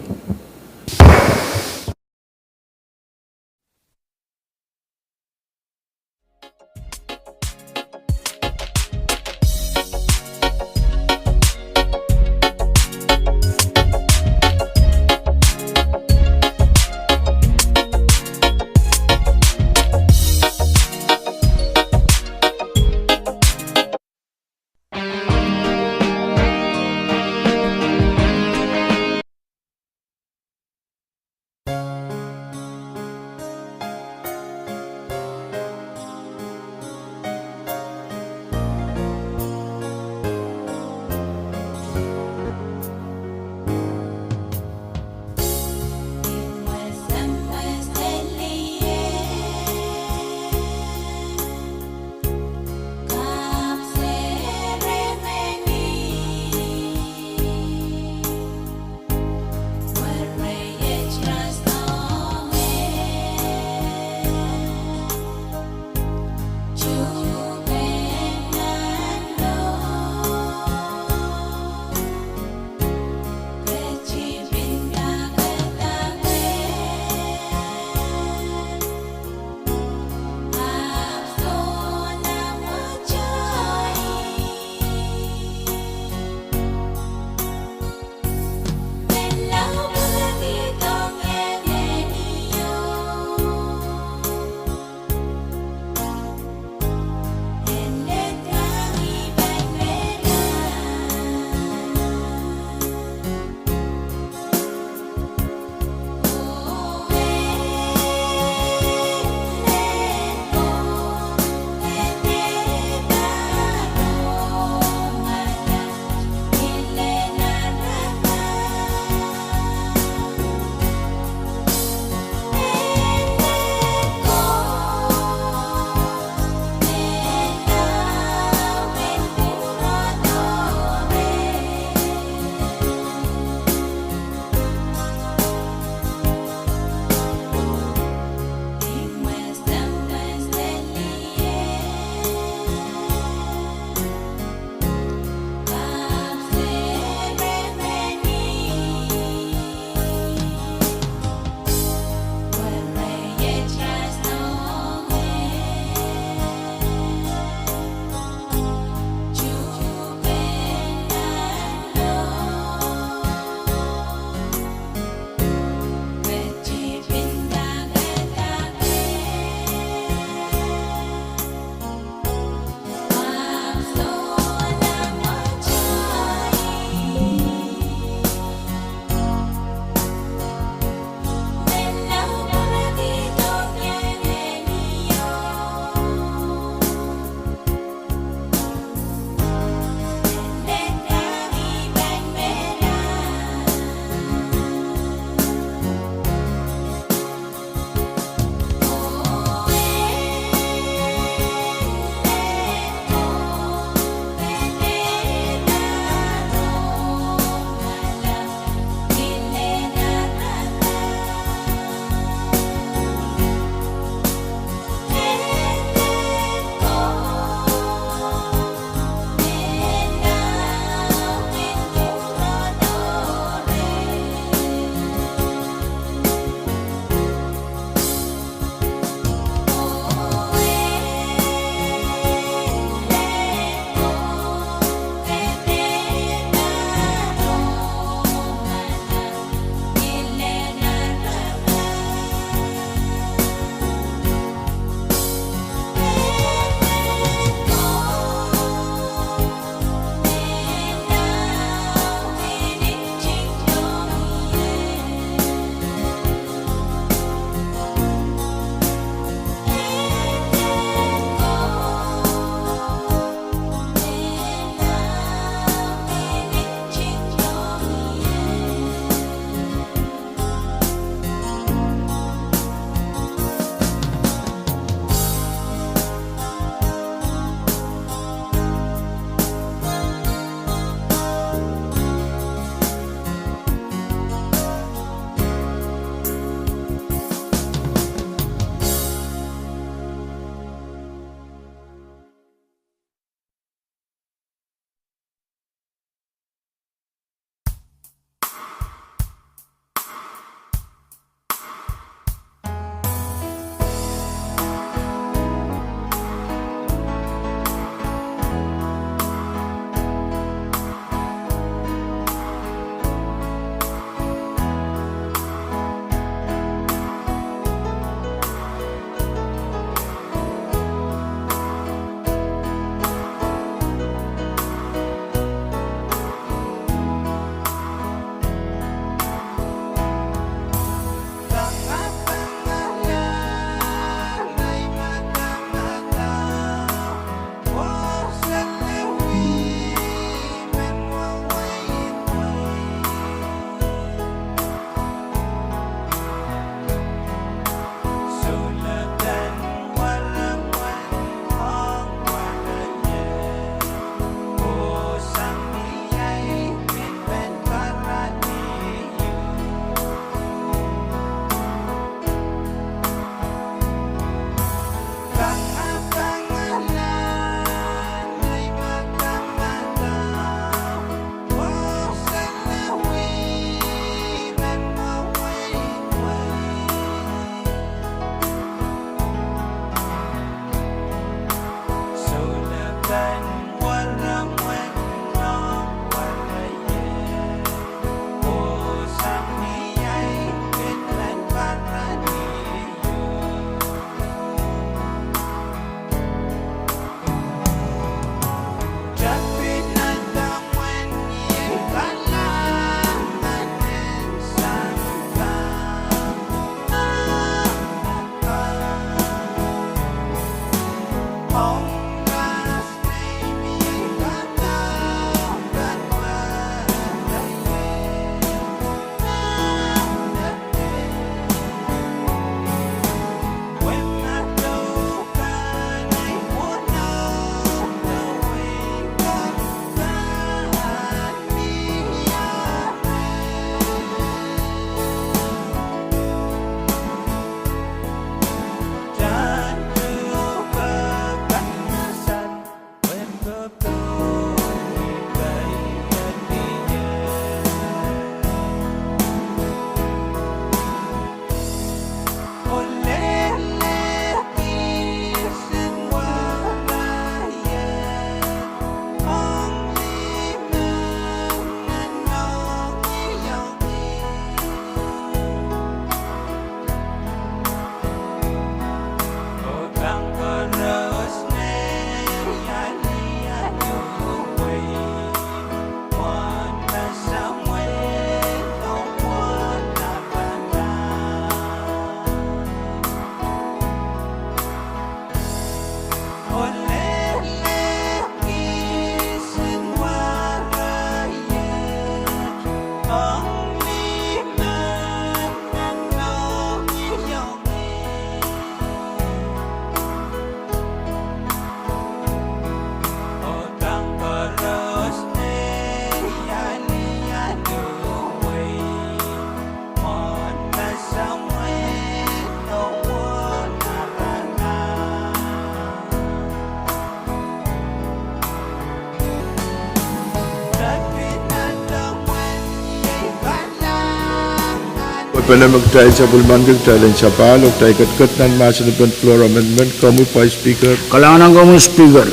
Pene me kitail sapwellimaniki kitail en sapahl oh kitail ketiket nan mahsen en floor amendment. Komwi Vice Speaker. Kalahngan komwi Speaker.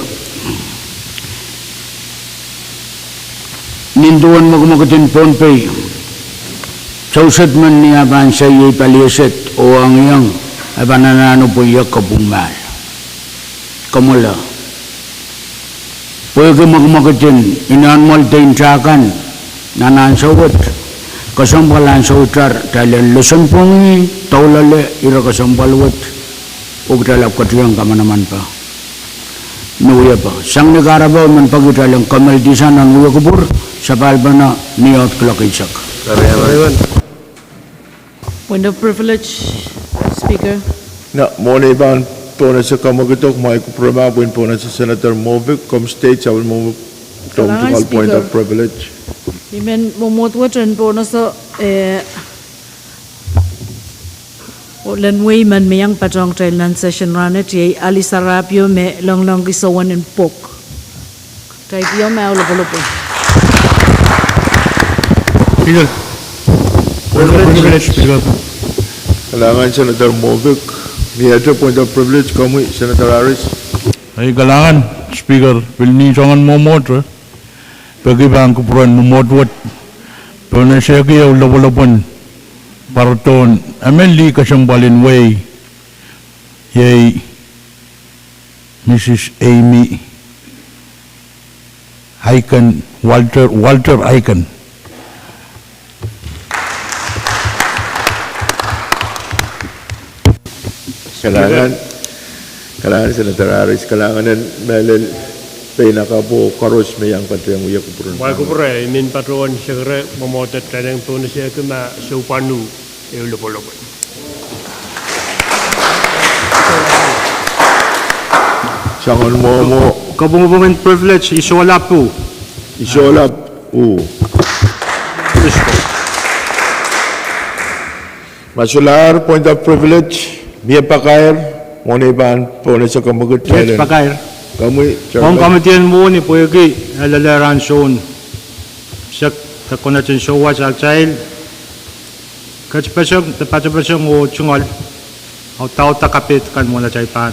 Nin duwen mwekimwekid en Pohnpei, souset men ni ah pahn saiei palieset oh engieng, e pahn anahne pweia kopwung mahl. Komwala. Pwehki mwekimwekid en inenamwail dein tah kan nan ansou wet, kesempwal ansou itar kitail en lesen pwongih, doulale ire kesempwal wet, oh kitail ahpw ketieng kamanamanpa. Ni wiepe sang ni kahrepe, I men peki kitail en kameldisang nan wia kupwur, sapahl pene ni ot kuloak eisek. Point of privilege, Speaker. Na, mwohn ei pahn pohnese kemwekid, kumwail kupwure ma pwihn pohnese Senator Movic, komw state, sapwellimomwi, komw tungoal point of privilege. I men mwomwohd wet en pohnese, eh, oh lehn wehi men me iang patohng kitail nan session rahnwet, iei Alice Arapio me lengilengki sowen en pwok. Kitail kihong ma lopwolopwol. Speaker. Point of privilege, Speaker. Kalahngan Senator Movic. Ni ete point of privilege, komwi Senator Harris. Ei, kalahngan Speaker, pil ni soangen mwomwohd, peki pahn kupwuren mwomwohd wet pohnesehki ehu lopwolopwen pwarodohn emen lih kesempwal en wehi, iei Mrs Amy Aiken, Walter, Walter Aiken. Kalahngan, kalahngan Senator Harris, kalahngan en mehlel peinakapwo koaros me iang patohng wia kupwuren. Kumwail kupwure, I men patohwan sekere mwomwohd wet, kitail en pohnesehki ma soupwanu ehu lopwolopwen. Soangen mwomwo. Kopwungpwungen privilege, Isola Pu. Isola Pu. Ma solahr point of privilege, mie pakair, mwohn ei pahn pohnese kemwekid. Mie pakair. Komwi, Chairman. Komw kometien mwohni pwehki e lelehr ansoun sek de konehng souwas atail ketpeseng de patepeseng oh tungoal audaudek kapehdkan mwohn atail pahn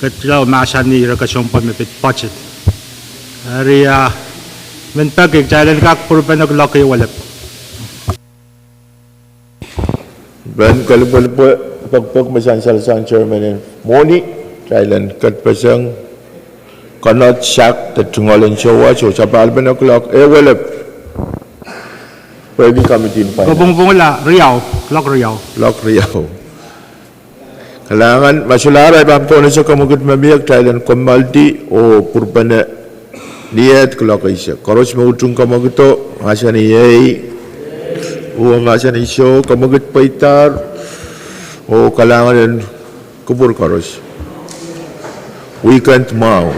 ketila oh mahsanih ire kesempwal me pid budget. Eri I men peki kitail en kak pwurpene kuloak ehu elep. Pahn kelipwelipwe pekipek me sansal sang Chairman en mwohni, kitail en ketpeseng konehng sak de tungoal en souwas oh sapahl pene kuloak ehu elep. Pwehki committee en finance. Kopwungpwungla riau, kuloak riau. Kuloak riau. Kalahngan, ma solahr ei pahn pohnese kemwekid me mie, kitail en kommoaldi oh pwurpene ni ehd kuloak eisek. Koaros me utung kemwekido, mahsanih ei, oh mahsanih soh, kemwekid pweidahr, oh kalahngan en kupwur koaros. Weekend mwahu.